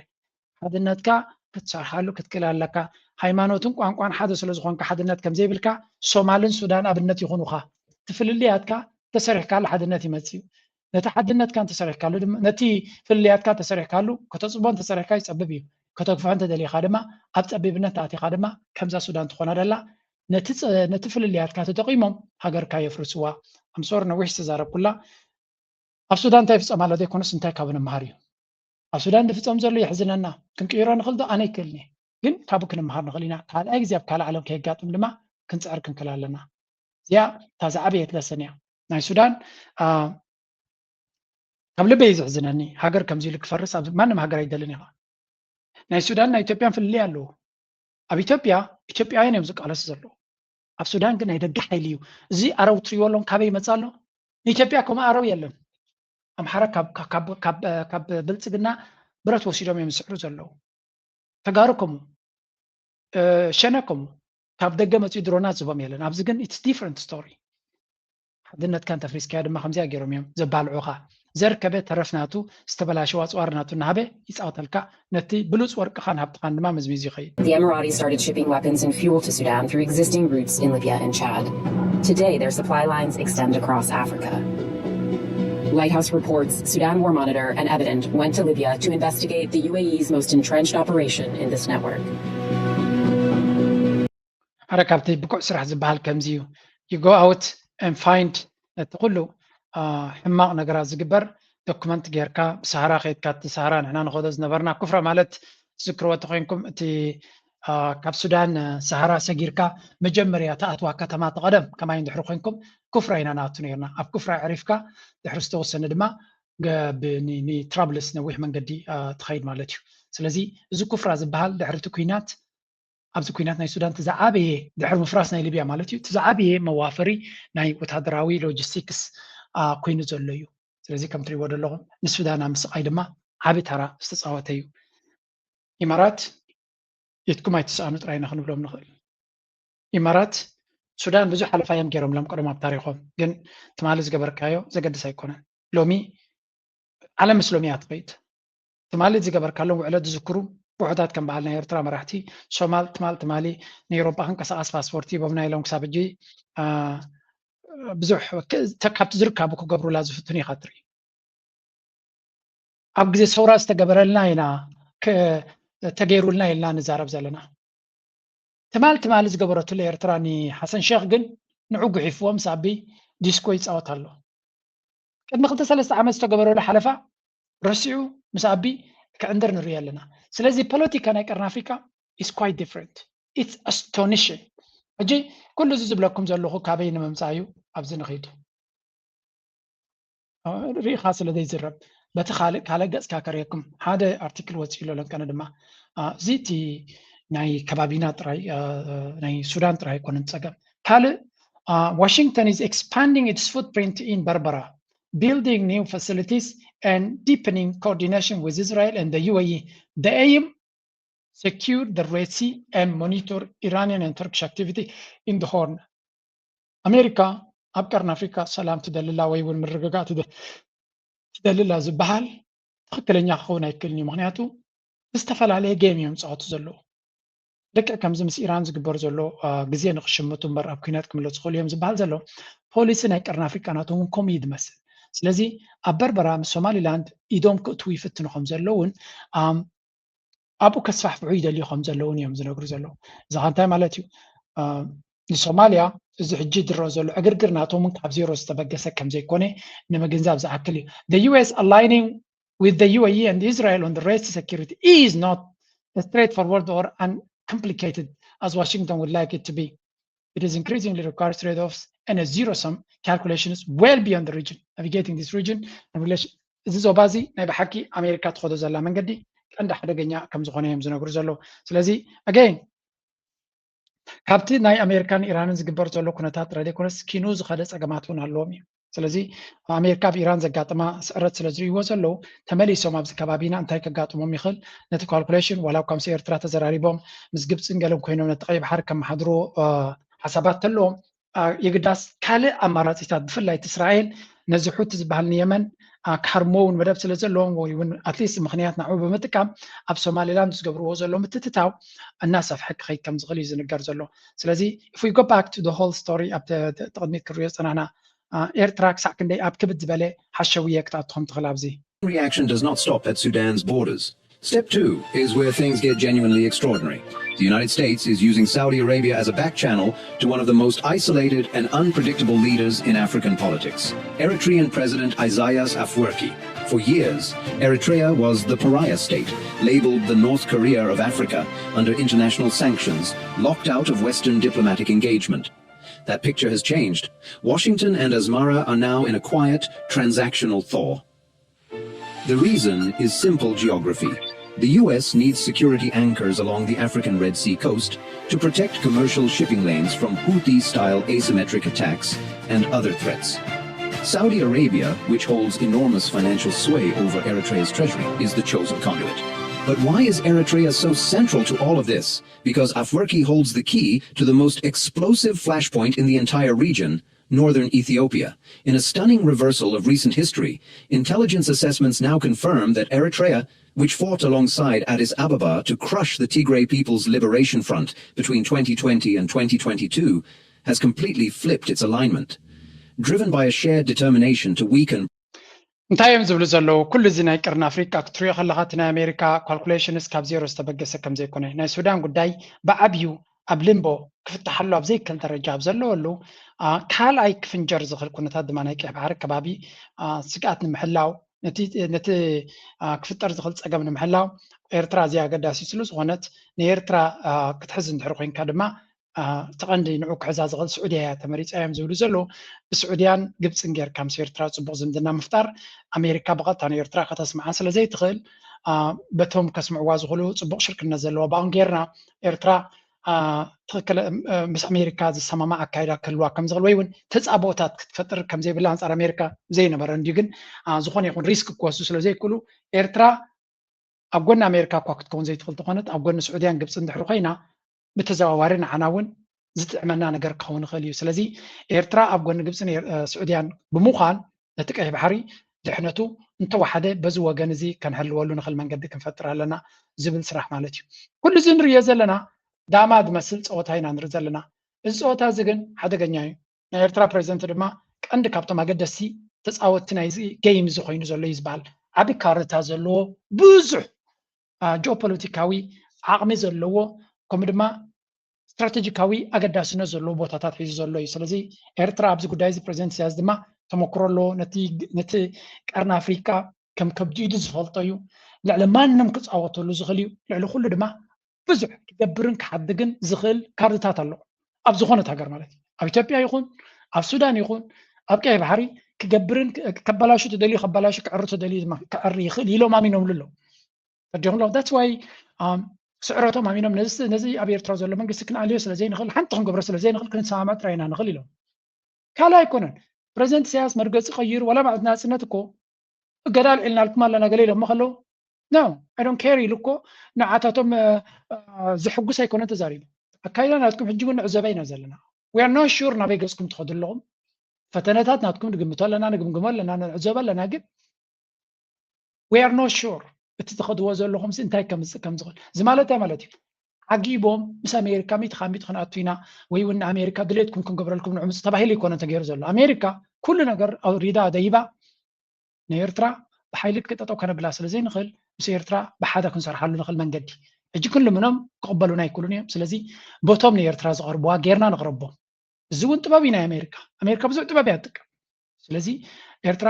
ሓድነትካ ክትሰርሓሉ ክትክእል ኣለካ። ሃይማኖትን ቋንቋን ሓደ ስለ ዝኾንካ ሓድነት ከምዘይብልካ ሶማልን ሱዳን ኣብነት ይኹኑኻ። እቲ ፍልልያትካ ተሰሪሕካሉ ሓድነት ይመፅእ እዩ። ነቲ ሓድነትካ እንተሰሪሕካሉ ድማ ነቲ ፍልልያትካ እንተሰሪሕካሉ ከተፅቦ እንተሰሪሕካ ይፀብብ እዩ። ከተግፍሖ እንተደሊኻ ድማ ኣብ ፀቢብነት ተኣቲኻ ድማ ከምዛ ሱዳን ትኾና ደላ ነቲ ፍልልያትካ ተጠቒሞም ሃገርካ የፍርስዋ። ኣምሶር ነዊሕ ዝተዛረብኩላ ኣብ ሱዳን እንታይ ይፍፀም ኣሎ ዘይኮነስ እንታይ ካብ ንምሃር እዩ። ኣብ ሱዳን ዝፍፀም ዘሎ የሕዝነና። ክንቅይሮ ንኽእል ዶ? ኣነ ይክእልኒ። ግን ካብኡ ክንመሃር ንኽእል ኢና። ካልኣይ ግዜ ኣብ ካልእ ዓለም ከየጋጥም ድማ ክንፅዕር ክንክእል ኣለና። እዚኣ እታ ዝዓበየት ለሰን እያ። ናይ ሱዳን ካብ ልበይ እዩ ዝሕዝነኒ። ሃገር ከምዚ ኢሉ ክፈርስ ኣብ ማንም ሃገር ኣይደልን ኢኻ። ናይ ሱዳን ናይ ኢትዮጵያን ፍልልይ ኣለዎ። ኣብ ኢትዮጵያ ኢትዮጵያውያን እዮም ዝቃለሱ ዘለዉ። ኣብ ሱዳን ግን ናይ ደገ ሓይሊ እዩ። እዚ ኣረው ትሪዎ ኣለኹም ካበይ ይመፅእ ኣሎ? ንኢትዮጵያ ከምኡ ኣረው የለን። ኣምሓራ ካብ ብልፅግና ብረት ወሲዶም እዮም ዝስዕሩ ዘለዉ። ተጋሩ ከምኡ፣ ሸነ ከምኡ። ካብ ደገ መፅኡ ድሮናት ዝቦም የለን። ኣብዚ ግን it's different story። ሓድነትካ እንተፍሪስካዮ ድማ ከምዚኣ ገይሮም እዮም ዘባልዑኻ። ዘርከበ ተረፍ ናቱ፣ ዝተበላሸወ ኣፅዋር ናቱ እናሃበ ይፃወተልካ፣ ነቲ ብሉፅ ወርቅኻን ሃብትኻን ድማ መዝሚዙ ይኸይድ። The Emirati started shipping weapons and fuel to Sudan through existing routes in Libya and Chad. Today, their supply lines extend across Africa. White House reports Sudan War Monitor and Evident went to Libya to investigate the U A E's most entrenched operation in this network. ሓደ ካብቲ ብቁዕ ስራሕ ዝበሃል ከምዚ እዩ። You go out and find ነቲ ኩሉ ሕማቕ ነገራት ዝግበር ዶክመንት ጌርካ ብሰሃራ ከይድካ እቲ ሰሃራ ንሕና ንኸዶ ዝነበርና ኩፍራ ማለት ትዝክርዎ ተኮይንኩም እቲ ካብ ሱዳን ሰሃራ ሰጊርካ መጀመርያ ተኣትዋ ከተማ ተቐደም ከማይ እንድሕሪ ኮይንኩም ኩፍራ ኢና ንኣቱ ነርና። ኣብ ኩፍራ ዕሪፍካ ድሕሪ ዝተወሰነ ድማ ንትራብልስ ነዊሕ መንገዲ ትኸይድ ማለት እዩ። ስለዚ እዚ ኩፍራ ዝበሃል ድሕሪ እቲ ኩናት ኣብዚ ኩናት ናይ ሱዳን እቲ ዝዓበየ ድሕሪ ምፍራስ ናይ ሊብያ ማለት እዩ እቲ ዝዓበየ መዋፈሪ ናይ ወታደራዊ ሎጂስቲክስ ኮይኑ ዘሎ እዩ። ስለዚ ከም ትሪእዎ ዘለኹም ንሱዳን ኣብ ምስቓይ ድማ ዓቢ ተራ ዝተፃወተ እዩ። ኢማራት ኢድኩም ኣይትስኣኑ ጥራይ ኢና ክንብሎም ንኽእል። ኢማራት ሱዳን ብዙሕ ሓለፋ እዮም ገይሮምሎም ቀደም ኣብ ታሪኾም፣ ግን ትማሊ ዝገበርካዮ ዘገድስ ኣይኮነን። ሎሚ ዓለም ምስ ሎሚ እያ ትኸይድ። ትማሊ ዝገበርካሎም ውዕለት ዝዝክሩ ውሑዳት ከም በዓል ናይ ኤርትራ መራሕቲ ሶማል ትማል ትማሊ ንኤውሮጳ ክንቀሳቐስ ፓስፖርት ሂቦምና ኢሎም ክሳብ ሕጂ ብዙሕ ካብቲ ዝርካቡ ክገብሩላ ዝፍትኑ ኢኻ ትርኢ። ኣብ ግዜ ሰውራ ዝተገበረልና ኢና ተገይሩልና ኢልና ንዛረብ ዘለና። ትማል ትማሊ ዝገበረትሉ ኤርትራ ንሓሰን ሸክ ግን ንዑ ጉሒፍዎ ምስ ኣቢ ዲስኮ ይፃወት ኣሎ። ቅድሚ ክልተ ሰለስተ ዓመት ዝተገበረሉ ሓለፋ ረሲዑ ምስ ኣቢ ክዕንድር ንርኢ ኣለና። ስለዚ ፖለቲካ ናይ ቀርኒ ኣፍሪካ is quite different. It's astonishing. ሕጂ ኩሉ እዚ ዝብለኩም ዘለኹ ካበይ ንምምፃእ እዩ ኣብዚ ንኽይድ ርኢኻ ስለ ዘይዝረብ በቲ ካልእ ካልእ ገፅካ ከርእየኩም ሓደ ኣርቲክል ወፂኡ ኣሎ። ለንቀነ ድማ እዚ እቲ ናይ ከባቢና ጥራይ ናይ ሱዳን ጥራይ ኣይኮነን ፀገም። ካልእ Washington is expanding its footprint in Berbera, building new facilities and deepening coordination with Israel and the U A E. The aim secure the Red Sea and monitor Iranian and Turkish activity in the Horn. ኣሜሪካ ኣብ ቀርኒ ኣፍሪካ ሰላም ትደልላ ወይ እውን ምርግጋእ ትደልላ ዝበሃል ትኽክለኛ ክኸውን ኣይክእልን እዩ። ምክንያቱ ዝተፈላለየ ጌም እዮም ዝፃወቱ ዘለዉ። ልክዕ ከምዚ ምስ ኢራን ዝግበር ዘሎ ግዜ ንክሽምቱ እምበር ኣብ ኩናት ክምለሱ ክኽእሉ እዮም ዝበሃል ዘሎ ፖሊሲ ናይ ቀርኒ ኣፍሪካ ናቶም እውን ከምኡ እዩ ዝመስል። ስለዚ ኣብ በርበራ ምስ ሶማሊላንድ ኢዶም ክእትዉ ይፍትኑ ከም ዘለውን ኣብኡ ከስፋሕፍሑ ይደልዩ ከም ዘለውን እዮም ዝነግሩ ዘለዉ። እዚ ከ እንታይ ማለት እዩ? ንሶማልያ እዚ ሕጂ ዝረአ ዘሎ ዕግርግር ናቶም እውን ካብ ዜሮ ዝተበገሰ ከም ዘይኮነ ንምግንዛብ ዝኣክል እዩ። The U S aligning with the U A E and Israel on the Red Sea security is not straightforward or uncomplicated as Washington would like it to be. It is increasingly requires trade-offs and a zero-sum calculation is well beyond the region. Navigating this region and relation እዚ ዞባ እዚ ናይ ብሓቂ ኣሜሪካ ትኸዶ ዘላ መንገዲ ቀንዲ ሓደገኛ ከም ዝኾነ እዮም ዝነግሩ ዘለዉ። ስለዚ again ካብቲ ናይ ኣሜሪካን ኢራንን ዝግበር ዘሎ ኩነታት ጥራይ ዘይኮነስ ኪኑ ዝኸደ ፀገማት እውን ኣለዎም እዩ። ስለዚ ኣሜሪካ ኣብ ኢራን ዘጋጥማ ስዕረት ስለ ዝርእይዎ ዘለዉ ተመሊሶም ኣብዚ ከባቢና እንታይ ከጋጥሞም ይኽእል ነቲ ካልኩሌሽን ዋላ እኳ ምስ ኤርትራ ተዘራሪቦም ምስ ግብፅን ገለን ኮይኖም ነቲ ቀይ ባሕሪ ከመሓድርዎ ሓሳባት ተለዎም የግዳስ ካልእ ኣማራፂታት ብፍላይ እቲ እስራኤል ነዚ ሑቲ ዝበሃል ንየመን ክሃርሞ እውን መደብ ስለ ዘለዎም ወይ እውን ኣትሊስት ምክንያት ንዕኡ ብምጥቃም ኣብ ሶማሊላንድ ዝገብርዎ ዘሎ ምትትታው እናሰፍሐ ክኸይድ ከም ዝኽእል እዩ ዝንገር ዘሎ። ስለዚ if we go back to the whole story ኣብ ቅድሚት ክንሪኦ ዝፀናሕና ኤርትራ ክሳዕ ክንደይ ኣብ ክብድ ዝበለ ሓሸውየ ክትኣቱ ከም ትኽእል ኣብዚ Reaction does not stop at Sudan's borders. Step two is where things get genuinely extraordinary. The United States is using Saudi Arabia as a back channel to one of the most isolated and unpredictable leaders in African politics, Eritrean President Isaias Afwerki. For years, Eritrea was the pariah state, labeled the North Korea of Africa, under international sanctions, locked out of Western diplomatic engagement. That picture has changed. Washington and Asmara are now in a quiet, transactional thaw. The reason is simple geography. The U S needs security anchors along the African Red Sea coast to protect commercial shipping lanes from Houthi-style asymmetric attacks and other threats. Saudi Arabia, which holds enormous financial sway over Eritrea's treasury, is the chosen conduit. But why is Eritrea so central to all of this? Because Afwerki holds the key to the most explosive flashpoint in the entire region, northern Ethiopia. In a stunning reversal of recent history, intelligence assessments now confirm that Eritrea, which fought alongside Addis Ababa to crush the Tigray People's Liberation Front between twenty twenty and twenty twenty-two, has completely flipped its alignment. Driven by a shared determination to weaken እንታይ እዮም ዝብሉ ዘለዉ? ኩሉ እዚ ናይ ቀርኒ ኣፍሪቃ ክትሪኦ ከለኻ፣ እቲ ናይ ኣሜሪካ ካልኩሌሽንስ ካብ ዜሮ ዝተበገሰ ከም ዘይኮነ፣ ናይ ሱዳን ጉዳይ ብዓብዩ ኣብ ሊምቦ ክፍታሓሉ ኣብ ዘይከል ደረጃ ኣብ ዘለወሉ፣ ካልኣይ ክፍንጀር ዝኽእል ኩነታት ድማ ናይ ቀይሕ ባሕሪ ከባቢ ስግኣት ንምሕላው፣ ነቲ ክፍጠር ዝኽእል ፀገም ንምሕላው ኤርትራ እዚኣ ኣገዳሲ ስለ ዝኾነት፣ ንኤርትራ ክትሕዝ እንድሕር ኮይንካ ድማ እቲ ቀንዲ ንዑ ክሕዛ ዝኽእል ስዑድያ እያ ተመሪፃ እዮም ዝብሉ ዘለዉ። ብስዑድያን ግብፅን ጌርካ ምስ ኤርትራ ፅቡቕ ዝምድና ምፍጣር፣ ኣሜሪካ ብቐጥታ ንኤርትራ ከተስምዓ ስለ ዘይትኽእል፣ በቶም ከስምዕዋ ዝኽእሉ ፅቡቕ ሽርክነት ዘለዎ ባእን ጌርና ኤርትራ ትኽክል ምስ ኣሜሪካ ዝሰማማዕ ኣካይዳ ክህልዋ ከም ዝኽእል ወይ እውን ተፃብኦታት ክትፈጥር ከም ዘይብላ ኣንፃር ኣሜሪካ ዘይነበረ እንድዩ። ግን ዝኾነ ይኹን ሪስክ ክወስዱ ስለ ዘይክእሉ ኤርትራ ኣብ ጎኒ ኣሜሪካ እኳ ክትከውን ዘይትኽእል ተኾነት ኣብ ጎኒ ስዑድያን ግብፅን ድሕሪ ኮይና ብተዘዋዋሪ ንዓና እውን ዝጥዕመና ነገር ክኸውን ይኽእል እዩ። ስለዚ ኤርትራ ኣብ ጎኒ ግብፅን ስዑድያን ብምዃን ነቲ ቀይሕ ባሕሪ ድሕነቱ እንተወሓደ በዚ ወገን እዚ ከንሕልወሉ ንኽእል መንገዲ ክንፈጥር ኣለና ዝብል ስራሕ ማለት እዩ። ኩሉ እዚ ንርእዮ ዘለና ዳማ ዝመስል ፀወታ ኢና ንርኢ ዘለና። እዚ ፀወታ እዚ ግን ሓደገኛ እዩ። ናይ ኤርትራ ፕሬዚደንት ድማ ቀንዲ ካብቶም ኣገደስቲ ተፃወትቲ ናይዚ ጌይም እዚ ኮይኑ ዘሎ እዩ ዝበሃል። ዓቢ ካርታ ዘለዎ ብዙሕ ጂኦፖለቲካዊ ዓቕሚ ዘለዎ ከምኡ ድማ ስትራቴጂካዊ ኣገዳስነት ዘለዎ ቦታታት ሒዙ ዘሎ እዩ። ስለዚ ኤርትራ ኣብዚ ጉዳይ እዚ ፕሬዚደንት ኢሳያስ ድማ ተመክሮ ኣለዎ። ነቲ ቀርኒ ኣፍሪቃ ከም ከብዲዱ ዝፈልጦ እዩ። ልዕሊ ማንም ክፃወተሉ ዝኽእል እዩ። ልዕሊ ኩሉ ድማ ብዙሕ ክገብርን ክሓድግን ዝኽእል ካርድታት ኣለዎ ኣብ ዝኾነት ሃገር ማለት እዩ። ኣብ ኢትዮጵያ ይኹን ኣብ ሱዳን ይኹን ኣብ ቀይ ባሕሪ ክገብርን ከበላሹ ተደልዩ ከበላሹ ክዕሪ ተደልዩ ድማ ክዕሪ ይኽእል ኢሎም ኣሚኖምሉ ኣለዉ። ተዲኹም ኣለዉ that's why ስዕረቶም ኣሚኖም ነዚ ኣብ ኤርትራ ዘሎ መንግስቲ ክንኣልዮ ስለ ዘይንኽእል ሓንቲ ክንገብሮ ስለ ዘይንኽእል ክንሰማማዕ ጥራይ ኢና ንኽእል ኢሎም። ካልእ ኣይኮነን። ፕሬዚደንት ኢሳያስ መርገፂ ቀይሩ ዋላ ናፅነት እኮ እገዳ ኣልዒልናልኩም ኣለና ገለ ኢሎሞ ከለዉ no I don't care ኢሉ እኮ ንዓታቶም ዘሕጉስ ኣይኮነን ተዛሪቡ። ኣካይዳ ናትኩም ሕጂ እውን ንዕዘበ ኢና ዘለና። We are not sure ናበይ ገፅኩም ትኸዱ ኣለኹም። ፈተነታት ናትኩም ንግምቶ ኣለና፣ ንግምግሞ ኣለና፣ ንዕዘቦ ኣለና። ግን we are not sure እቲ ትኸድዎ ዘለኹም እንታይ ከምፅእ ከም ዝኽእል። እዚ ማለት እንታይ ማለት እዩ? ዓጊቦም ምስ ኣሜሪካ ሚእቲ ካብ ሚእቲ ክንኣቱ ኢና ወይ እውን ንኣሜሪካ ድሌትኩም ክንገብረልኩም ንዕምፁ ተባሂሉ ኣይኮነን ተገይሩ ዘሎ። ኣሜሪካ ኩሉ ነገር ኣውሪዳ ደይባ ንኤርትራ ብሓይሊ ክትጠጠው ከነብላ ስለ ዘይንኽእል ምስ ኤርትራ ብሓደ ክንሰርሓሉ ንኽእል መንገዲ ሕጂ ክንልምኖም ክቕበሉና ኣይክእሉን እዮም። ስለዚ በቶም ንኤርትራ ዝቐርብዋ ጌርና ንቕረቦም። እዚ እውን ጥበብ እዩ ናይ ኣሜሪካ። ኣሜሪካ ብዙሕ ጥበብ እያ ትጥቀም። ስለዚ ኤርትራ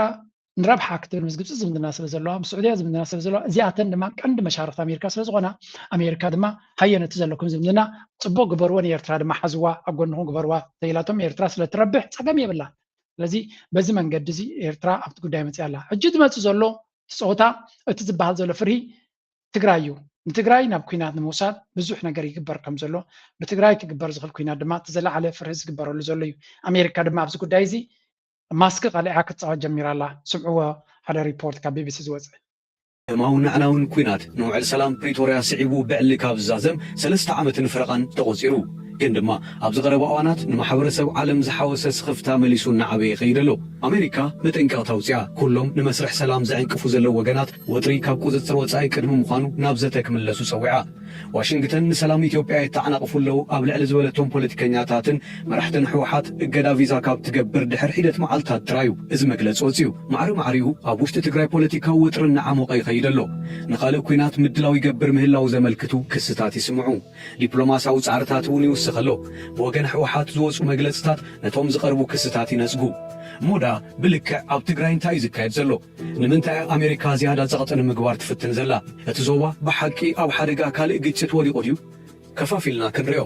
ንረብሓ ክትብል ምስ ግብፂ ዝምድና ስለ ዘለዋ ምስ ስዑድያ ዝምድና ስለ ዘለዋ እዚኣተን ድማ ቀንዲ መሻርክቲ ኣሜሪካ ስለ ዝኾና ኣሜሪካ ድማ ሃየ ነቲ ዘለኩም ዝምድና ፅቡቅ ግበርዎ ንኤርትራ ድማ ሓዝዋ ኣብ ጎንኹም ግበርዋ ተይላቶም ኤርትራ ስለ ትረብሕ ፀገም የብላ። ስለዚ በዚ መንገዲ እዚ ኤርትራ ኣብቲ ጉዳይ መፅያ ኣላ። ሕጂ ዝመፅእ ዘሎ እቲ ፀወታ እቲ ዝበሃል ዘሎ ፍርሂ ትግራይ እዩ። ንትግራይ ናብ ኩናት ንምውሳድ ብዙሕ ነገር ይግበር ከም ዘሎ ብትግራይ ክግበር ዝኽእል ኩናት ድማ እቲ ዘለዓለ ፍርሂ ዝግበረሉ ዘሎ እዩ። ኣሜሪካ ድማ ኣብዚ ጉዳይ እዚ ማስክ ቀሊዓ ክትፃወት ጀሚራ ኣላ። ስምዕዎ ሓደ ሪፖርት ካብ ቢቢሲ ዝወፀ። እማውን ናዕናውን ኲናት ንውዕል ሰላም ፕሪቶርያ ስዒቡ ብዕሊ ካብ ዝዛዘም ሰለስተ ዓመትን ፈረቓን ተቖጺሩ። ግን ድማ ኣብዚ ቀረባ እዋናት ንማሕበረሰብ ዓለም ዝሓወሰ ስኽፍታ መሊሱ እናዓበየ ይኸይድ ኣሎ። ኣሜሪካ መጠንቀቕታ ኣውጺኣ፣ ኩሎም ንመስርሕ ሰላም ዘዕንቅፉ ዘለዉ ወገናት ወጥሪ ካብ ቁጽጽር ወጻኢ ቅድሚ ምዃኑ ናብ ዘተ ክምለሱ ጸዊዓ። ዋሽንግተን ንሰላም ኢትዮጵያ የተዓናቕፉ ኣለዉ ኣብ ልዕሊ ዝበለቶም ፖለቲከኛታትን መራሕትን ህወሓት እገዳ ቪዛ ካብ ትገብር ድሕር ሒደት መዓልታት ጥራዩ እዚ መግለጺ ወጺኡ። ማዕረ ማዕሪኡ ኣብ ውሽጢ ትግራይ ፖለቲካዊ ወጥሪ እናዓሞቐ ይኸይድ ኣሎ። ንኻልእ ኲናት ምድላው ይገብር ምህላው ዘመልክቱ ክስታት ይስምዑ። ዲፕሎማስያዊ ጻዕርታት እውን ይውስኽ ኣሎ። ብወገን ህወሓት ዝወጹ መግለጽታት ነቶም ዝቐርቡ ክስታት ይነጽጉ። እሞ ደኣ ብልክዕ ኣብ ትግራይ እንታይ እዩ ዝካየድ ዘሎ? ንምንታይ ኣሜሪካ ዝያዳ ጸቕጢ ንምግባር ትፍትን ዘላ? እቲ ዞባ ብሓቂ ኣብ ሓደጋ ካልእ ግጭት ወዲቑ ድዩ? ከፋፊልና ክንሪኦ።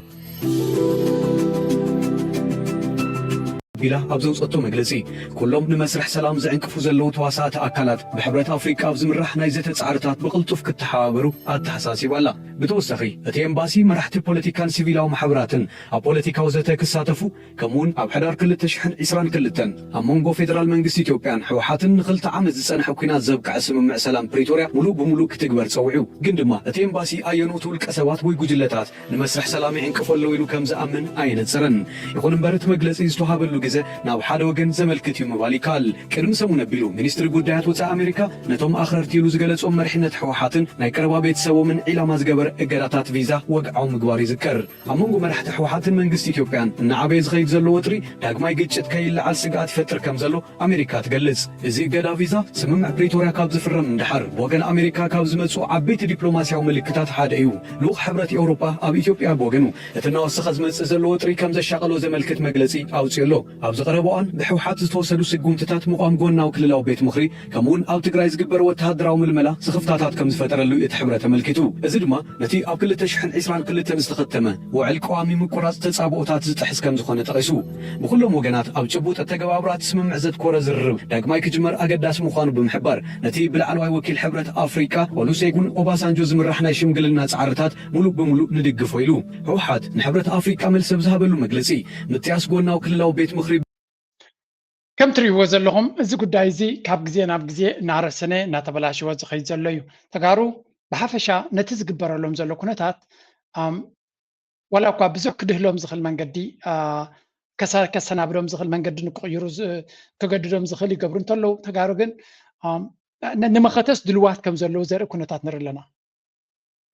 ቢላ ኣብ ዘውጸቶ መግለጺ፣ ኩሎም ንመስርሕ ሰላም ዝዕንቅፉ ዘለዉ ተዋሳእቲ ኣካላት ብሕብረት ኣፍሪቃ ኣብ ዝምራሕ ናይ ዘተ ጻዕርታት ብቕልጡፍ ክተሓባበሩ ኣተሓሳሲባ ኣላ። ብተወሳኺ፣ እቲ ኤምባሲ መራሕቲ ፖለቲካን ሲቪላዊ ማሕበራትን ኣብ ፖለቲካዊ ዘተ ክሳተፉ፣ ከምኡውን ኣብ ሕዳር ክልተ ሽሕን ዕስራን ክልተን ኣብ መንጎ ፌደራል መንግስቲ ኢትዮጵያን ህወሓትን ንኽልተ ዓመት ዝጸንሐ ኲናት ዘብቅዐ ስምምዕ ሰላም ፕሪቶርያ ሙሉእ ብሙሉእ ክትግበር ጸዊዑ። ግን ድማ እቲ ኤምባሲ ኣየኖት ውልቀ ሰባት ወይ ጉጅለታት ንመስርሕ ሰላም ይዕንቅፎ ኣለዉ ኢሉ ከም ዝኣምን ኣየነጸረን። ይኹን እምበር እቲ መግለጺ ዝተዋሃበሉ ግዘ ናብ ሓደ ወገን ዘመልክት እዩ ምባል ይከኣል። ቅድሚ ሰሙን ኣቢሉ ሚኒስትሪ ጉዳያት ወጻኢ ኣሜሪካ ነቶም ኣኽረርቲ ኢሉ ዝገለጾም መሪሕነት ህወሓትን ናይ ቀረባ ቤተሰቦምን ዒላማ ዝገበረ እገዳታት ቪዛ ወግዓዊ ምግባሩ ይዝከር። ኣብ መንጎ መራሕቲ ህወሓትን መንግስቲ ኢትዮጵያን እናዓበየ ዝኸይድ ዘሎ ወጥሪ ዳግማይ ግጭት ከይለዓል ስግኣት ይፈጥር ከም ዘሎ ኣሜሪካ ትገልጽ። እዚ እገዳ ቪዛ ስምምዕ ፕሪቶርያ ካብ ዝፍረም ንደሓር ብወገን ኣሜሪካ ካብ ዝመጹ ዓበይቲ ዲፕሎማስያዊ ምልክታት ሓደ እዩ። ልኡኽ ሕብረት ኤውሮጳ ኣብ ኢትዮጵያ ብወገኑ እቲ እናወሰኸ ዝመጽእ ዘሎ ወጥሪ ከም ዘሻቐሎ ዘመልክት መግለጺ ኣውጺኡ ኣሎ። ኣብዚ ቀረባ እዋን ብህወሓት ዝተወሰዱ ስጉምትታት ምቋም ጎናዊ ክልላዊ ቤት ምኽሪ ከምኡውን ኣብ ትግራይ ዝግበር ወተሃደራዊ ምልመላ ስኽፍታታት ከም ዝፈጠረሉ እቲ ሕብረት ኣመልኪቱ። እዚ ድማ ነቲ ኣብ ክልተ ሽሕን ዕስራን ክልተን ዝተኸተመ ውዕል ቀዋሚ ምቁራጽ ተጻብኦታት ዝጥሕስ ከም ዝኾነ ጠቒሱ። ብኹሎም ወገናት ኣብ ጭቡጥ ኣተገባብራ እቲ ስምምዕ ዘትኮረ ዝርርብ ዳግማይ ክጅመር ኣገዳሲ ምዃኑ ብምሕባር፣ ነቲ ብላዕለዋይ ወኪል ሕብረት ኣፍሪቃ ኦሉሴጉን ኦባሳንጆ ዝምራሕ ናይ ሽምግልና ጻዕርታት ሙሉእ ብሙሉእ ንድግፎ ኢሉ። ህወሓት ንሕብረት ኣፍሪቃ መልሲ ኣብ ዝሃበሉ መግለጺ፣ ምጥያስ ጎናዊ ክልላዊ ቤት ምኽሪ ከም ትሪእዎ ዘለኹም፣ እዚ ጉዳይ እዚ ካብ ግዜ ናብ ግዜ እናረሰነ እናተበላሸወ ዝኸይድ ዘሎ እዩ። ተጋሩ ብሓፈሻ ነቲ ዝግበረሎም ዘሎ ኩነታት፣ ኣም፣ ዋላ እኳ ብዙሕ ክድህሎም ዝኽእል መንገዲ፣ አ፣ ከሰ-፣ ከሰናብዶም ዝኽእል መንገዲ ንክቕይሩ ዝ-፣ ክገድዶም ዝኽእል ይገብሩ እንተለዉ፣ ተጋሩ ግን፣ ኣም፣ ን-፣ ንመኸተስ ድልዋት ከም ዘለዉ ዘርኢ ኩነታት ንርኢ ኣለና።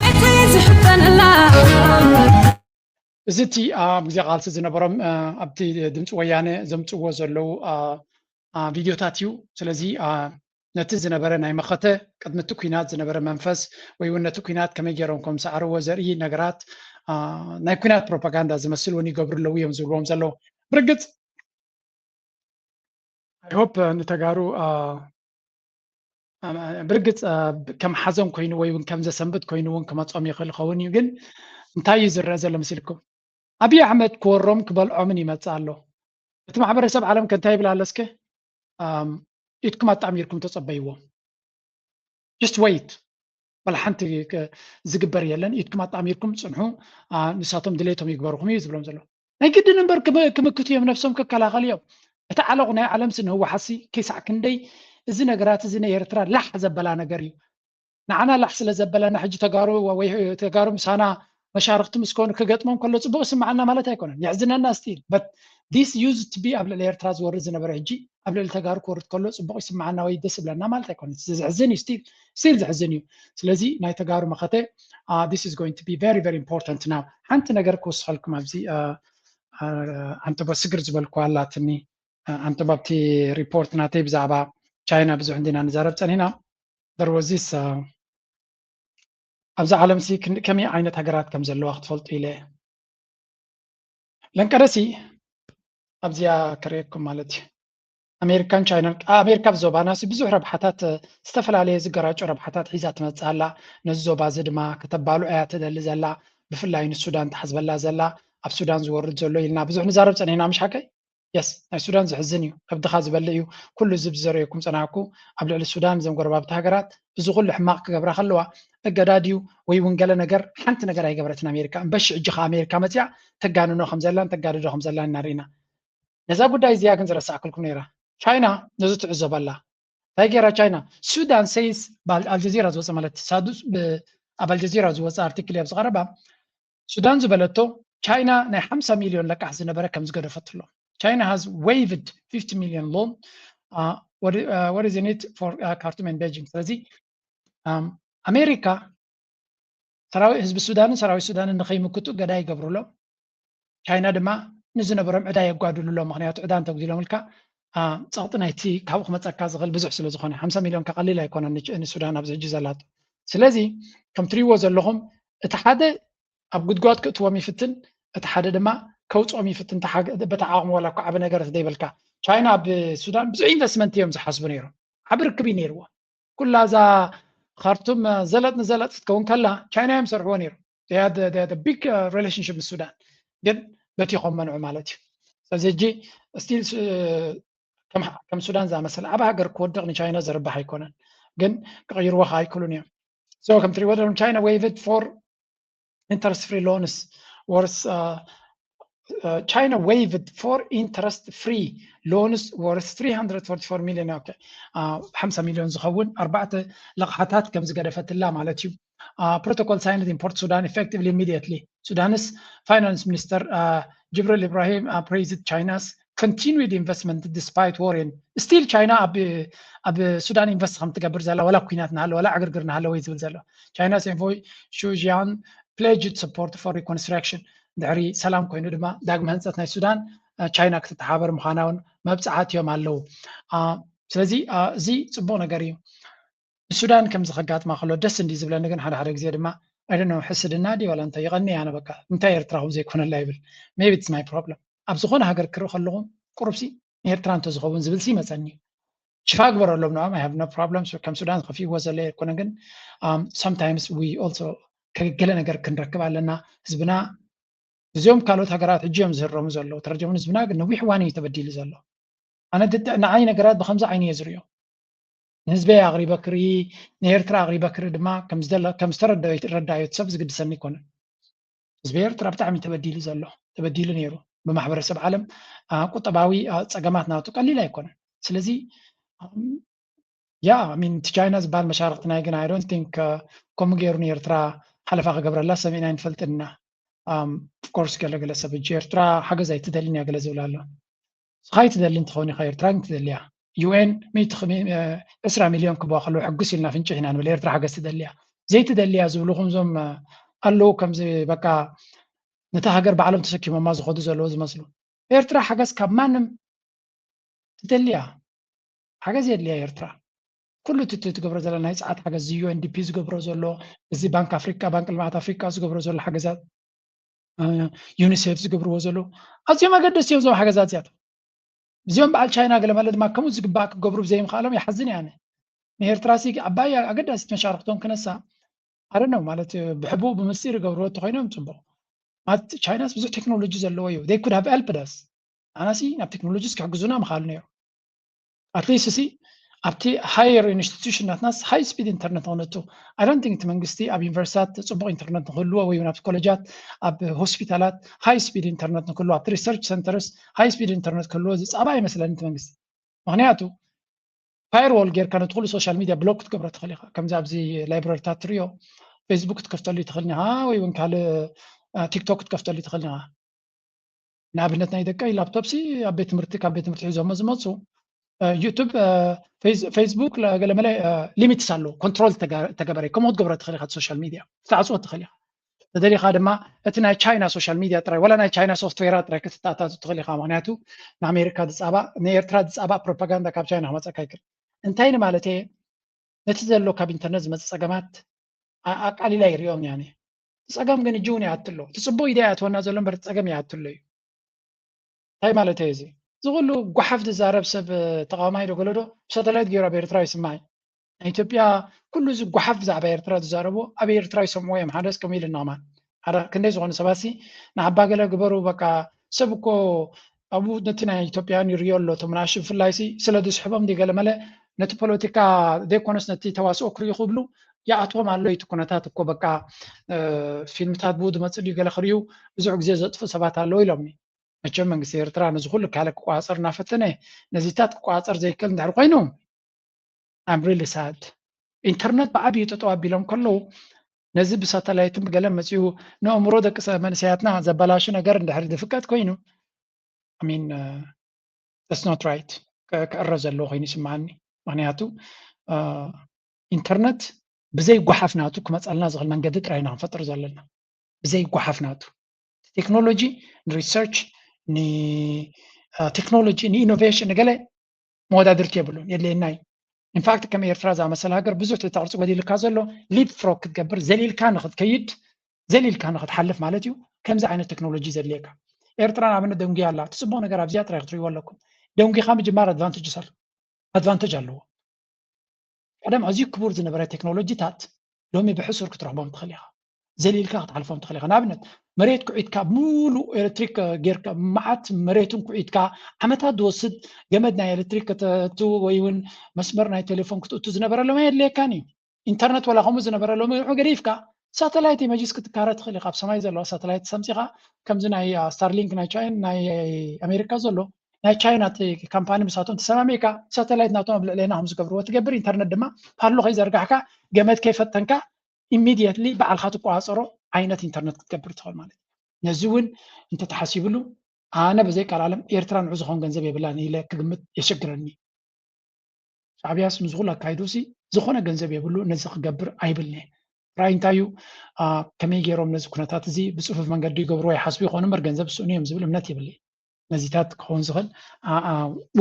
እቲ ዝሕበነላ እዚ እቲ ኣብ ግዜ ቃልሲ ዝነበሮም፣ አ፣ ኣብቲ ድምፂ ወያነ ዘምፅዎ ዘለዉ፣ አ፣ አ፣ ቪድዮታት እዩ። ስለዚ፣ አ፣ ነቲ ዝነበረ ናይ መኸተ፣ ቅድሚ እቲ ኲናት ዝነበረ መንፈስ፣ ወይ እውን ነቲ ኲናት ከመይ ገይሮም ከም ዝሰዓርዎ ዘርኢ ነገራት፣ አ፣ ናይ ኲናት ፕሮፓጋንዳ ዝመስል እውን ይገብሩ ኣለዉ እዮም ዝብልዎም ዘለዉ። ብርግፅ፣ I hope፣ አ፣ ንተጋሩ፣ አ፣ አ፣ ብርግፅ፣ አ፣ ከም ሓዘን ኮይኑ ወይ እውን ከም ዘሰንብት ኮይኑ እውን ክመጾም ይኽእል ይኸውን እዩ። ግን እንታይ እዩ ዝረአ ዘሎ መሲልኩም? ኣብይ ኣሕመድ ክወሮም ክበልዖምን ይመጽእ ኣሎ። እቲ ማሕበረሰብ ዓለም ከ እንታይ ይብል ኣሎ እስከ? ኣም፣ ኢድኩም ኣጣሚርኩም ተጸበይዎም። Just wait። ዋላ ሓንቲ ከ-፣ ዝግበር የለን። ኢድኩም ኣጣሚርኩም ጽንሑ። አ፣ ንሳቶም ድሌቶም ይግበርኹም እዩ ዝብሎም ዘሎ። ናይ ግድን እምበር ክም-፣ ክምክቱ እዮም፣ ነብሶም ክከላኸሉ እዮም። እቲ ዓለቑ ናይ ዓለምሲ ንህወሓትሲ ክሳዕ ክንደይ እዚ ነገራት እዚ ንኤርትራ ላሕ ዘበላ ነገር እዩ። ንዓና ላሕ ስለ ዘበለና ሕጂ ተጋሩ ወይ ተጋሩ ምሳና መሻርኽቲ ምስ ኮኑ ክገጥሞም ከሎ ጽቡቕ ይስምዓና ማለት ኣይኮነን። የሕዝነና ስቲል። But this used to be ኣብ ልዕሊ ኤርትራ ዝወርድ ዝነበረ ሕጂ ኣብ ልዕሊ ተጋሩ ክወርድ ከሎ ጽቡቕ ይስምዓና ወይ ደስ ይብለና ማለት ኣይኮነን። እዚ ዘሕዝን እዩ ስቲል። ስቲል ዘሕዝን እዩ። ስለዚ ናይ ተጋሩ መኸተ፣ አ፣ this is going to be very, very important now። ሓንቲ ነገር ክውስኸልኩም ኣብዚ፣ አ፣ አ፣ ኣንተቦ ስግር ዝበልኩዋ ኣላትኒ። አ፣ ኣንተቦ ኣብቲ ሪፖርት ናተይ ብዛዕባ ቻይና ብዙሕ እንዲና ንዛረብ ጸኒና። There was this፣ አ፣ ኣብዛ ዓለምሲ ክን-፣ ከመይ ዓይነት ሃገራት ከም ዘለዋ ክትፈልጡ ኢለ። ለንቀደሲ ኣብዚኣ ከርእየኩም ማለት እዩ። ኣሜሪካን ቻይናን፣ ኣሜሪካ ኣብ ዞባና ሲ ብዙሕ ረብሓታት፣ ዝተፈላለየ ዝገራጮ ረብሓታት ሒዛ ትመጽእ ኣላ። ነዚ ዞባ እዚ ድማ ከተባልዖ እያ ትደሊ ዘላ። ብፍላይ ንሱዳን ትሓስበላ ዘላ፣ ኣብ ሱዳን ዝወርድ ዘሎ ኢልና ብዙሕ ንዛረብ ጸኒሕና፣ ምሽ ሓቀይ? የስ፣ ናይ ሱዳን ዘሕዝን እዩ። ከብድኻ ዝበልዕ እዩ። ኩሉ እዚ ብዘረየኩም ጸናሕኩ፣ ኣብ ልዕሊ ሱዳን፣ እዘን ጎረባብቲ ሃገራት፣ እዚ ኩሉ ሕማቕ ክገብራ ከለዋ፣ እገዳ ድዩ ወይ እውን ገለ ነገር፣ ሓንቲ ነገር ኣይገበረትን ኣሜሪካ። እምበሺ ሕጂ ኸኣ ኣሜሪካ መጺኣ ተጋንኖ ከም ዘላን ተጋድዶ ከም ዘላን ኢና ርኢና። ነዛ ጉዳይ እዚኣ ግን ዝረሳዕክልኩም ነይራ። ቻይና ነዚ ትዕዘቦ ኣላ። እንታይ ገይራ ቻይና? ሱዳን ሰይስ፣ ኣብ ኣልጀዚራ ዝወጸ ማለት ሳዱስ ብ-፣ ኣብ ኣልጀዚራ ዝወጸ ኣርቲክል እያ ኣብዚ ቀረባ። ሱዳን ዝበለቶ ቻይና ናይ ሓምሳ ሚልዮን ለቃሕ ዝነበረ ከም ዝገደፈትሎም። China has waived fifty million loan, uh, what, uh, what is in it for, uh, Khartoum and Beijing? ስለዚ፣ um፣ ኣሜሪካ ሰራዊት ህዝቢ ሱዳንን ሰራዊት ሱዳንን ንኸይምክቱ ገዳ ይገብሩሎም። ቻይና ድማ ንዝነበሮም ዕዳ የጓድሉሎም። ምኽንያቱ ዕዳ እንተጉዲሎምልካ፣ አ፣ ጸቕጢ ናይቲ ካብኡ ክመጸካ ዝኽእል ብዙሕ ስለ ዝኾነ፣ ሓምሳ ሚልዮን ከቐሊል ኣይኮነን ን-፣ ንሱዳን ኣብዚ ሕጂ ዘላቶ። ስለዚ ከም ትሪእዎ ዘለኹም፣ እቲ ሓደ ኣብ ጉድጓድ ክእትዎም ይፍትን፣ እቲ ሓደ ድማ ከውጽኦም ይፍትን። ተሓገ-፣ በታ ዓቕሙ ዋላ እኳ ዓቢ ነገር እንተደይበልካ፣ ቻይና ኣብ ሱዳን ብዙሕ ኢንቨስትመንት እዮም ዝሓስቡ ነይሮም። ዓቢ ርክብ እዩ ነይርዎ። ኩላ እዛ ካርቱም ዘለጥ ንዘለጥ ክትከውን ከላ ቻይና እዮም ሰርሕዎ ነይሩ። ቢግ ሪሌሽንሽፕ ምስ ሱዳን ግን በቲኾም መንዑ ማለት እዩ። ስለዚ ሕጂ ስቲል ከም ሱዳን ዝኣመሰለ ዓቢ ሃገር ክወድቕ ንቻይና ዘርባሕ ኣይኮነን፣ ግን ክቕይርዎ ከዓ ኣይክእሉን እዮም። So ከም ትሪእዎ ዘለኹም ቻይና waived for interest free loans worth China waived for interest free loans worth three hundred forty-four million, okay, ሓምሳ ሚልዮን ዝኸውን ኣርባዕተ ለቕሓታት ከም ዝገደፈትላ ማለት እዩ። Protocol signed in Port Sudan effectively immediately. ሱዳንስ ፋይናንስ ሚኒስተር ጅብሪል ኢብራሂም praised China's continued investment despite war. ስቲል ቻይና ኣብ ሱዳን ኢንቨስት ከም ትገብር ዘላ፣ ዋላ ኩናት እናሃለወ፣ ዋላ ዕግርግር እናሃለወ እዩ ዝብል ዘሎ። China's envoy Xu Xian pledged support for reconstruction. ድሕሪ ሰላም ኮይኑ ድማ ዳግመ ህንፀት ናይ ሱዳን ቻይና ክትተሓባበር ምዃና እውን መብፅዓት እዮም ኣለዉ። ስለዚ እዚ ፅቡቅ ነገር እዩ። ንሱዳን ከምዚ ከጋጥማ ከሎ ደስ እንዲ ዝብለኒ ግን ሓደ ሓደ ግዜ ድማ ኣይደነ ሕስድና ድዩ ዋላ እንታይ ይቐኒ ኣነ በቃ እንታይ ኤርትራ ከም ዘይኮነላ ይብል። Maybe it's my problem። ኣብ ዝኾነ ሃገር ክርኢ ከለኹ ቁሩብሲ ኤርትራ እንተዝኸውን ዝብል ሲ ይመፀኒ። ሽፋ ግበረሎም ንኦም። I have no problem። ከም ሱዳን ዝኸፍእዎ ዘሎ ኣይኮነ ግን sometimes we also ከገለ ነገር ክንረክብ ኣለና። ህዝብና እዚኦም ካልኦት ሃገራት ሕጂ እዮም ዝህረሙ ዘለዉ። ተረጀሙን ህዝብና ግን ነዊሕ እዋን እዩ ተበዲሉ ዘሎ። ኣነ ንዓይ ነገራት ብከምዚ ዓይኒ እየ ዝሪኦ። ንህዝበይ ኣቕሪበ ክርኢ፣ ንኤርትራ ኣቕሪበ ክርኢ ድማ ከም ዝተረዳዮት ሰብ ዝግድሰኒ ኣይኮነን። ህዝቢ ኤርትራ ብጣዕሚ ተበዲሉ ዘሎ፣ ተበዲሉ ነይሩ። ብማሕበረሰብ ዓለም ቁጠባዊ ፀገማት ናቱ ቀሊል ኣይኮነን። ስለዚ ያ ሚን እቲ ቻይና ዝበሃል መሻርክትና ግን I don't think ከምኡ ገይሩ ንኤርትራ ሓለፋ ክገብረላ ሰሚዕና ኣይንፈልጥን ኢና። Of course ገለገለ ሰብ ሕጂ ኤርትራ ሓገዝ ኣይትደልን እያ ገለ ዝብል ኣሎ። ንስኻ ኣይትደልን ትኸውን ኢኻ፣ ኤርትራ ግን ትደልያ። ዩ ኤን ሚእቲ ዕስራ ሚልዮን ክህብዋ ከለዉ ሕጉስ ኢልና ፍንጭሕ ኢና ንብል። ኤርትራ ሓገዝ ትደልያ። ዘይትደልያ ዝብሉ ከምዞም ኣለዉ ከምዚ በቃ ነታ ሃገር ባዕሎም ተሰኪሞማ ዝኸዱ ዘለዉ ዝመስሉ። ኤርትራ ሓገዝ ካብ ማንም ትደልያ። ሓገዝ የድልያ ኤርትራ። ኩሉ እቲ ትገብሮ ዘላ ናይ ፀዓት ሓገዝ እዚ ዩ ኤን ዲ ፒ ዝገብሮ ዘሎ፣ እዚ ባንክ ኣፍሪካ፣ ባንክ ልምዓት ኣፍሪካ ዝገብሮ ዘሎ ሓገዛት፣ ዩኒሴፍ ዝገብርዎ ዘለዉ ኣዝዮም ኣገደስቲ እዮም። እዞም ሓገዛት እዚኣቶም እዚኦም በዓል ቻይና ገለ ማለት ድማ ከምኡ ዝግባእ ክገብሩ ብዘይምኽኣሎም ይሓዝን እየ ኣነ። ንኤርትራ ሲ ዓባይ ኣገዳሲት መሻርክቶም ክነሳ ኣረነው ማለት ብሕቡእ ብምስጢር ይገብርዎ እንተኮይኖም ፅቡቅ ማለት ቻይናስ ብዙሕ ቴክኖሎጂ ዘለዎ እዩ። They could have helped us። ኣናሲ ናብ ቴክኖሎጂስ ክሕግዙና ምኽኣሉ ነይሩ። At least ሲ ኣብቲ higher institution ናትናስ high speed internet ክነቱ። I don't think እቲ መንግስቲ ኣብ ዩኒቨርሲታት ፅቡቅ ኢንተርነት ንክህልዎ ወይ እውን ኣብቲ ኮሌጃት ኣብ ሆስፒታላት high speed internet ንክህልዎ ኣብቲ research centers high speed internet ክህልዎ ዝፃባ ኣይመስለኒ እቲ መንግስቲ። ምክንያቱ firewall ጌርካ ነቲ ኩሉ social media block ክትገብሮ ትኽእል ኢኻ። ከምዚ ኣብዚ ላይብረሪታት ትሪኦ Facebook ክትከፍተሉ ትኽእል ኢኻ ወይ እውን ካልእ ቲክቶክ ክትከፍተሉ ትኽእል ኢኻ። ንኣብነት ናይ ደቀይ ላፕቶፕ ሲ ኣብ ቤት ትምህርቲ ካብ ቤት ትምህርቲ ሒዞሞ ዝመፁ ዩቱብ ፌስቡክ ገለመለ ሊሚትስ ኣለዎ። ኮንትሮል ተገበረ ከምኡ ክትገብሮ ትኽእል ኢኻ። ሶሻል ሚድያ ክትዓፅዎ ትኽእል ኢኻ። ተደሊኻ ድማ እቲ ናይ ቻይና ሶሻል ሚድያ ጥራይ ዋላ ናይ ቻይና ሶፍትዌራት ጥራይ ክትተኣታቱ ትኽእል ኢኻ። ምክንያቱ ንኣሜሪካ ዝፃባእ ንኤርትራ ዝፃባእ ፕሮፓጋንዳ ካብ ቻይና ክመፀካ ይክእል። እንታይ ንማለት እየ ነቲ ዘሎ ካብ ኢንተርነት ዝመፀ ፀገማት ኣቃሊላ ይሪኦም ያኔ። እቲ ፀገም ግን እጅውን ይኣትሎ እቲ ፅቡቅ ኢደ ይኣትወና ዘሎ እምበር እቲ ፀገም ይኣትሎ እዩ። እንታይ ማለት እዩ እዚ? እዚ ኩሉ ጓሓፍ ዝዛረብ ሰብ ተቃዋማይ ዶ ገለዶ ብሳተላይት ገይሩ ኣብ ኤርትራ ይስማዕ። ናይ ኢትዮጵያ ኩሉ እዚ ጓሓፍ ብዛዕባ ኤርትራ ዝዛረቦ ኣብ ኤርትራ ይሰምዕዎ እዮም። ሓደስ ከምኡ ኢልና ከማን ሓደ ክንደይ ዝኾኑ ሰባት ሲ ንዓባ ገለ ግበሩ በቃ ሰብ እኮ ኣብኡ ነቲ ናይ ኢትዮጵያን ይርዮ ኣሎ እቶም ናሽ ብፍላይ ሲ ስለ ዝስሕቦም ድዩ ገለ መለ ነቲ ፖለቲካ ዘይኮነስ ነቲ ተዋስኦ ክርእዩ ክብሉ ይኣትዎም ኣሎ። እቲ ኩነታት እኮ በቃ ፊልምታት ብኡ ዝመፅእ ድዩ ገለ ክርእዩ ብዙሕ ግዜ ዘጥፍኡ ሰባት ኣለዉ ኢሎምኒ። መቸም መንግስቲ ኤርትራ ነዚ ኩሉ ካለ ክቋፀር እናፈተነ ነዚታት ክቋፀር ዘይክእል እንድሕር ኮይኑ I'm really sad። ኢንተርነት ብዓብዩ ጠጠው ኣቢሎም ከለዉ ነዚ ብሳተላይትን ብገለን መፅኡ ንእምሮ ደቂ መንእሰያትና ዘበላሹ ነገር እንድሕር ዝፍቀድ ኮይኑ I mean that's not right ክዕረ ዘለዎ ኮይኑ ይስምዓኒ። ምክንያቱ ኢንተርነት ብዘይ ጓሓፍ ናቱ ክመፀልና ዝኽእል መንገዲ ጥራይ ኢና ክንፈጥር ዘለና። ብዘይ ጓሓፍ ናቱ ቴክኖሎጂ ንሪሰርች ንቴክኖሎጂ ንኢኖቬሽን ንገለ መወዳድርቲ የብሉን የድልየና እዩ። ኢንፋክት ከም ኤርትራ ዝኣመሰለ ሃገር ብዙሕ ተተቅርፂ ጎዲልካ ዘሎ ሊፕ ፍሮግ ክትገብር ዘሊልካ ንክትከይድ ዘሊልካ ንክትሓልፍ ማለት እዩ። ከምዚ ዓይነት ቴክኖሎጂ ዘድልየካ ኤርትራ ንኣብነት ደንጉያ ኣላ። እቲ ፅቡቅ ነገር ኣብዚኣ ጥራይ ክትሪእዎ ኣለኩም። ደንጒኻ ምጅማር ኣድቫንቴጅ ኣሎ ኣድቫንቴጅ ኣለዎ። ቀደም ኣዝዩ ክቡር ዝነበረ ቴክኖሎጂታት ሎሚ ብሕሱር ክትረኽቦም ትኽእል ኢኻ። ዘሊልካ ክትሓልፎም ትኽእል ኢኻ። ንኣብነት መሬት ኩዒትካ ሙሉእ ኤሌክትሪክ ጌርካ መዓት መሬትን ኩዒትካ ዓመታት ዝወስድ ገመድ ናይ ኤሌክትሪክ ከተእቱ ወይ እውን መስመር ናይ ቴሌፎን ክትእቱ ዝነበረ ሎሚ የድልየካን እዩ። ኢንተርነት ወላ ከምኡ ዝነበረ ሎሚ ንዑ ገዲፍካ ሳተላይት ኢመጅስ ክትካረ ትኽእል ኢኻ። ኣብ ሰማይ ዘለዋ ሳተላይት ሰምፂኻ ከምዚ ናይ ስታርሊንክ ናይ ቻይና ናይ ኣሜሪካ ዘሎ ናይ ቻይና እቲ ካምፓኒ ምሳቶም ተሰማሚዕካ ሳተላይት ናቶም ኣብ ልዕሌና ከም ዝገብርዎ ትገብር ኢንተርነት ድማ ፓሎ ከይዘርጋሕካ ገመድ ከይፈተንካ ኢሚድየትሊ ባዕልካ ትቆፃፀሮ ዓይነት ኢንተርነት ክትገብር ትኽእል ማለት እዩ። ነዚ እውን እንተተሓሲብሉ ኣነ ብዘይ ቃል ዓለም ኤርትራ ንዑ ዝኾን ገንዘብ የብላን ኢለ ክግምት የሸግረኒ። ሻዕብያስ ንዝኹሉ ኣካይዱ ሲ ዝኾነ ገንዘብ የብሉ ነዚ ክገብር ኣይብልኒ። ራእይ እንታይ እዩ? ከመይ ገይሮም ነዚ ኩነታት እዚ ብፅፉፍ መንገዲ ይገብርዎ ይሓስቡ ይኾኑ እምበር ገንዘብ ዝስእኑ እዮም ዝብል እምነት የብለይ። ነዚታት ክኸውን ዝኽእል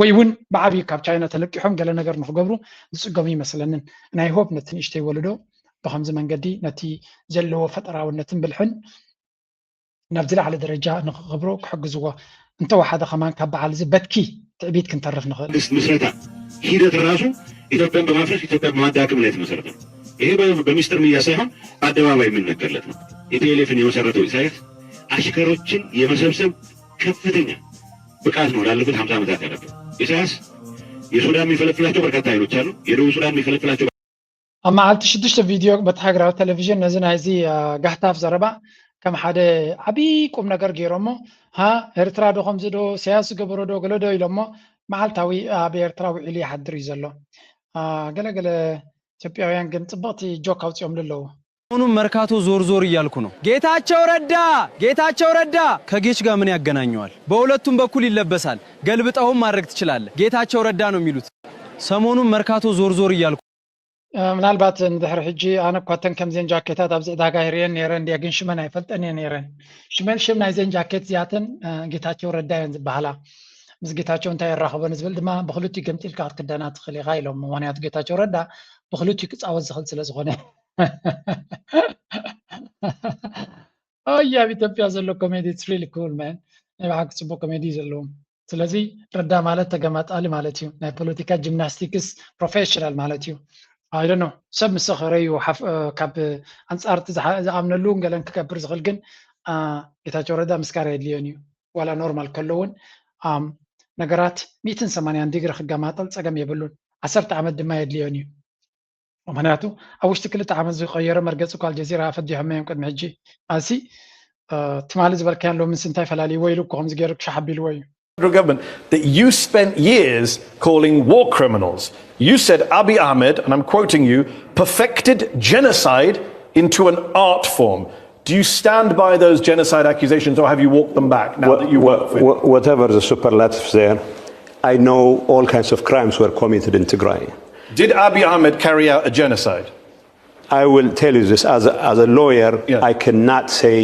ወይ እውን ብዓብዩ ካብ ቻይና ተለቂሖም ገለ ነገር ንክገብሩ ዝፅገሙ ይመስለንን። ናይ ሆፕ ነቲ ንእሽተይ ወለዶ ብከምዚ መንገዲ ነቲ ዘለዎ ፈጠራውነትን ብልሕን ናብ ዝለዓለ ደረጃ ንክገብሮ ክሕግዝዎ እንተወሓደ ከማን ካብ በዓል እዚ በትኪ ትዕቢት ክንተርፍ ንኽእል። ምስረታ ሂደት ራሱ ኢትዮጵያን በማፍረስ ኢትዮጵያን በማዳከም ላይ የተመሰረተ ነው። ይሄ በሚስጥር ሚዲያ ሳይሆን በአደባባይ የሚነገርለት ነው። ቲፒኤልኤፍን የመሰረተው ኢሳያስ አሽከሮችን የመሰብሰብ ከፍተኛ ብቃት ነው ላለፉት ሀምሳ ዓመታት ያለበት። ኢሳያስ የሱዳን የሚፈለፍላቸው በርካታ ኃይሎች አሉ። የደቡብ ሱዳን የሚፈለፍላቸው ኣብ መዓልቲ ሽዱሽተ ቪድዮ በቲ ሃገራዊ ቴሌቪዥን ነዚ ናይዚ ጋህታፍ ዘረባ ከም ሓደ ዓብዪ ቁም ነገር ገይሮሞ ሃ ኤርትራ ዶ ከምዚ ዶ ኢሳያስ ዝገበሮ ዶ ገለ ዶ ኢሎሞ መዓልታዊ ኣብ ኤርትራ ውዒሉ ይሓድር እዩ ዘሎ። ገለገለ ኢትዮጵያውያን ግን ፅብቕቲ ጆክ ኣውፂኦምሉ ኣለዉ። ሰሞኑን መርካቶ ዞር ዞር እያልኩ ነው። ጌታቸው ረዳ ጌታቸው ረዳ ከጌች ጋር ምን ያገናኘዋል? በሁለቱም በኩል ይለበሳል። ገልብጠውም ማድረግ ትችላለህ። ጌታቸው ረዳ ነው የሚሉት። ሰሞኑን መርካቶ ዞር ዞር እያልኩ ምናልባት ንድሕሪ ሕጂ ኣነ እኳ ተን ከምዚአን ጃኬታት ኣብዚ ዕዳጋ ይርእየን ነይረ እንድየ ግን ሽመን ኣይፈልጠን እየ ነይረ። ሽመን ሽም ናይዘን ጃኬት እዚኣተን ጌታቸው ረዳ እየን ዝበሃላ። ምስ ጌታቸው እንታይ የራኽቦ ንዝብል ድማ ብክልቲኡ ገምጢልካ ክትክደና ትኽእል ኢኻ ኢሎም። ምክንያቱ ጌታቸው ረዳ ብክልቲኡ ክፃወት ዝኽእል ስለ ዝኾነ። ኣይ ኣብ ኢትዮጵያ ዘሎ ኮሜዲ it's really cool man። ናይ ብሓቂ ፅቡቅ ኮሜዲ እዩ ዘለዎም። ስለዚ ረዳ ማለት ተገማጣሊ ማለት እዩ። ናይ ፖለቲካ ጂምናስቲክስ ፕሮፌሽናል ማለት እዩ። I don't know ሰብ ምስ ከረዩ ካብ ኣንፃር እቲ ዝኣምነሉ ገለን ክገብር ዝኽእል ግን ጌታቸው ረዳ ምስካር የድልዮን እዩ። ዋላ ኖርማል ከሎ እውን ነገራት ሚእትን ሰማንያን ዲግሪ ክገማጠል ፀገም የብሉን። ዓሰርተ ዓመት ድማ የድልዮን እዩ። ምክንያቱ ኣብ ውሽጢ ክልተ ዓመት ዝቀየረ መርገፂ እኳ ኣልጀዚራ ፈዲሖም እዮም ቅድሚ ሕጂ። ኣሲ ትማሊ ዝበልካያን ሎምንስ እንታይ ፈላልይዎ ኢሉ እኮ ከምዚ ገይሩ ክሻሕ ኣቢልዎ እዩ። Federal government that you spent years calling war criminals. You said Abiy Ahmed, and I'm quoting you, perfected genocide into an art form. Do you stand by those genocide accusations or have you walked them back now that you work with? Whatever the superlatives there, I know all kinds of crimes were committed in Tigray. Did Abiy Ahmed carry out a genocide? I will tell you this as a, as a lawyer, yeah. I cannot say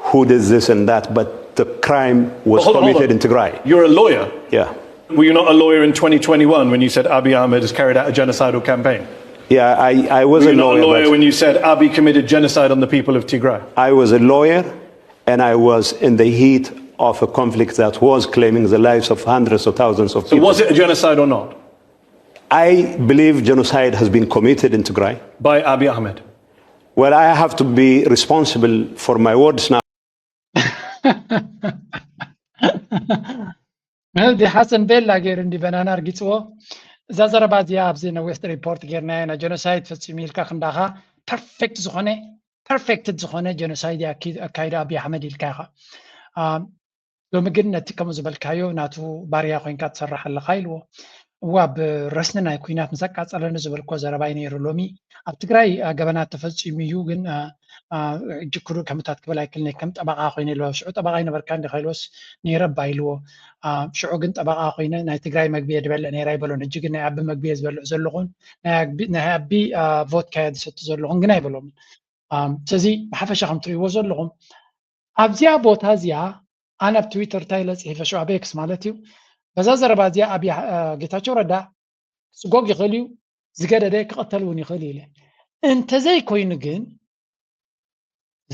who did this and that, but the crime was hold, committed hold in Tigray. You're a lawyer? Yeah. Were you not a lawyer in twenty twenty-one when you said Abiy Ahmed has carried out a genocidal campaign? Yeah, I, I was Were a lawyer. Were you not a lawyer when you said Abiy committed genocide on the people of Tigray? I was a lawyer, and I was in the heat of a conflict that was claiming the lives of hundreds of thousands of people. So was it a genocide or not? I believe genocide has been committed in Tigray. By Abiy Ahmed? Well, I have to be responsible for my words now. ዲ ሓሰን ቤላ ገይሩ እንዲ በናና ኣርጊፅዎ። እዛ ዘረባ እዚኣ ኣብዚ ናይ ዌስት ሪፖርት ጌርናዮ ናይ ጀኖሳይድ ፈፂሙ ኢልካ ክንዳኻ ፐርፌክት ዝኾነ ፐርፌክትድ ዝኾነ ጀኖሳይድ ኣካይዱ ኣብይ ኣሕመድ ኢልካ ኢኻ። ሎሚ ግን ነቲ ከምኡ ዝበልካዮ ናቱ ባርያ ኮይንካ ትሰርሕ ኣለኻ ኢልዎ። እዋ ኣብ ረስኒ ናይ ኩናት ምስ ኣቃጸለኒ ዝበልኮ ዘረባይ ነይሩ። ሎሚ ኣብ ትግራይ ገበናት ተፈጺሙ እዩ ግን ሕጂ ክሩ ከምታት ክብል ኣይክልኒ ከም ጠበቓ ኮይነ ኢልዎ። ሽዑ ጠበቓ ይነበርካ እንዲ ከይልዎስ ነይረ እባ ኢልዎ። ሽዑ ግን ጠበቓ ኮይነ ናይ ትግራይ መግቢ እየ ዝበልዕ ነይረ ኣይበሎን። ሕጂ ግን ናይ ኣቢ መግቢ እየ ዝበልዕ ዘለኹን ናይ ኣቢ ቮድካ እየ ዝሰቲ ዘለኹን ግን ኣይበሎምን። ስለዚ ብሓፈሻ ከም ትርእይዎ ዘለኹም ኣብዚኣ ቦታ እዚኣ ኣነ ኣብ ትዊተር እንታይ ኢለ ፅሒፈ ሽዑ ኣብ ኤክስ ማለት እዩ በዛ ዘረባ እዚኣ ኣብ ጌታቸው ረዳ ስጎግ ይኽእል እዩ ዝገደደ ክቐተል እውን ይኽእል እዩ ኢለ እንተዘይኮይኑ ግን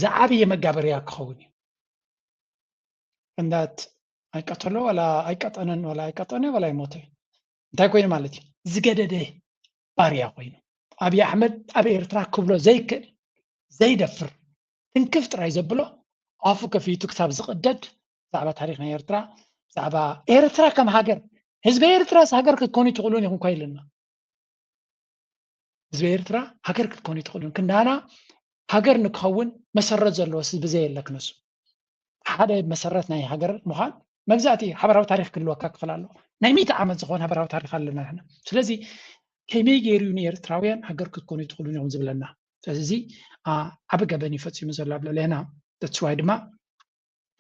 ዝዓብየ መጋበርያ ክኸውን እዩ እንዳት ኣይቀተሎ ዋላ ኣይቀጠነን ዋላ ኣይቀጠነ ዋላ ኣይሞተ እንታይ ኮይኑ ማለት እዩ ዝገደደ ባርያ ኮይኑ ኣብይ ኣሕመድ ኣብ ኤርትራ ክብሎ ዘይክእል ዘይደፍር ትንክፍ ጥራይ ዘብሎ ኣፉ ከፊቱ ክሳብ ዝቕደድ ብዛዕባ ታሪክ ናይ ኤርትራ ብዛዕባ ኤርትራ ከም ሃገር ህዝቢ ኤርትራስ ሃገር ክትኮኑ ትኽእሉን ኢኹም ኳ ኢልና ህዝቢ ኤርትራ ሃገር ክትኮኑ ትኽእሉን ክንዳና ሃገር ንክኸውን መሰረት ዘለዎ ህዝቢ ዘየለ ክነሱ ሓደ መሰረት ናይ ሃገር ምዃን መግዛእቲ ሓበራዊ ታሪክ ክህልወካ ክኽእል ኣለዎ ናይ ሚእቲ ዓመት ዝኾን ሃበራዊ ታሪክ ኣለና ንሕና ስለዚ ከመይ ገይሩ ንኤርትራውያን ሃገር ክትኮኑ ትኽእሉን ኢኹም ዝብለና ስለዚ ዓቢ ገበን እዩ ፈፂሙ ዘሎ ኣብ ልዕሌና ተስዋይ ድማ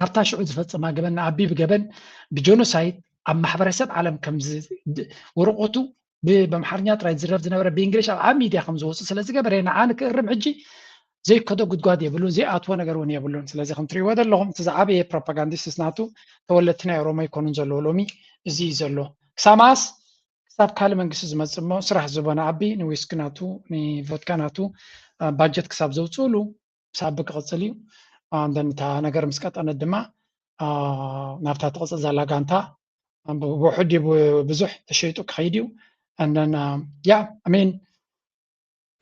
ካብታ ሽዑ ዝፈፀማ ገበን ንኣቢ ብገበን ብጀኖሳይድ ኣብ ማሕበረሰብ ዓለም ከም ወረቆቱ ብኣምሓርኛ ጥራይ ዝረብ ዝነበረ ብእንግሊሽ ኣብ ዓብ ሚድያ ከም ዝወፅእ ስለ ዝገበረ ንዓ ንክእርም ሕጂ ዘይከዶ ጉድጓድ የብሉን ዘይኣትዎ ነገር እውን የብሉን ስለዚ ከም ትሪእዎ ዘለኹም እቲ ዝዓበየ ፕሮፓጋንዲስት ናቱ ተወለድቲ ናይ ኦሮሞ ይኮኑን ዘለዎ ሎሚ እዚ እዩ ዘሎ ክሳማስ ክሳብ ካልእ መንግስቲ ዝመፅእ እሞ ስራሕ ዝቦነ ኣቢ ንዊስኪ ናቱ ንቮድካ ናቱ ባጀት ክሳብ ዘውፅእሉ ሳቢ ክቕፅል እዩ። እንደን እታ ነገር ምስ ቀጠነት ድማ ናብታ ትቕፅል ዘላ ጋንታ ብውሑድ ብዙሕ ተሸይጡ ክኸይድ እዩ። እንደን ያ ሚን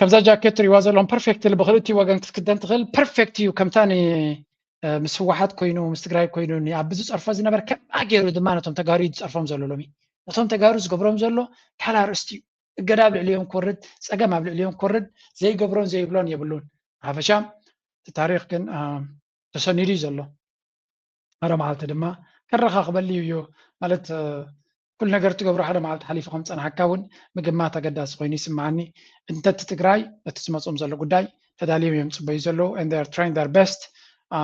ከምዛ ጃኬት ትሪዋ ዘለኹም ፐርፌክትሊ ብክልቲኡ ወገን ክትክደን ትኽእል ፐርፌክት እዩ። ከምታ ምስ ህወሓት ኮይኑ ምስ ትግራይ ኮይኑ ኣብ ዝፀርፎ ዝነበር ከምኣ ገይሩ ድማ ነቶም ተጋሩ እዩ ዝፀርፎም ዘሎ ሎሚ ነቶም ተጋሩ ዝገብሮም ዘሎ ካልእ ኣርእስቲ እዩ። እገዳ ኣብ ልዕሊኦም ክወርድ፣ ፀገም ኣብ ልዕሊኦም ክወርድ ዘይገብሮን ዘይብሎን የብሉን። ሓፈሻ እቲ ታሪኽ ግን ተሰኒዱ እዩ ዘሎ። ሓደ መዓልቲ ድማ ከረኻኽበሊ እዩ ማለት ኩሉ ነገር ትገብሮ ሓደ መዓልቲ ሓሊፉ ከም ዝፀንሓካ እውን ምግማት ኣገዳሲ ኮይኑ ይስምዓኒ። እንተ እቲ ትግራይ ነቲ ዝመፅኦም ዘሎ ጉዳይ ተዳልዮም እዮም ፅበዩ ዘለዉ and they are trying their best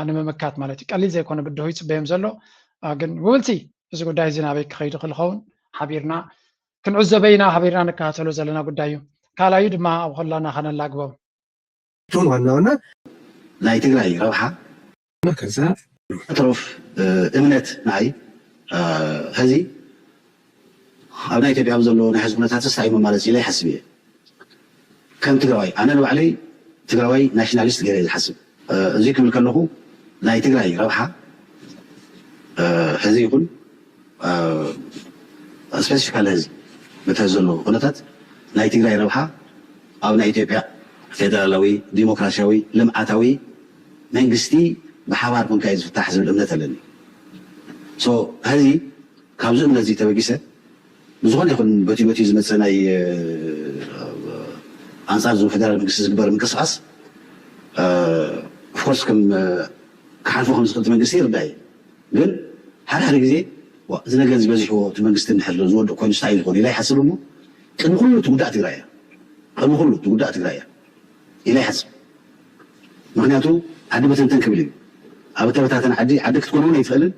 ንምምካት ማለት እዩ። ቀሊል ዘይኮነ ብድሆ ይፅበዮም ዘሎ ግን we will see እዚ ጉዳይ እዚ ናበይ ክኸይዱ ክልኸውን ሓቢርና ክንዕዘበ ኢና ሓቢርና ንከታተሎ ዘለና ጉዳይ እዩ። ካልኣዩ ድማ ኣብ ኹላና ኸነላግቦም። እቶም ዋና ዋና ናይ ትግራይ ረብሓ መከዛ ኣትረፍ እምነት ንዓይ ሕዚ ኣብ ናይ ኢትዮጵያ ኣብ ዘሎ ናይ ሕዚ ኩነታት ስታይ መማረፂ ኢለ ይሓስብ እየ። ከም ትግራዋይ ኣነ ንባዕለይ ትግራዋይ ናሽናሊስት ገይረ ዝሓስብ እዚ ክብል ከለኹ ናይ ትግራይ ረብሓ ሕዚ ይኹን ስፔሲፊካሊ ሕዚ በቲ ዘሎ ኩነታት ናይ ትግራይ ረብሓ ኣብ ናይ ኢትዮጵያ ፌደራላዊ ዲሞክራሲያዊ ልምዓታዊ መንግስቲ ብሓባር ኮንካ እዩ ዝፍታሕ ዝብል እምነት ኣለኒ። ሕዚ ካብዚ እምነት እዚ ተበጊሰ ብዝኾነ ይኹን በቲ በቲ ዝመፀ ናይ ኣንፃር ዝ ፌደራል መንግስቲ ዝግበር ምንቅስቃስ ኦፍኮርስ ከም ክሓልፎ ከም ዝኽእል መንግስቲ ይርዳእ እዩ። ግን ሓደ ሓደ ግዜ እዚ ነገር እዚ በዚሕዎ እቲ መንግስቲ እንድሕር ዝወድቕ ኮይኑ ስታይ ዝኾነ ኢላ ይሓስብ እሞ ቅድሚ ኩሉ ትጉዳእ ትግራይ እያ። ቅድሚ ኩሉ ትጉዳእ ትግራይ እያ ኢላ ይሓስብ። ምክንያቱ ዓዲ በተንተን ክብል እዩ። ኣብ እተበታተን ዓዲ ዓዲ ክትኮን እውን ኣይትኽእልን።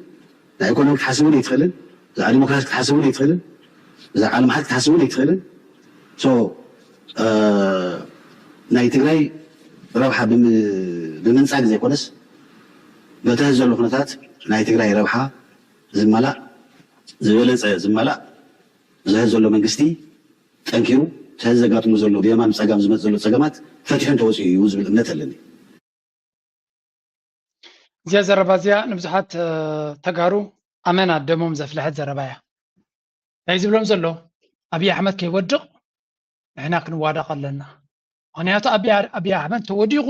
ናይ ኢኮኖሚ ክትሓስብ እውን ኣይትኽእልን። ብዛዕባ ዲሞክራሲ ክትሓስብ እውን ኣይትኽእልን። ብዛዕባ ልምዓት ክትሓስብ እውን ኣይትኽእልን። ናይ ትግራይ ረብሓ ብምንፃግ ዘይኮነስ በቲ ሕዚ ዘሎ ኩነታት ናይ ትግራይ ረብሓ ዝመላእ ዝበለፀ ዝመላእ እዚ ሕዚ ዘሎ መንግስቲ ጠንኪሩ እቲ ሕዚ ዘጋጥሙ ዘሎ ብየማን ብፀጋም ዝመፅ ዘሎ ፀገማት ፈቲሑ እንተወፂኡ እዩ ዝብል እምነት ኣለኒ። እዚኣ ዘረባ እዚኣ ንብዙሓት ተጋሩ ኣመና ደሞም ዘፍልሐት ዘረባ እያ። እንታይ ዝብሎም ዘሎ ኣብይ ኣሕመድ ከይወድቕ ንሕና ክንዋደቕ ኣለና። ምክንያቱ ኣብይ ኣሕመድ ተወዲቑ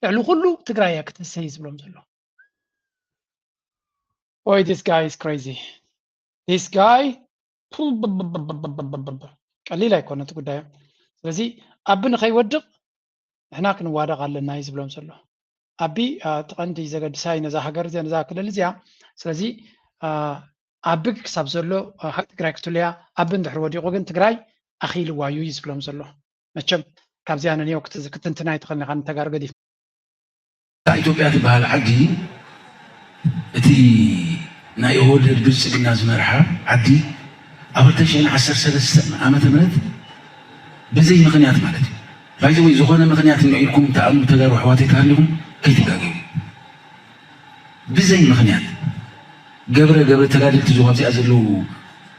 ልዕሊ ኩሉ ትግራይ እያ ክትህሰይ ዝብሎም ዘሎ። Boy, this guy is crazy. This guy ቀሊል ኣይኮነ እቲ ጉዳዮም። ስለዚ ኣቢ ንኸይወድቕ ንሕና ክንዋደቕ ኣለና እዩ ዝብሎም ዘሎ። ኣቢ እቲ ቀንዲ ዘገድሳ እዩ ነዛ ሃገር እዚኣ ነዛ ክልል እዚኣ። ስለዚ ኣቢ ክሳብ ዘሎ ትግራይ ክትሉ እያ። ኣቢ እንድሕር ወዲቑ ግን ትግራይ ኣኺልዋ እዩ እዩ ዝብሎም ዘሎ። መቸም ካብዚኣ ነንዮ ክትንትና ኣይትኽእልን ኢኻ ንተጋሩ ገዲፍ። እታ ኢትዮጵያ ትበሃል ዓዲ እቲ ናይ ኦህዴድ ብልፅግና ዝመርሓ ዓዲ ኣብ ክልተ ሽሕን ዓሰርተ ሰለስተን ዓመተ ምህረት ብዘይ ምኽንያት ማለት እዩ። ባይዘወይ ዝኾነ ምኽንያት እኒኦ ኢልኩም ትኣምኑ ተጋሩ ኣሕዋተይ ተሃሊኹም ከይትጋገዩ። ብዘይ ምኽንያት ገብረ ገብረ ተጋደልቲ እዞም ኣብዚኣ ዘለዉ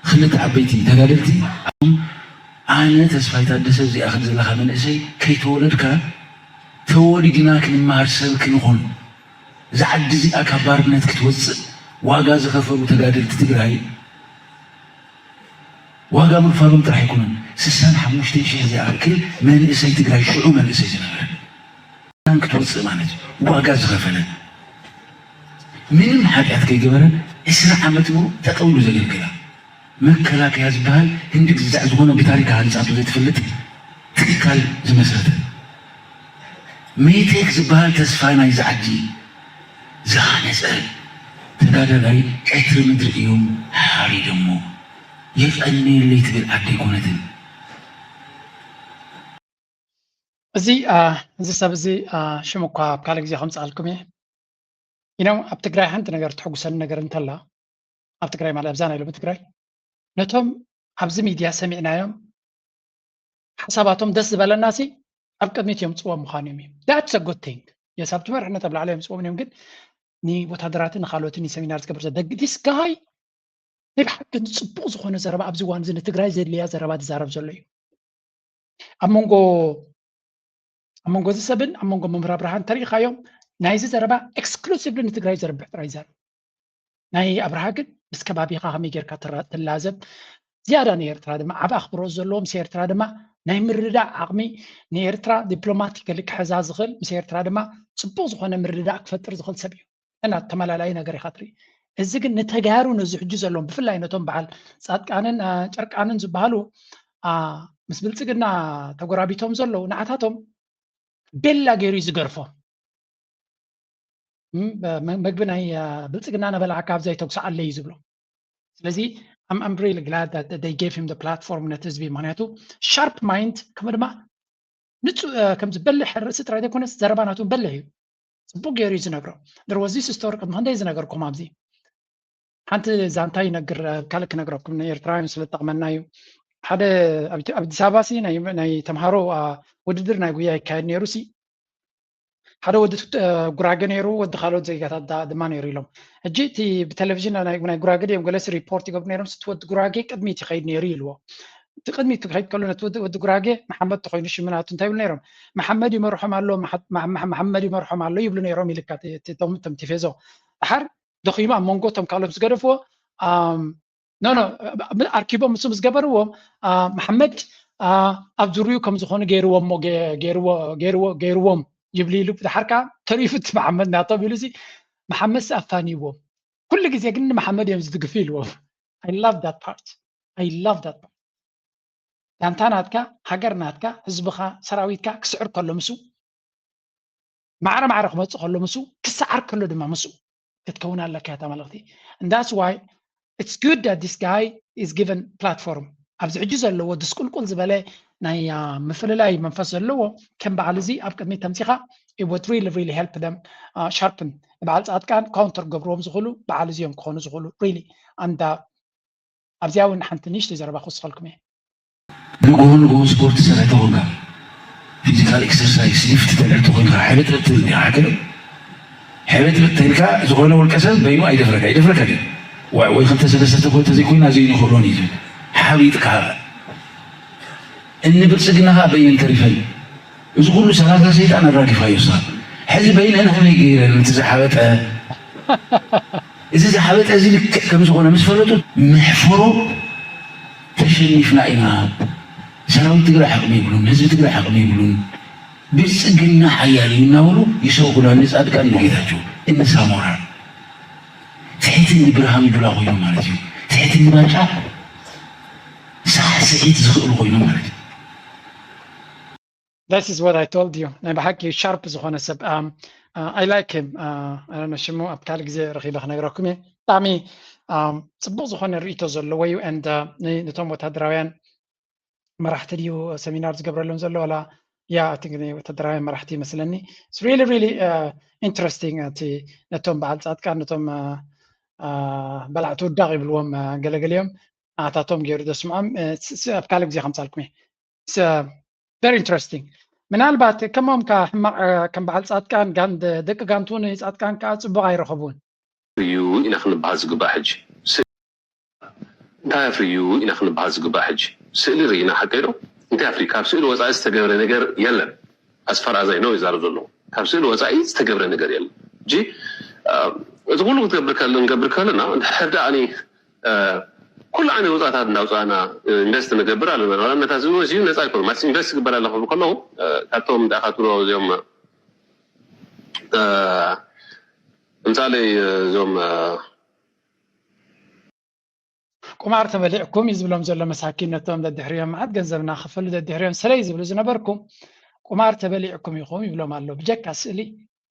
ክልተ ዓበይቲ ተጋደልቲ ኣነ ተስፋይ ታደሰ እዚኣ ከም ዘለኻ መንእሰይ ከይተወለድካ ተወሊድና ክንመሃር ሰብ ክንኾን እዛ ዓዲ እዚኣ ካብ ባርነት ክትወፅእ ዋጋ ዝኸፈሉ ተጋደልቲ ትግራይ ዋጋ ምኽፋሎም ጥራሕ ኣይኮነን። ስሳን ሓሙሽተን ሽሕ ዝኣክል መንእሰይ ትግራይ ሽዑ መንእሰይ ዝነበረ ናን ክትወፅእ ማለት እዩ። ዋጋ ዝኸፈለ ምንም ሓጢኣት ከይገበረ ዕስራ ዓመት ሙሉ ጠጠው ኢሉ ዘገልገላ መከላከያ ዝበሃል ህንዲ ግዛዕ ዝኾነ ብታሪክ ሃንፃቱ ዘይትፈልጥ ትካል ዝመስረተ ሜቴክ ዝበሃል ተስፋ ናይዚ ዓዲ ዝሃነፀ ተጋዳላይ ቀትሪ ምድሪ እዮም ሓሪዶሞ። የቐንየለይ ትብል ዓዲ ኣይኮነትን። እዚ እዚ ሰብ እዚ ሽም እኳ ኣብ ካልእ ግዜ ከምፅኣልኩም እየ። ኢኖም ኣብ ትግራይ ሓንቲ ነገር ትሕጉሰኒ ነገር እንተላ ኣብ ትግራይ ማለት ኣብዛ ናይ ሎሚ ትግራይ ነቶም ኣብዚ ሚድያ ሰሚዕናዮም ሓሳባቶም ደስ ዝበለና ሲ ኣብ ቅድሚት እዮም ፅዎም ምዃኖም እዩ። That's a good thing። የስ ኣብቲ መርሕነት ኣብ ላዕሊ እዮም ፅዎም እዮም ግን ንወታደራትን ንካልኦትን ንሰሚናር ዝገብር ዘሎ this guy ናይ ብሓቂ ንፅቡቕ ዝኾነ ዘረባ ኣብዚ እዋን እዚ ንትግራይ ዘድልያ ዘረባ ዝዛረብ ዘሎ እዩ። ኣብ መንጎ ኣብ መንጎ እዚ ሰብን ኣብ መንጎ መምህር ኣብርሃን ተሪኢኻዮም ናይዚ ዘረባ exclusively ንትግራይ ዘርብሕ ጥራይ ይዛረብ። ናይ ኣብርሃ ግን ምስ ከባቢኻ ከመይ ጌርካ ትላዘብ ዝያዳ ንኤርትራ ድማ ዓብ ኣኽብሮት ዘለዎ ምስ ኤርትራ ድማ ናይ ምርዳእ ዓቕሚ ንኤርትራ ዲፕሎማቲካሊ ክሕዛ ዝኽእል ምስ ኤርትራ ድማ ፅቡቕ ዝኾነ ምርዳእ ክፈጥር ዝኽእል ሰብ እዩ። እና ተመላላዪ ነገር ኢኻ ትርኢ። እዚ ግን ንተጋሩ ነዚ ሕጂ ዘለዎም ብፍላይ ነቶም በዓል ፃድቃንን ጨርቃንን ዝበሃሉ ምስ ብልፅግና ተጎራቢቶም ዘለዉ ንዓታቶም ቤላ ገይሩ እዩ ዝገርፎም። መግቢ ናይ ብልፅግና ነበላዕካ ኣብዛ ይተጉስዓለ እዩ ዝብሎ። ስለዚ I'm really glad that they gave him the platform ነቲ ህዝቢ ምክንያቱ sharp mind ከምኡ ድማ ንፁ ከምዚ በልሕ ርእሲ ጥራይ ዘይኮነስ ዘረባ ናቱ በልሕ እዩ። ፅቡቅ ገይሩ እዩ ዝነግሮ። There was this story ቅድሚ ክንደይ ዝነገርኩም ኣብዚ ሓንቲ ዛንታ ይነግር ካልእ ክነግረኩም ንኤርትራውያን ስለ ዝጠቕመና እዩ። ሓደ ኣብ ኣዲስ ኣበባ ሲ ናይ ተምሃሮ ውድድር ናይ ጉያ ይካየድ ነይሩ ሲ ሓደ ወዲ ጉራጌ ነይሩ ወዲ ካልኦት ዜጋታት ድማ ነይሩ ኢሎም ሕጂ እቲ ብቴሌቪዥን ናይ ጉራጌ ድዮም ገለሲ ሪፖርት ይገብሩ ነይሮም እቲ ወዲ ጉራጌ ቅድሚት ይኸይድ ነይሩ ይልዎ እቲ ቅድሚት ክኸይድ ከሎ ነቲ ወዲ ጉራጌ መሓመድ ተኮይኑ ሽምናቱ እንታይ ይብሉ ነይሮም መሓመድ ይመርሖም ኣሎ መሓመድ ይመርሖም ኣሎ ይብሉ ነይሮም ይልካ ቶም ቲፌዞ ድሓር ደኺሙ ኣብ መንጎ እቶም ካልኦት ዝገደፍዎ ኖ ኖ ኣርኪቦም ምስ ምስ ገበርዎም መሓመድ ኣብ ዙርዩ ከም ዝኾኑ ገይርዎም ገይርዎም ይብሉ ኢሉ ድሓር ከዓ ተሪፉ እቲ መሓመድ ናቶም ኢሉ ሲ መሓመድ ሲ ኣፋንይዎም ኩሉ ግዜ ግን ንመሓመድ እዮም ዝድግፉ ኢልዎም I love that part I love that part ጋንታ ናትካ ሃገር ናትካ ህዝብኻ ሰራዊትካ ክስዕር ከሎ ምስ ማዕረ ማዕረ ክመፅእ ከሎ ምስ ክሰዓር ከሎ ድማ ምስ ክትከውን ኣለካ እታ መልእክቲ and that's why it's good that this guy is given platform ኣብዚ ሕጂ ዘለዎ ድስቁልቁል ዝበለ ናይ ምፍልላይ መንፈስ ዘለዎ ከም በዓል እዚ ኣብ ቅድሚት ተምፂኻ it would really really help them sharpen ንበዓል ፃድቃን counter ገብርዎም ዝኽእሉ በዓል እዚኦም ክኾኑ ዝኽእሉ really and ኣብዚኣ እውን ሓንቲ ንእሽተይ ዘረባ ክወስኸልኩም እየ ንግሆ ንግሆ ስፖርት ትሰርሕ ተኾንካ ፊዚካል ኤክሰርሳይስ ሊፍት ተልዕል ተኾንካ ሕብጥብጥ ትብል ዲኻ ሓቅዶ ሕብጥብጥ ተልካ ዝኾነ ውልቀ ሰብ በይኑ ኣይደፍረካ ይደፍረካ ድዩ ወይ ክልተ ሰለስተ ተኮ ተዘይኮይና ዘይንኽእሎን እዩ ዝብል ሓቢጥካ እኒ ብልፅግናኻ በይነን ተሪፈን እዚ ኩሉ ሰላሳ ሰይጣን ኣራጊፋዮ እሳ ሕዚ በይነን ከመይ ገይረን እቲ ዝሓበጠ እዚ ዝሓበጠ እዚ ልክዕ ከም ዝኾነ ምስ ፈለጡ መሕፈሮም ተሸኒፍና ኢና ሰራዊት ትግራይ ዓቕሚ የብሉን ህዝቢ ትግራይ ዓቕሚ የብሉን ብልፅግና ሓያል እዩ እናበሉ ይሰብኹና ንፃድቃን ንጌታቸው እንሳሞራ ትሕቲ ንብርሃኑ ጁላ ኮይኖም ማለት እዩ ትሕቲ ንባጫ ሳዕስዒት ዝኽእሉ ኮይኖም ማለት እዩ This is what I told you ናይ ብሓቂ sharp ዝኾነ ሰብ I like him ሽሙ ኣብ ካልእ ግዜ ረኺበ ክነግረኩም እየ ብጣዕሚ ፅቡቅ ዝኾነ ርእቶ ዘለዎ እዩ and ነቶም ወታደራውያን መራሕቲ ድዩ ሰሚናር ዝገብረሎም ዘሎ ዋላ ያ እቲ ወታደራውያን መራሕቲ ይመስለኒ really really interesting እቲ ነቶም በዓል ፃድቃን ነቶም በላዕቲ ውዳቕ ይብልዎም ገለገሊኦም ኣታቶም ገይሩ ዘስምዖም ኣብ ካልእ ግዜ ከምፃልኩም እየ very interesting ምናልባት ከሞም ከ ሕማቕ ከም በዓል ፃድቃን ጋንድ ደቂ ጋንቱ ንፃድቃን ከዓ ፅቡቅ ኣይረኸቡን እዩ ኢና ክንበሃል ዝግባእ ሕጂ እንታይ ኣፍርዩ ኢና ክንበሃል ዝግባእ ሕጂ ስእሊ ርኢና ሓቀይ ዶ እንታይ ኣፍርዩ ካብ ስእሊ ወፃኢ ዝተገብረ ነገር የለን ኣስፈራዛይ ነው ይዛረብ ዘሎ ካብ ስእሊ ወፃኢ ዝተገብረ ነገር የለን ሕጂ እዚ ኩሉ ክትገብር ከለ ንገብር ከለና ድሕር ደኣ ኩሉ ዓይነት ወፃታት እንዳውፃእና ኢንቨስት ንገብር ኣለና። ዋላ ነታ ዝወስ እዩ ነፃ ኣይኮኑ ማለት ኢንቨስት ግበር ኣለኹ ከለኹ ካብቶም ዳካ ትብሎ እዚኦም ምሳሌ እዞም ቁማር ተበሊዕኩም እዩ ዝብሎም ዘሎ መሳኪን ነቶም ደድሕሪኦም መዓት ገንዘብ እናኸፈሉ ደድሕሪኦም ሰለይ ዝብሉ ዝነበርኩም ቁማር ተበሊዕኩም ኢኹም ይብሎም ኣሎ ብጀካ ስእሊ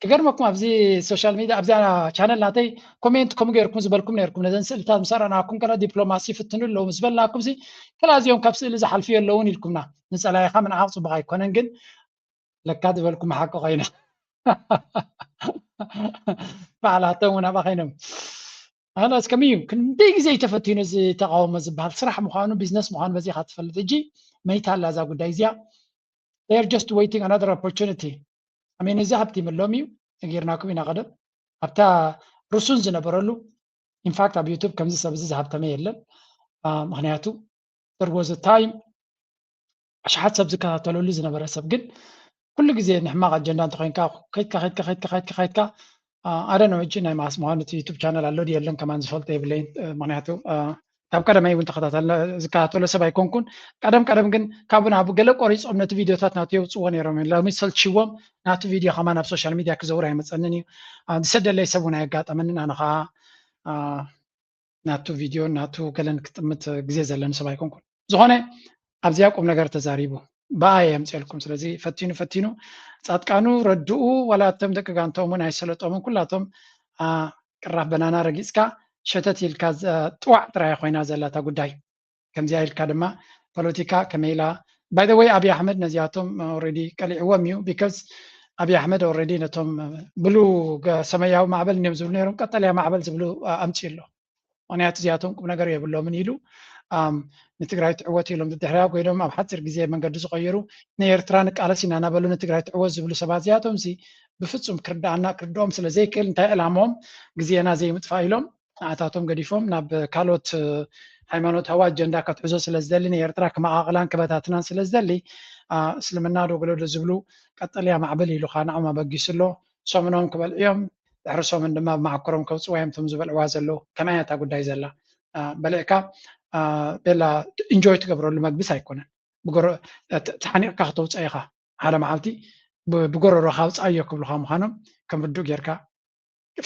ክገርመኩም ኣብዚ ሶሻል ሚድያ ኣብዚኣ ቻነል ናተይ ኮሜንት ከምኡ ገይርኩም ዝበልኩም ነርኩም ነዘን ስእልታት ምስ ኣረኣናኩም ከላ ዲፕሎማሲ ይፍትኑ ኣለዉ ምስ በልናኩም ሲ ከላ እዚኦም ካብ ስእሊ ዝሓልፉ የለውን ኢልኩምና ንፀላኢኻ ምንዓቕ ፅቡቕ ኣይኮነን ግን ለካ ዝበልኩም ሓቂ ኮይና ባዕላቶም እውን ኣብኣ ኮይኖም ኣነስ ከመይ እዩ ክንደይ ግዜ እዩ ተፈቲኑ እዚ ተቃውሞ ዝበሃል ስራሕ ምዃኑ ቢዝነስ ምዃኑ በዚኻ ትፈልጥ እጂ መይታ ኣላ እዛ ጉዳይ እዚኣ they're just waiting another opportunity ኣሜን እዚ ሃብቲ ምሎም እዩ ነጊርናኩም ኢና ቀደም ኣብታ ርሱን ዝነበረሉ ኢንፋክት ኣብ ዩቱብ ከምዚ ሰብ እዚ ዝሃብተመ የለን ምክንያቱ there was a time ኣሽሓት ሰብ ዝከታተለሉ ዝነበረ ሰብ ግን ኩሉ ግዜ ንሕማቕ ኣጀንዳ እንተኮይንካ ከይድካ ከይድካ ከይድካ ከይድካ ከይድካ ኣደ ነው እጂ ናይ ማስ ምዃኑ እቲ ዩቱብ ቻነል ኣሎ የለን ከማን ዝፈልጦ የብለይን ምክንያቱ ካብ ቀደመይ እውን ተኸታተልና ዝከታተሎ ሰብ ኣይኮንኩን ቀደም ቀደም ግን ካብኡ ናብ ገለ ቆሪፆም ነቲ ቪድዮታት ናቱ የውፅዎ ነይሮም ሎሚ ሰልችዎም ናቱ ቪድዮ ከማን ኣብ ሶሻል ሚድያ ክዘውር ኣይመፀንን እዩ ዝሰደለይ ሰብ እውን ኣየጋጠመንን ኣነ ከዓ ናቱ ቪድዮ ናቱ ገለን ክጥምት ግዜ ዘለኒ ሰብ ኣይኮንኩን ዝኾነ ኣብዚኣ ቁም ነገር ተዛሪቡ ብኣ የምፅልኩም ስለዚ ፈቲኑ ፈቲኑ ፃጥቃኑ ረድኡ ዋላ እቶም ደቂ ጋንቶም እውን ኣይሰለጦምን ኩላቶም ቅራፍ በናና ረጊፅካ ሸተት ኢልካ ጥዋዕ ጥራይ ኮይና ዘለታ ጉዳይ ከምዚኣ ኢልካ ድማ ፖለቲካ ከመይ ኢላ by the way ኣብይ ኣሕመድ ነዚኣቶም already ቀሊዕዎም እዩ because ኣብይ ኣሕመድ already ነቶም ብሉ ሰማያዊ ማዕበል እዮም ዝብሉ ነይሮም ቀጠልያ ማዕበል ዝብሉ ኣምፅኡ ኣሎ ምክንያቱ እዚኣቶም ቁም ነገር የብሎምን ኢሉ ንትግራይ ትዕወት ኢሎም ድሕርያ ኮይኖም ኣብ ሓፂር ግዜ መንገዲ ዝቀየሩ ንኤርትራ ንቃለስ ኢና እናበሉ ንትግራይ ትዕወት ዝብሉ ሰባት እዚኣቶም ሲ ብፍፁም ክርዳኣና ክርድኦም ስለዘይክእል እንታይ ዕላሞም ግዜና ዘይምጥፋእ ኢሎም ንኣታቶም ገዲፎም ናብ ካልኦት ሃይማኖታዊ ኣጀንዳ ከትሕዞ ስለዝደሊ ንኤርትራ ክመቃቅላን ክበታትናን ስለዝደሊ እስልምና ዶ ገለዶ ዝብሉ ቀጠልያ ማዕበል ኢሉ ከዓ ንዖም ኣበጊሱ ኣሎ ሰሙኖም ክበልዕዮም ድሕሪ ሰሙን ድማ ብመዓኮሮም ከውፅዋ እዮም ቶም ዝበልዕዋ ዘለዉ ከመይ እታ ጉዳይ ዘላ በሊዕካ ቤላ ኢንጆይ ትገብረሉ መግብስ ኣይኮነን ተሓኒቕካ ክተውፀ ኢኻ ሓደ መዓልቲ ብጎረሮኻ ኣውፅኣዮ ክብሉኻ ምዃኖም ከም ርዱእ ጌርካ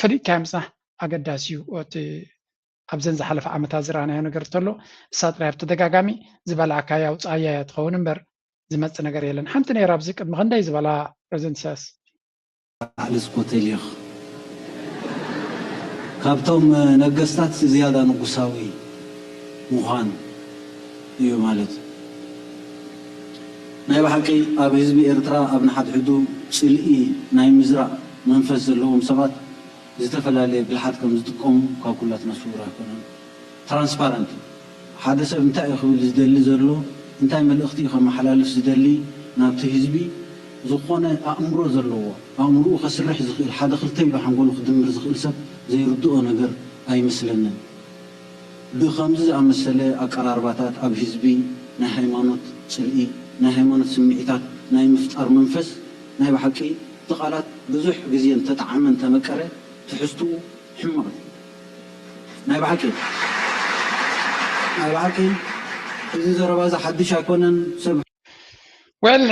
ፈሊጥካዮ ምፅናሕ ኣገዳሲ እዩ እቲ ኣብዘን ዝሓለፈ ዓመታት ዝረኣናዮ ነገር እንተሎ እሳ ጥራይ ብተደጋጋሚ ዝበላዕካያ ኣውፅኣያ እያ ትኸውን እምበር ዝመፅእ ነገር የለን ሓንቲ ነይራ ኣብዚ ቅድሚ ክንደይ ዝበላ ፕሬዚደንት ኢሳያስ ኣሪስቶቴሊስ ካብቶም ነገስታት ዝያዳ ንጉሳዊ ምዃን እዩ ማለት እዩ። ናይ ብሓቂ ኣብ ህዝቢ ኤርትራ ኣብ ንሓድሕዱ ጽልኢ ናይ ምዝራእ መንፈስ ዘለዎም ሰባት ዝተፈላለየ ብልሓት ከም ዝጥቀሙ ካብ ኩላትና ስዉር ኣይኮነን። ትራንስፓረንት ሓደ ሰብ እንታይ እዩ ክብል ዝደሊ ዘሎ እንታይ መልእኽቲ እዩ ከመሓላልፍ ዝደሊ ናብቲ ህዝቢ ዝኾነ ኣእምሮ ዘለዎ ኣእምርኡ ከስርሕ ዝኽእል ሓደ ክልተ ኢሉ ሓንጎሉ ክድምር ዝኽእል ሰብ ዘይርድኦ ነገር ኣይመስለንን። ብኸምዚ ዝኣመሰለ ኣቀራርባታት ኣብ ህዝቢ ናይ ሃይማኖት ጽልኢ ናይ ሃይማኖት ስምዒታት ናይ ምፍጣር መንፈስ ናይ ብሓቂ እቲ ቃላት ብዙሕ ግዜ እንተጠዓመ እንተመቀረ ትሕዝትኡ ሕማቕ እዩ። ናይ ብሓቂ ናይ ብሓቂ እዚ ዘረባ እዚ ሓድሽ ኣይኮነን። ሰብ well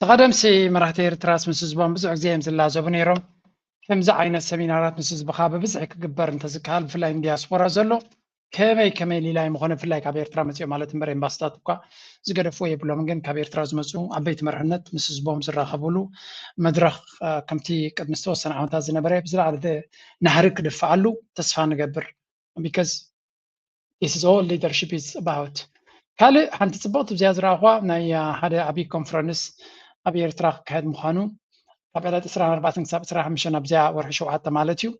ተቐደምሲ መራሕቲ ኤርትራስ ምስ ህዝቦም ብዙሕ ግዜ እዮም ዝላዘቡ ነይሮም። ከምዚ ዓይነት ሰሚናራት ምስ ህዝብኻ ብብዝሒ ክግበር እንተዝከሃል ብፍላይ ንዲያስፖራ ዘሎ ከመይ ከመይ ሊላይ ምኾነ ብፍላይ ካብ ኤርትራ መፂኦም ማለት እምበር ኤምባስታት እኳ ዝገደፍዎ የብሎምን ግን ካብ ኤርትራ ዝመፁ ዓበይቲ መርሕነት ምስ ህዝቦም ዝራኸብሉ መድረኽ ከምቲ ቅድሚ ዝተወሰነ ዓመታት ዝነበረ ብዝለዓለ ናህሪ ክድፍኣሉ ተስፋ ንገብር because this is all leadership is about ካልእ ሓንቲ ፅብቕቲ ብዚኣ ዝረኣኹዋ ናይ ሓደ ዓብዪ ኮንፈረንስ ኣብ ኤርትራ ክካየድ ምዃኑ ካብ ዕለት ዕስራን ኣርባዕተን ክሳብ ዕስራን ሓሙሽተን ኣብዚኣ ወርሒ ሸውዓተ ማለት እዩ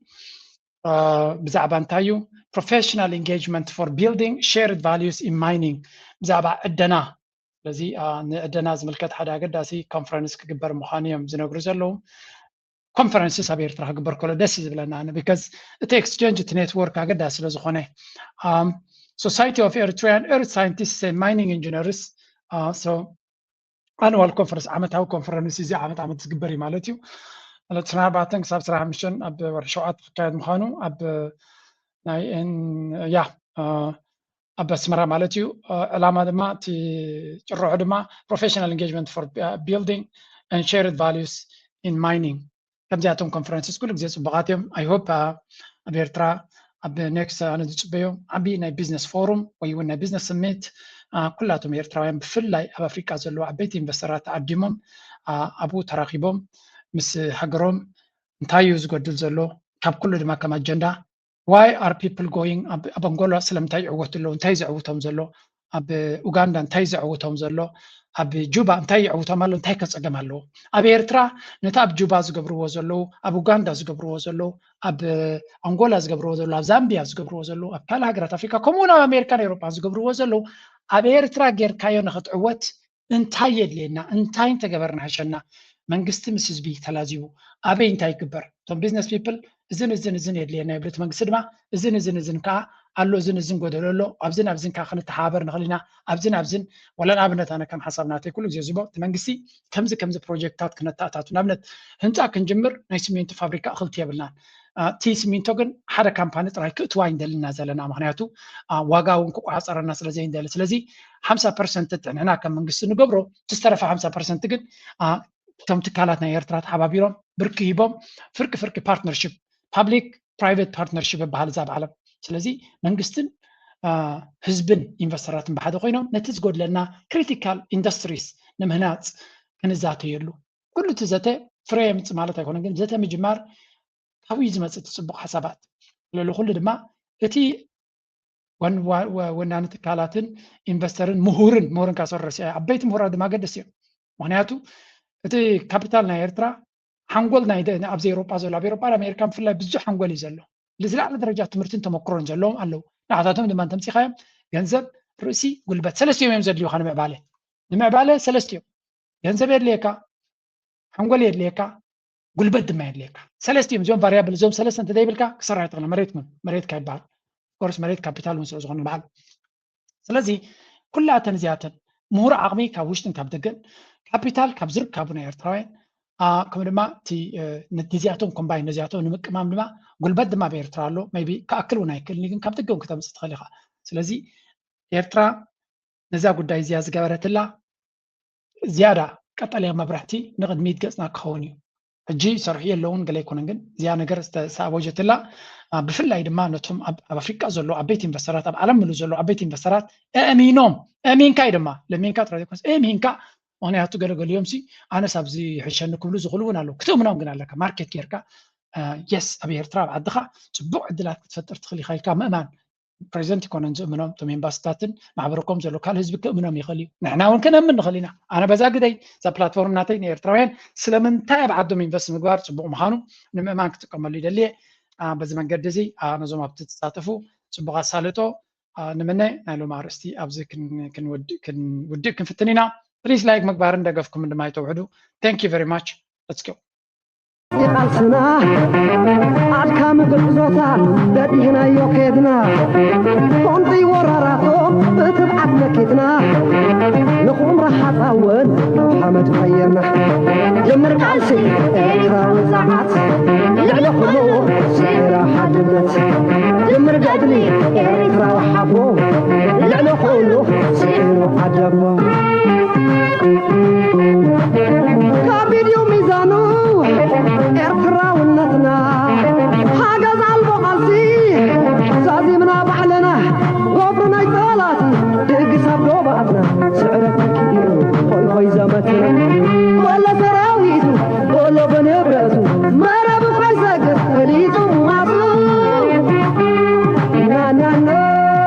ብዛዕባ እንታይ እዩ professional engagement for building shared values in mining ብዛዕባ ዕደና ስለዚ ንዕደና ዝምልከት ሓደ ኣገዳሲ ኮንፈረንስ ክግበር ምዃኑ እዮም ዝነግሩ ዘለዉ ኮንፈረንስስ ኣብ ኤርትራ ክግበር ከሎ ደስ ዝብለና ኣነ because እቲ exchange እቲ network ኣገዳሲ ስለ ዝኾነ society of Eritrean earth scientists and mining engineers so annual conference ዓመታዊ ኮንፈረንስ እዚ ዓመት ዓመት ዝግበር እዩ ማለት እዩ ማለት ዕስራን ኣርባዕተን ክሳብ ዕስራን ሓሙሽተን ኣብ ወርሒ ሸውዓተ ክካየድ ምዃኑ ኣብ ናይ ያ ኣብ ኣስመራ ማለት እዩ። ዕላማ ድማ እቲ ጭርሖ ድማ professional engagement for building and shared values in mining። ከምዚኣቶም ኮንፈረንስስ ኩሉ ግዜ ፅቡቃት እዮም። I hope ኣብ ኤርትራ ኣብ ኔክስት ኣነ ዝፅበዮ ዓብዪ ናይ ቢዝነስ ፎሩም ወይ እውን ናይ ቢዝነስ ስሚት ኩላቶም ኤርትራውያን ብፍላይ ኣብ ኣፍሪቃ ዘለዉ ዓበይቲ ኢንቨስተራት ተዓዲሞም ኣብኡ ተራኺቦም ምስ ሃገሮም እንታይ እዩ ዝጎድል ዘሎ ካብ ኩሉ ድማ ከም ኣጀንዳ why are people going ኣብ ኣንጎላ ስለምንታይ ይዕወቱ ኣለዉ እንታይ ዘዕውቶም ዘሎ ኣብ ኡጋንዳ እንታይ ዘዕውቶም ዘሎ ኣብ ጁባ እንታይ ይዕውቶም ኣሎ እንታይ ከፀገም ኣለዎ ኣብ ኤርትራ ነቲ ኣብ ጁባ ዝገብርዎ ዘለዉ ኣብ ኡጋንዳ ዝገብርዎ ዘለዉ ኣብ ኣንጎላ ዝገብርዎ ዘለዉ ኣብ ዛምቢያ ዝገብርዎ ዘለዉ ኣብ ካልእ ሃገራት ኣፍሪካ ከምኡ እውን ኣብ ኣሜሪካን ኤውሮጳን ዝገብርዎ ዘለዉ ኣብ ኤርትራ ጌርካዮ ንክትዕወት እንታይ የድልየና እንታይ እንተገበርና ሕሸና መንግስቲ ምስ ህዝቢ ተላዚቡ ኣበይ እንታይ ይግበር እቶም ቢዝነስ ፒፕል እዝን እዝን እዝን የድልየና ይብል እቲ መንግስቲ ድማ እዝን እዝን እዝን ከዓ ኣሎ እዝን እዝን ጎደሎ ኣሎ ኣብዝን ኣብዝን ከዓ ክንተሓባበር ንኽእል ኢና ኣብዝን ኣብዝን ወላ ንኣብነት ኣነ ከም ሓሳብ ናተይ ኩሉ ግዜ ዝቦ እቲ መንግስቲ ከምዚ ከምዚ ፕሮጀክትታት ክነተኣታቱ ንኣብነት ህንፃ ክንጅምር ናይ ሲሚንቶ ፋብሪካ እኽልቲ የብልናን እቲ ሲሚንቶ ግን ሓደ ካምፓኒ ጥራይ ክእትዋ ይንደልና ዘለና ምክንያቱ ዋጋ እውን ክቋፃረና ስለዘይንደሊ ስለዚ ሓምሳ ፐርሰንት ንሕና ከም መንግስቲ ንገብሮ ዝተረፈ ሓምሳ ፐርሰንት ግን እቶም ትካላት ናይ ኤርትራ ተሓባቢሮም ብርኪ ሂቦም ፍርቂ ፍርቂ ፓርትነርሽፕ ፓብሊክ ፕራይቬት ፓርትነርሽፕ ይበሃል እዛ ኣብ ዓለም ስለዚ መንግስትን ህዝብን ኢንቨስተራትን ብሓደ ኮይኖም ነቲ ዝጎድለና ክሪቲካል ኢንዱስትሪስ ንምህናፅ ክንዛተየሉ ኩሉ እቲ ዘተ ፍረ የምፅእ ማለት ኣይኮነን ግን ዘተ ምጅማር ካብኡ እዩ ዝመፅእ እቲ ፅቡቅ ሓሳባት ልዕሊ ኩሉ ድማ እቲ ወናኒ ትካላትን ኢንቨስተርን ምሁርን ምሁርን ካሰርረሲ ዓበይቲ ምሁራት ድማ ገደስ እዮም ምክንያቱ እቲ ካፒታል ናይ ኤርትራ ሓንጎል ናይ ኣብዚ ኤሮጳ ዘሎ ኣብ ኤሮጳ ኣሜሪካ ብፍላይ ብዙሕ ሓንጎል እዩ ዘሎ ዝለዓለ ደረጃ ትምህርትን ተመክሮን ዘለዎም ኣለዉ ንዓታቶም ድማ እንተምፂኻዮም ገንዘብ ርእሲ ጉልበት ሰለስቲኦም እዮም ዘድልዩካ ንምዕባለ ንምዕባለ ሰለስቲኦም ገንዘብ የድልየካ ሓንጎል የድልየካ ጉልበት ድማ የድልየካ ሰለስቲኦም እዚኦም ቫሪያብል እዚኦም ሰለስተ እንተ ዘይብልካ ክሰራሕ ይትኽእል መሬት ምን መሬትካ ይበሃል ኮርስ መሬት ካፒታል እውን ስለ ዝኾነ በዓል ስለዚ ኩላተን እዚኣተን ምሁር ዓቕሚ ካብ ውሽጥን ካብ ደገን ካፒታል ካብ ዝርካቡ ናይ ኤርትራውያን ከምኡ ድማ እቲ ነዚኣቶም ኮምባይን ነዚኣቶም ንምቅማም ድማ ጉልበት ድማ ኣብ ኤርትራ ኣሎ ቢ ክኣክል እውን ኣይክእልኒ ግን ካብ ደገ እውን ክተምፅእ ትኽእል ኢኻ ስለዚ ኤርትራ ነዛ ጉዳይ እዚኣ ዝገበረትላ ዝያዳ ቀጠልያ መብራህቲ ንቕድሚት ገፅና ክኸውን እዩ ሕጂ ይሰርሑ የለውን ገለ ኣይኮነን ግን እዚኣ ነገር ዝተኣወጀትላ ብፍላይ ድማ ነቶም ኣብ ኣፍሪቃ ዘሎ ዓበይቲ ኢንቨስተራት ኣብ ዓለም ምሉ ዘሎ ዓበይቲ ኢንቨስተራት እእሚኖም እሚንካ እዩ ድማ ለሚንካ ጥራይ ዘይኮነስ እሚንካ ምክንያቱ ገለገሊኦም ሲ ኣነስ ኣብዚ ይሕሸኒ ክብሉ ዝኽእሉ እውን ኣለዉ ክትእምኖም ግን ኣለካ ማርኬት ጌርካ የስ ኣብ ኤርትራ ኣብ ዓድኻ ፅቡቅ ዕድላት ክትፈጥር ትኽእል ኢኻ ኢልካ ምእማን ፕሬዚደንት ይኮነን ዝእምኖም እቶም ኤምባስታትን ማሕበረኮም ዘሎ ካልእ ህዝቢ ክእምኖም ይኽእል እዩ ንሕና እውን ክንእምን ንኽእል ኢና ኣነ በዛ ግደይ እዛ ፕላትፎርም ናተይ ንኤርትራውያን ስለምንታይ ኣብ ዓዶም ኢንቨስት ምግባር ፅቡቅ ምዃኑ ንምእማን ክጥቀመሉ ይደልየ በዚ መንገዲ እዚ ነዞም ኣብቲ ትሳተፉ ፅቡቅ ኣሳልጦ ንምነ ናይ ሎም ኣርእስቲ ኣብዚ ክንውድእ ክንፍትን ኢና ፕሊስ ላይክ ምግባርን ደገፍኩም ድማ ይተውሕዱ thank you very much let's go ቃልስና ኣድካሚ ጉዕዞታት በዲህናዮ ከድና ቁንጢ ወራራቶ ብትብዓት መኪትና ንኹም ረሓፃውን ሓመድ ቀየርና ጀምር ቃልሲ ኤርትራዊ ዛዓት ልዕሊ ኩሉ ስዒራ ሓድነት ጀምር ገድሊ ኤርትራዊ ሓቦ ልዕሊ ኩሉ